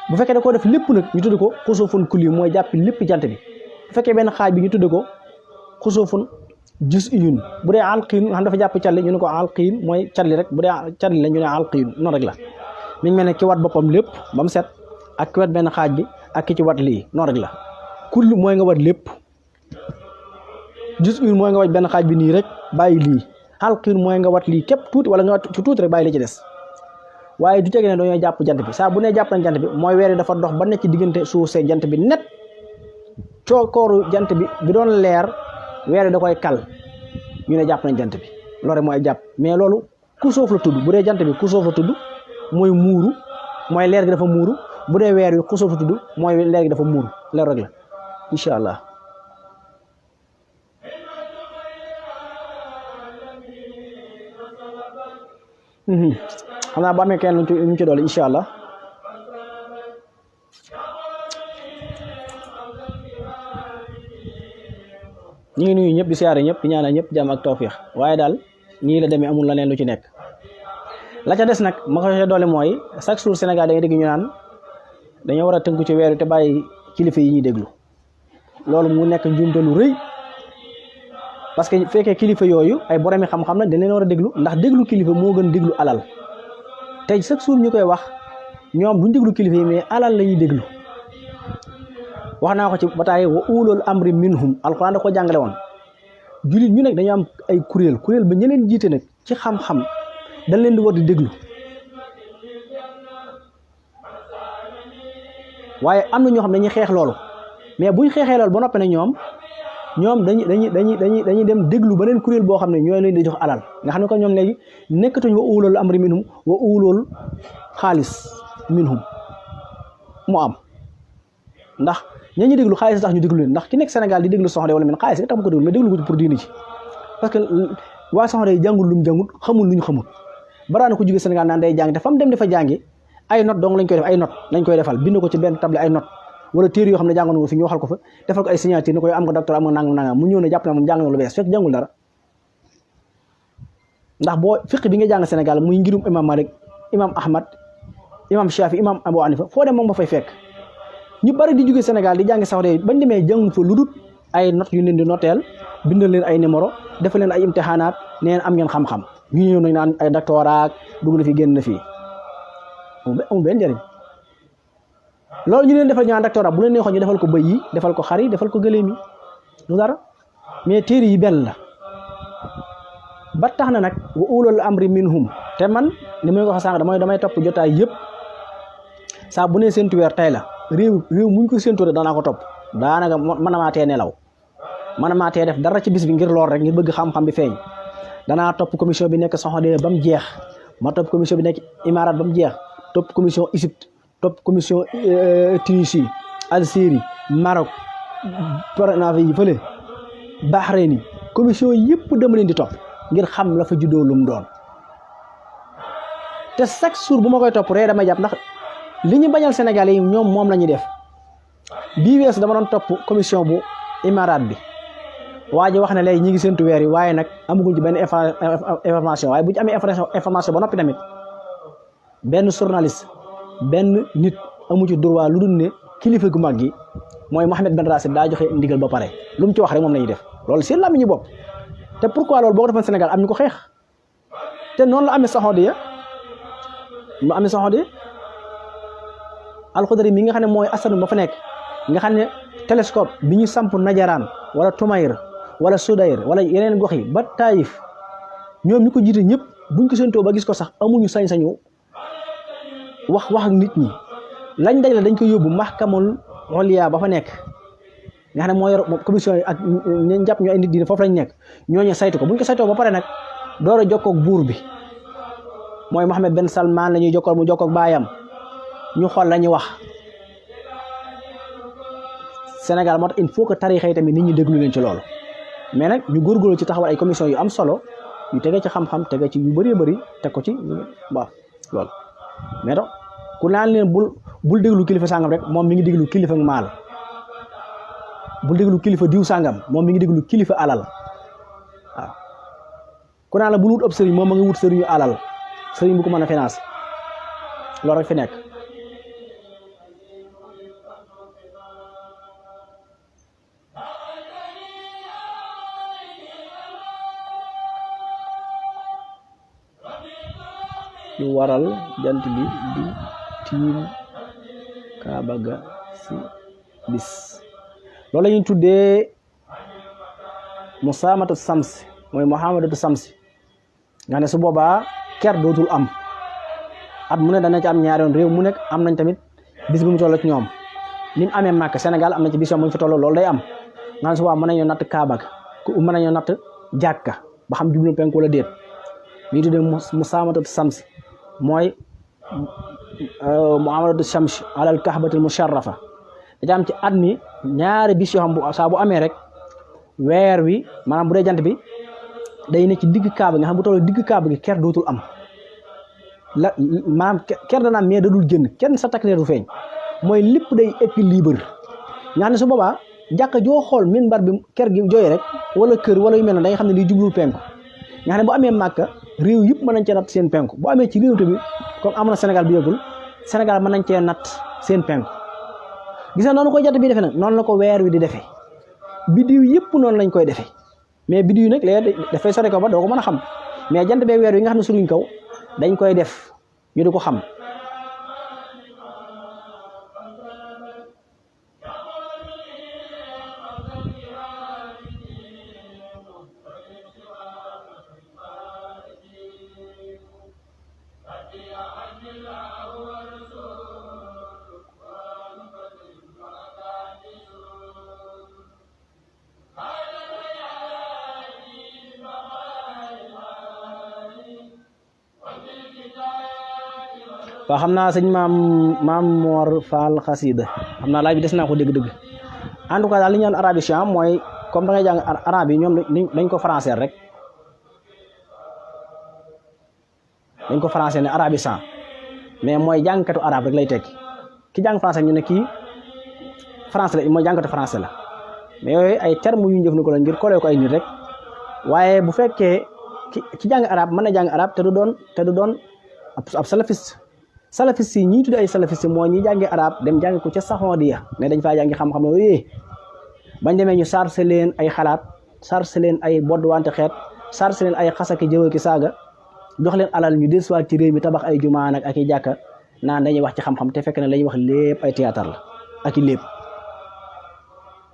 bu fekkee da koo def lépp nag ñu tudd ko xusuufun kulli mooy jàpp lépp jant bi bu fekkee benn xaaj bi ñu tudd ko xusuufun juz'iyun bu dee alqiin nga xam dafa jàpp calli ñu ne ko alqiin mooy calli rek bu dee calli la ñu ne alqiin noonu rek la mi ngi mel ne ki wat boppam lépp ba mu set ak ki wat benn xaaj bi ak ki ci wat lii noonu rek la kulli mooy nga wat lépp juz'iyun mooy nga wat benn xaaj bi nii rek bàyyi lii alqiin mooy nga wat lii képp tuuti wala nga wat ci tuuti rek bàyyi li ci des waaye du tege ne dañoo jàpp jant bi saa bu ne jàpp nañ jant bi mooy weer yi dafa dox ba nekk ci diggante suuf see jant bi net cookooru jant bi doon leer weer yi da koy kal ñu ne jàpp nañ jant bi loolu rek mooy jàpp mais loolu kusóof la tudd bu dee jant bi kusóof la tudd mooy muuru mooy leer gi dafa muuru bu dee weer wi kusóof la tudd mooy leer gi dafa muuru leer rek la incha allah. xam naa bu amee kenn luñ ci doole incha allah. ñu ngi nuyu ñëpp di siyaare ñëpp di ñaanal ñëpp jàmm ak tawfiix waaye daal ñii la demee amul leneen lu ci nekk la ca des nag ma ko ca doole mooy chaque jour Sénégal da ngay dégg ñu naan dañoo war a tënku ci weer wi te bàyyi kilifa yi ñuy déglu loolu mu nekk njuumte lu rëy parce que fekkee kilifa yooyu ay boromi xam-xam nag dañ leen war a déglu ndax déglu kilifa moo gën déglu alal tey chaque jour ñu koy wax ñoom duñ déglu kilifa yi mais alal la ñuy déglu. wax naa ko ci bataay wa ulul amri minhum alquran da ko jàngale woon jullit ñu nekk dañu am ay kuréel ba ñeneen jiite nag ci xam-xam dañ leen di war di déglu waaye am na ñoo xam ne dañuy xeex loolu mais buñ xeexee loolu ba noppi ne ñoom dañuy dem déglu beneen kuréel boo xam ne ñooy leen di jox alal nga xam ne ko ñoom léegi nekkatuñ wa ulul amri minhum wa ulul xaalis minhum mu am ndax ña ñu déglu xaalis tax ñu déglu leen ndax ki nekk Sénégal di déglu soxna wala men xaalis rek tax mu ko déglu mais déglu ko ci pour diini ci parce que waa soxna yi jàngul lu mu jàngul xamul lu ñu xamul baraana ko jóge Sénégal naan day jàng te fa mu dem dafa jàngi ay note dong lañ koy def ay note lañ koy defal bind ko ci benn table ay note wala téere yoo xam ne jàngoon nga fi ñu waxal ko fa defal ko ay signature ni koy am nga docteur am nga nangam mu ñëw ne jàpp na moom jàng na lu bees fekk jàngul dara ndax boo fiq bi nga jàng Sénégal muy ngirum imam Malik imam Ahmad imam Shafi imam Abu Hanifa foo dem moom nga fay fekk ñu bari di jóge Sénégal di jàngi sax de bañ demee jàngu fa lu dul ay notes yu leen di noteel bindal leen ay numéro defal leen ay imtixaanaat neen am ngeen xam-xam ñu ñëw nañ naan ay doctorat dugg na fi génn na fii amul benn njëriñ loolu ñu leen defal ñu naan doctorat bu leen neexoon ñu defal ko bëy yi defal ko xar yi defal ko gëléem yi du dara mais téere yi benn la ba tax na nag wa ulul amri minhum te man ni may ko wax sànq damay topp jotaay yëpp saa bu ne séntu weer tey la réew muñ ko séntu rek danaa ko topp daanaka mën na maa tee nelaw mën na maa tee def dara ci bis bi ngir lool rek ngir bëgg xam-xam bi feeñ danaa topp commission bi nekk Soxna ba mu jeex ma topp commission bi nekk Imaaraat ba mu jeex topp commission Égypte topp commission Tunisie Algérie Maroc Parnavi yi fële Bahreïn yi commission yëpp dama leen di topp ngir xam la fa juddoo lu mu doon te chaque jour bu ma koy topp rek damay jàpp ndax li ñu bañal Sénégal yi ñoom moom la ñuy def bii weesu dama doon topp commission bu Imaaraat bi waa ji wax ne léegi ñi ngi séntu weer yi waaye nag amaguñ ci benn information waaye bu ñu amee information ba noppi tamit benn journaliste benn nit amu ci droit lu dul ne kilifa gu mag gi mooy Mohamed Ben Racine daa joxe ndigal ba pare lu mu ci wax rek moom la ñuy def loolu seen làmmiñu bopp te pourquoi loolu boo ko defoon Sénégal am ñu ko xeex te noonu la amee Saxoodiya mu amee Saxoodiya alxudari mi nga xam ne mooy asanu ba fa nekk nga xam ne télescope bi ñu samp Najaraan wala Tumayr wala Sudayr wala yeneen gox yi ba Taïf ñoom ñu ko jiite ñëpp buñ ko séentoo ba gis ko sax amuñu sañ-sañu wax ak nit ñi lañ dajale dañ ko yóbbu mahkamul oliya ba fa nekk nga xam ne moo yor commission yi ak ñi jàpp ñu ay nit diine foofu lañ nekk ñooñu saytu ko buñ ko saytoo ba pare nag door a jokkoog buur bi mooy Mohammed Ben Salman la ñuy jokkool mu jokkoog baayam ñu xool la ñuy wax Sénégal moo tax il faut que tarixa yi tamit nit ñi déglu leen ci loolu mais nag ñu góorgóorlu ci taxawal ay commission yu am solo yu tege ci xam-xam tege ci yu bëree bëri teg ko ci waaw loolu mais donc ku naan leen bul déglu kilifa sàngam rek moom mi ngi déglu kilifa maal bul déglu kilifa diw sàngam moom mi ngi déglu kilifa alal waaw ku naan la bul wut ab sëriñ moom ma ngi wut sëriñu alal sëriñ bu ko mën a finance loolu rek fi nekk lu waral jant bi di tiim kaaba ga si bis loolu la ñuy tuddee musaamatu samsi mooy muhammadatu samsi nga ne su boobaa ker dootul am at mu ne dana ci am ñaari yoon réew mu nekk am nañ tamit bis bu mu toll ci ñoom ni mu amee Màkka Sénégal am na ci bis mu fi toll loolu day am nga ne su boobaa mën nañoo natt kaaba ga mën nañoo natt jàkka ba xam jublu penku wala déet li tuddee musaamatu samsi mooy muhamadatu shams alal kahbatil musharrafa da am ci at mi ñaari bis yoo xam bu saa bu amee rek weer wi maanaam bu dee jant bi day ne ci digg kaaba nga xam bu toll digg kaaba gi ker dootul am la maanaam ker dana am mais dadul génn kenn sa takk du feeñ mooy lépp day équilibre nga xam ne su boobaa jàkka joo xool minbar bi ker gi jooy rek wala kër wala yu mel ne da nga xam ne liy jublul penku nga xam ne bu amee Màkka réew yëpp mën nañ cee natt seen penku bu amee ci réew tamit comme am na Sénégal bi yëgul Sénégal mën nañ cee natt seen penku gis nga noonu koy jant bi defee nag noonu la ko weer wi di defee biddiw yëpp noonu lañ koy defee mais biddiw nag léegi dafay sore ko ba doo ko mën a xam mais jant bee weer wi nga xam ne suruñ kaw dañ koy def ñu di ko xam waaw xam naa sëñ maam Mor Fall xasida xam naa laaj bi des naa ko dégg-dégg en tout cas daal li ñu naan arabisant mooy comme da ngay jàng arabe yi ñoom dañ ko français rek dañ ko français ne arabisant mais mooy jàngkatu arabe rek lay tekki ki jàng français ñu ne kii français la mooy jàngkatu français la mais yooyu ay termes yu ñu jëfandikoo la ngir collé ko ay nit rek waaye bu fekkee ki jàng arabe mën na jàng arabe te du doon ab salafiste yi ñi tudde ay salafiste mooy ñi jàngi arab dem jàngi ko ca Saxoodiya mais dañ faa jàngi xam-xam yooyu bañ demee ñu sarse leen ay xalaat sarse leen ay bodd wante xeet sarse leen ay xasaki jëw ki saaga jox leen alal ñu dellusiwaat ci réew mi tabax ay jumaa nag ak i jàkka naan dañuy wax ci xam-xam te fekk ne la ñuy wax lépp ay théâtre la ak i lépp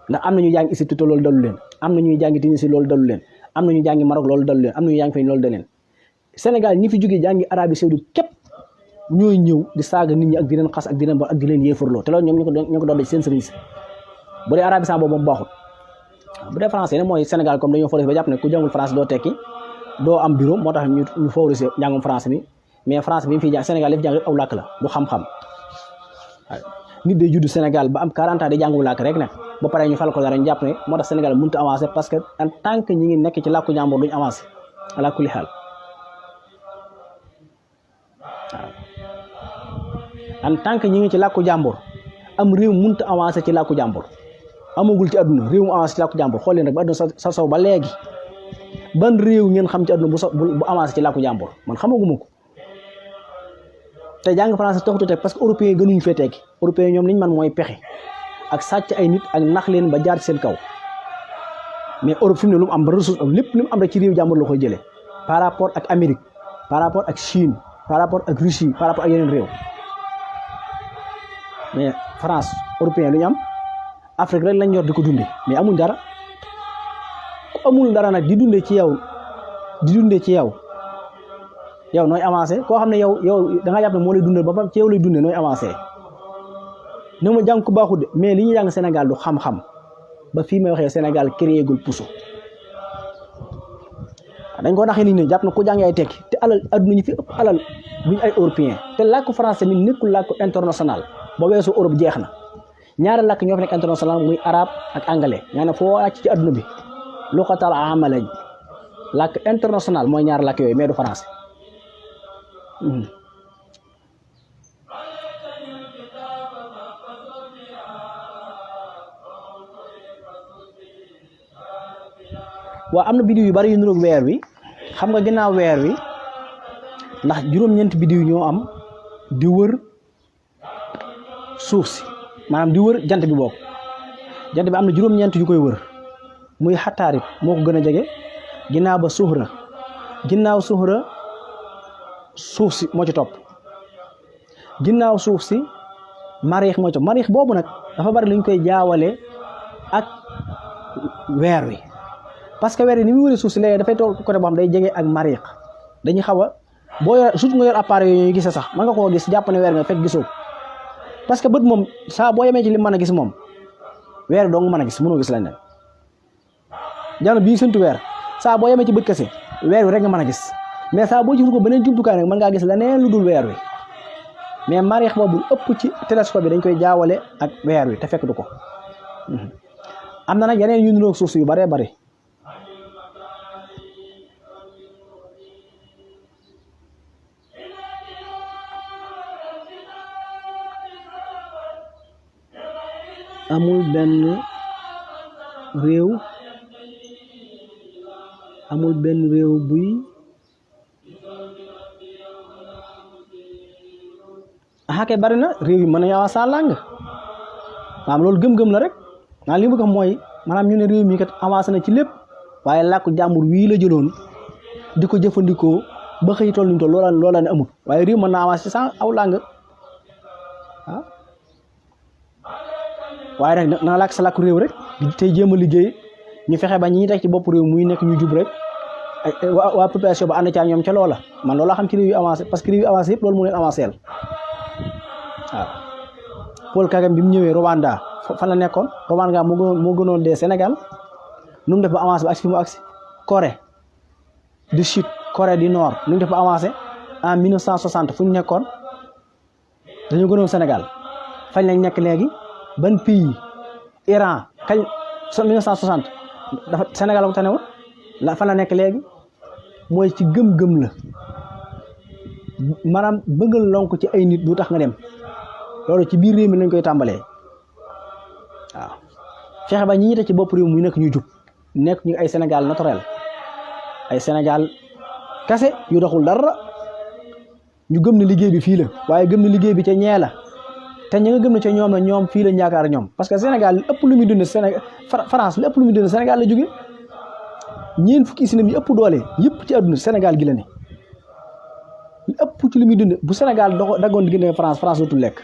ndax am na ñu jàngi Égypte loolu dalu leen am na ñuy jàngi Tunisie loolu dalu leen am na ñu jàngi Maroc loolu dalu leen am na ñu jàngi fay loolu dalu leen Sénégal ñi fi jógee jàngi Arabie Saoudite képp ñooy ñëw di saaga nit ñi ak di leen xas ak di leen ak di leen yéefarloo te loolu ñoom ñu ko doon seen sëriñ si bu dee arabisant boobu moom baaxul bu dee français ne mooy Sénégal comme dañoo favoriser ba jàpp ne ku jàngul français doo tekki doo am bureau moo tax ñu favoriser njàngum français mi mais français bi mu fiy jàng Sénégal li fi jàng aw làkk la du xam-xam nit day judd Sénégal ba am 40 ans di jàngum làkk rek nag ba pare ñu fal ko dara ñu jàpp ne moo tax Sénégal mënut a avancer parce que en tant que ñi ngi nekk ci làkku jàmbur duñ avancer ala kulli xaal en tant que ñi ngi ci làkku jàmbur am réew mënut a avancer ci làkku jàmbur amagul ci àdduna réew mu avancer ci làkku jàmbur xool leen rek ba àdduna sa sow ba léegi ban réew ngeen xam ci àdduna bu avancer ci làkku jàmbur man xamaguma ko te jàng français taxutu teg parce que européens yi gënuñu fee tekki européens ñoom liñ man mooy pexe ak sàcc ay nit ak nax leen ba jaar ci seen kaw mais Europe fi mu ne lu mu am ba ressource lépp lu mu am rek ci réew jàmbur la koy jëlee par rapport ak Amérique par rapport ak Chine par rapport ak Russie par rapport ak yeneen réew mais France européen lu ñu am Afrique rek lañ yor di ko dundee mais amuñ dara ku amul dara nag di dundee ci yow yow nooy avancé koo xam ne yow da nga jàpp ne moo lay dundal ba pare ci yow lay dundee nooy avancé ne ma jàng ku baaxul de mais li ñuy jàng Sénégal du xam-xam ba fii may waxee Sénégal créé gul puso dañ ko naxee ni jàpp na ku jàngi ay tekki te alal adduna ñu fi ëpp alal duñ ay européen te làkku français mi nekkul làkku international ba weesu Europe jeex na ñaari làkk ñoo fi nekk international muy arabe ak anglais ñaa foo wàcc ci adduna bi luxatal aama lañ làkk international mooy ñaari làkk yooyu mais du français waaw am na biddiw yu bari yu niroog weer wi xam nga ginnaaw weer wi ndax juróom-ñeenti biddiw ñoo am di wër suuf si maanaam di wër jant bi bokk jant bi am na juróom-ñeent yu koy wër muy xataarit moo ko gën a jege ginnaaw ba suhra ginnaaw suhra suuf si moo ci topp ginnaaw suuf si mariix moo ci topp mariix boobu nag dafa bari lu ñu koy jaawale ak weer wi parce que weer yi ni muy wëri suuf si léegi dafay toog côté boo xam day jege ak mariix dañuy xaw a boo yor surtout nga yor appareil yooyu ñuy gisee sax mën nga koo gis jàpp ne weer nga fekk gisoo parce que bët moom saa boo yemee ci li mën a gis moom weer doo nga mën a gis mënoo gis leneen jamono bii sëntu weer saa boo yemee ci bët kese weer wi rek nga mën a gis mais saa boo jëfandikoo beneen jumtukaay nag mën ngaa gis leneen lu dul weer wi mais mariix boobu ëpp ci télescope bi dañ koy jaawale ak weer wi te fekk du ko am na nag yeneen yu niroog suuf si yu baree bari amul benn réew buy kay bari na réew yi mën nañu avancer langue maanaam loolu gëm-gëm la rek maanaam li mu bëgg a mooy maanaam ñu ne réew mi kat avancé na ci lépp waaye làkku jàmbur wii la jëloon di ko jëfandikoo ba xëy toll ni toll loola ne amul waaye réew mën na avancer sans aw langue ah waaye nag na làkk sa làkku réew rek tey jéem a liggéey ñu fexe ba ñi teg ci bopp réew muy nekk ñu jub rek waa population ba ànd ca ñoom ca loola man loola xam ci réew yu avancé parce que réew yu avancé yëpp loolu moo leen avancé waaw Paul Kagame bi mu ñëwee Rwanda fan la nekkoon Rwanda moo gënoon dee Sénégal nu mu def ba avancé ba agsi fi mu agsi Corée du Sud Corée du Nord nu mu def ba avancé en 1960 fu ñu nekkoon dañu gënoon Sénégal fañ lañ nekk léegi ban pays Iran kañ 1960 dafa Sénégal la ko tanewul la fan la nekk léegi mooy ci gëm-gëm la maanaam bëggal lonk ci ay nit du tax nga dem loolu ci biir réew mi lañ koy tàmbalee waaw fexe ba ñi ñite ci bopp réew muy nekk ñu jub nekk ñu ay Sénégal naturel ay Sénégal kase yu doxul dara ñu gëm ne liggéey bi fii la waaye gëm ne liggéey bi ca ñee la te ñi nga gëm ne ca ñoom la ñoom fii lañ yaakaar ñoom parce que Sénégal li ëpp lu muy dund Sénégal France li ëpp lu muy dund Sénégal la jóge ñeen fukki islam yi ëpp doole yëpp ci àdduna Sénégal gi la ne li ëpp ci lu muy dund bu Sénégal daggoon diggante France dootul lekk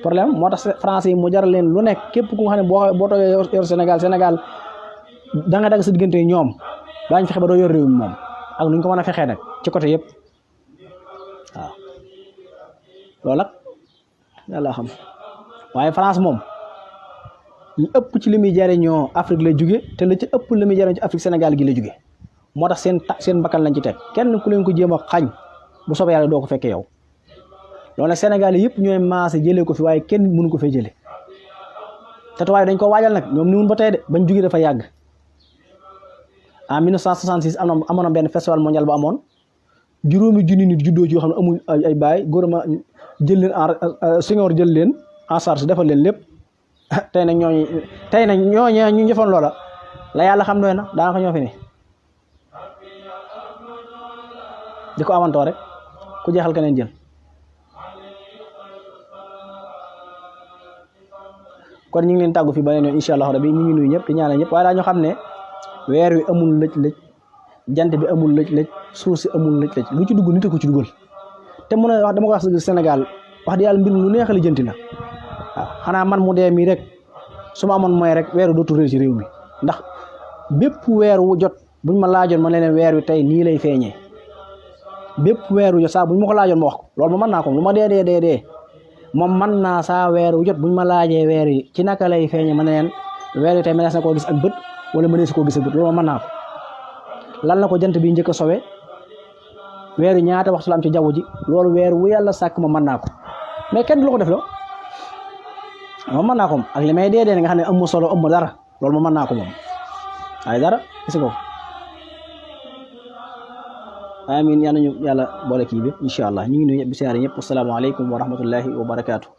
problème moo tax français yi mu jaral leen lu nekk képp ku nga xam ne boo toogee yor Sénégal da nga dagg sa diggante ñoom daañu fexe ba doo yor réew mi moom ak nuñ ko mën a fexee nag ci côté yëpp waaw loolu nag yàlla xam waaye France moom li ëpp ci li muy jariñoo Afrique la jóge te la ci ëpp li muy jariñoo ci Afrique Sénégal gi la jóge moo tax seen bakkan lañ ci teg kenn ku leen ko jéem a xañ bu soobee yàlla doo ko fekkee yow loolu nag Sénégal yëpp ñooy maase jëlee ko fi waaye kenn mënu ko fee jëlee te tubaab dañ ko waajal nag ñoom ni mun ba tey de bañ jógee dafa yàgg en 1966 amoon na benn festival mondial bu amoon juróomi junni nit juddoo ci yoo xam ne amuñ ay baay gouvernement jël leen Senghor jël leen en charge defal leen lépp tey nag ñooñu ñu jëfoon loola la yàlla xam doy na daanaka ñoo fi ne di ko awantoo rek ku jeexal keneen jël kon ñu ngi leen tàggu fi ba leen yoon incha allah rabbi ñu ngi nuyu ñëpp di ñaanal ñëpp waaye daa ñu xam ne weer wi amul lëj-lëj jant bi amul lëj-lëj suuf si amul lëj-lëj lu ci dugg nit a ko ci dugal te mun a wax dama ko wax Sénégal wax di yàlla mbir lu neex la jënti la waaw xanaa man mu dee mii rek su ma amoon mooy rek weer wi dootu réer ci réew mi ndax bépp weer wu jot buñ ma laajoon ma leen weer wi tey nii lay feeñee bépp weer wu jot saa buñ ma ko laajoon ma wax ko loolu ma mën naa ko lu ma dee moom mën naa saa weer wu jot buñ ma laajee weer yi ci naka lay feeñee ma ne leen weer wi tey mënees na koo gis ak bët wala mënees koo gis ak bët loolu ma mën naa ko lan la ko jant bi njëkk a sowe weeru ñaata waxtu la am ci jaww ji loolu weer wu yàlla sàkk ma mën naa ko mais kenn du la ko def la moom mën naa ko moom ak li may dee nga xam ne amu solo amu dara loolu moom mën naa ko moom waaye dara gis ko amin yàlla ñu yàlla boole kii bi incha allah ñu ngi nuyu ñëpp siyaare ñëpp asalaamaaleykum wa rahmatullahi wa barakaatu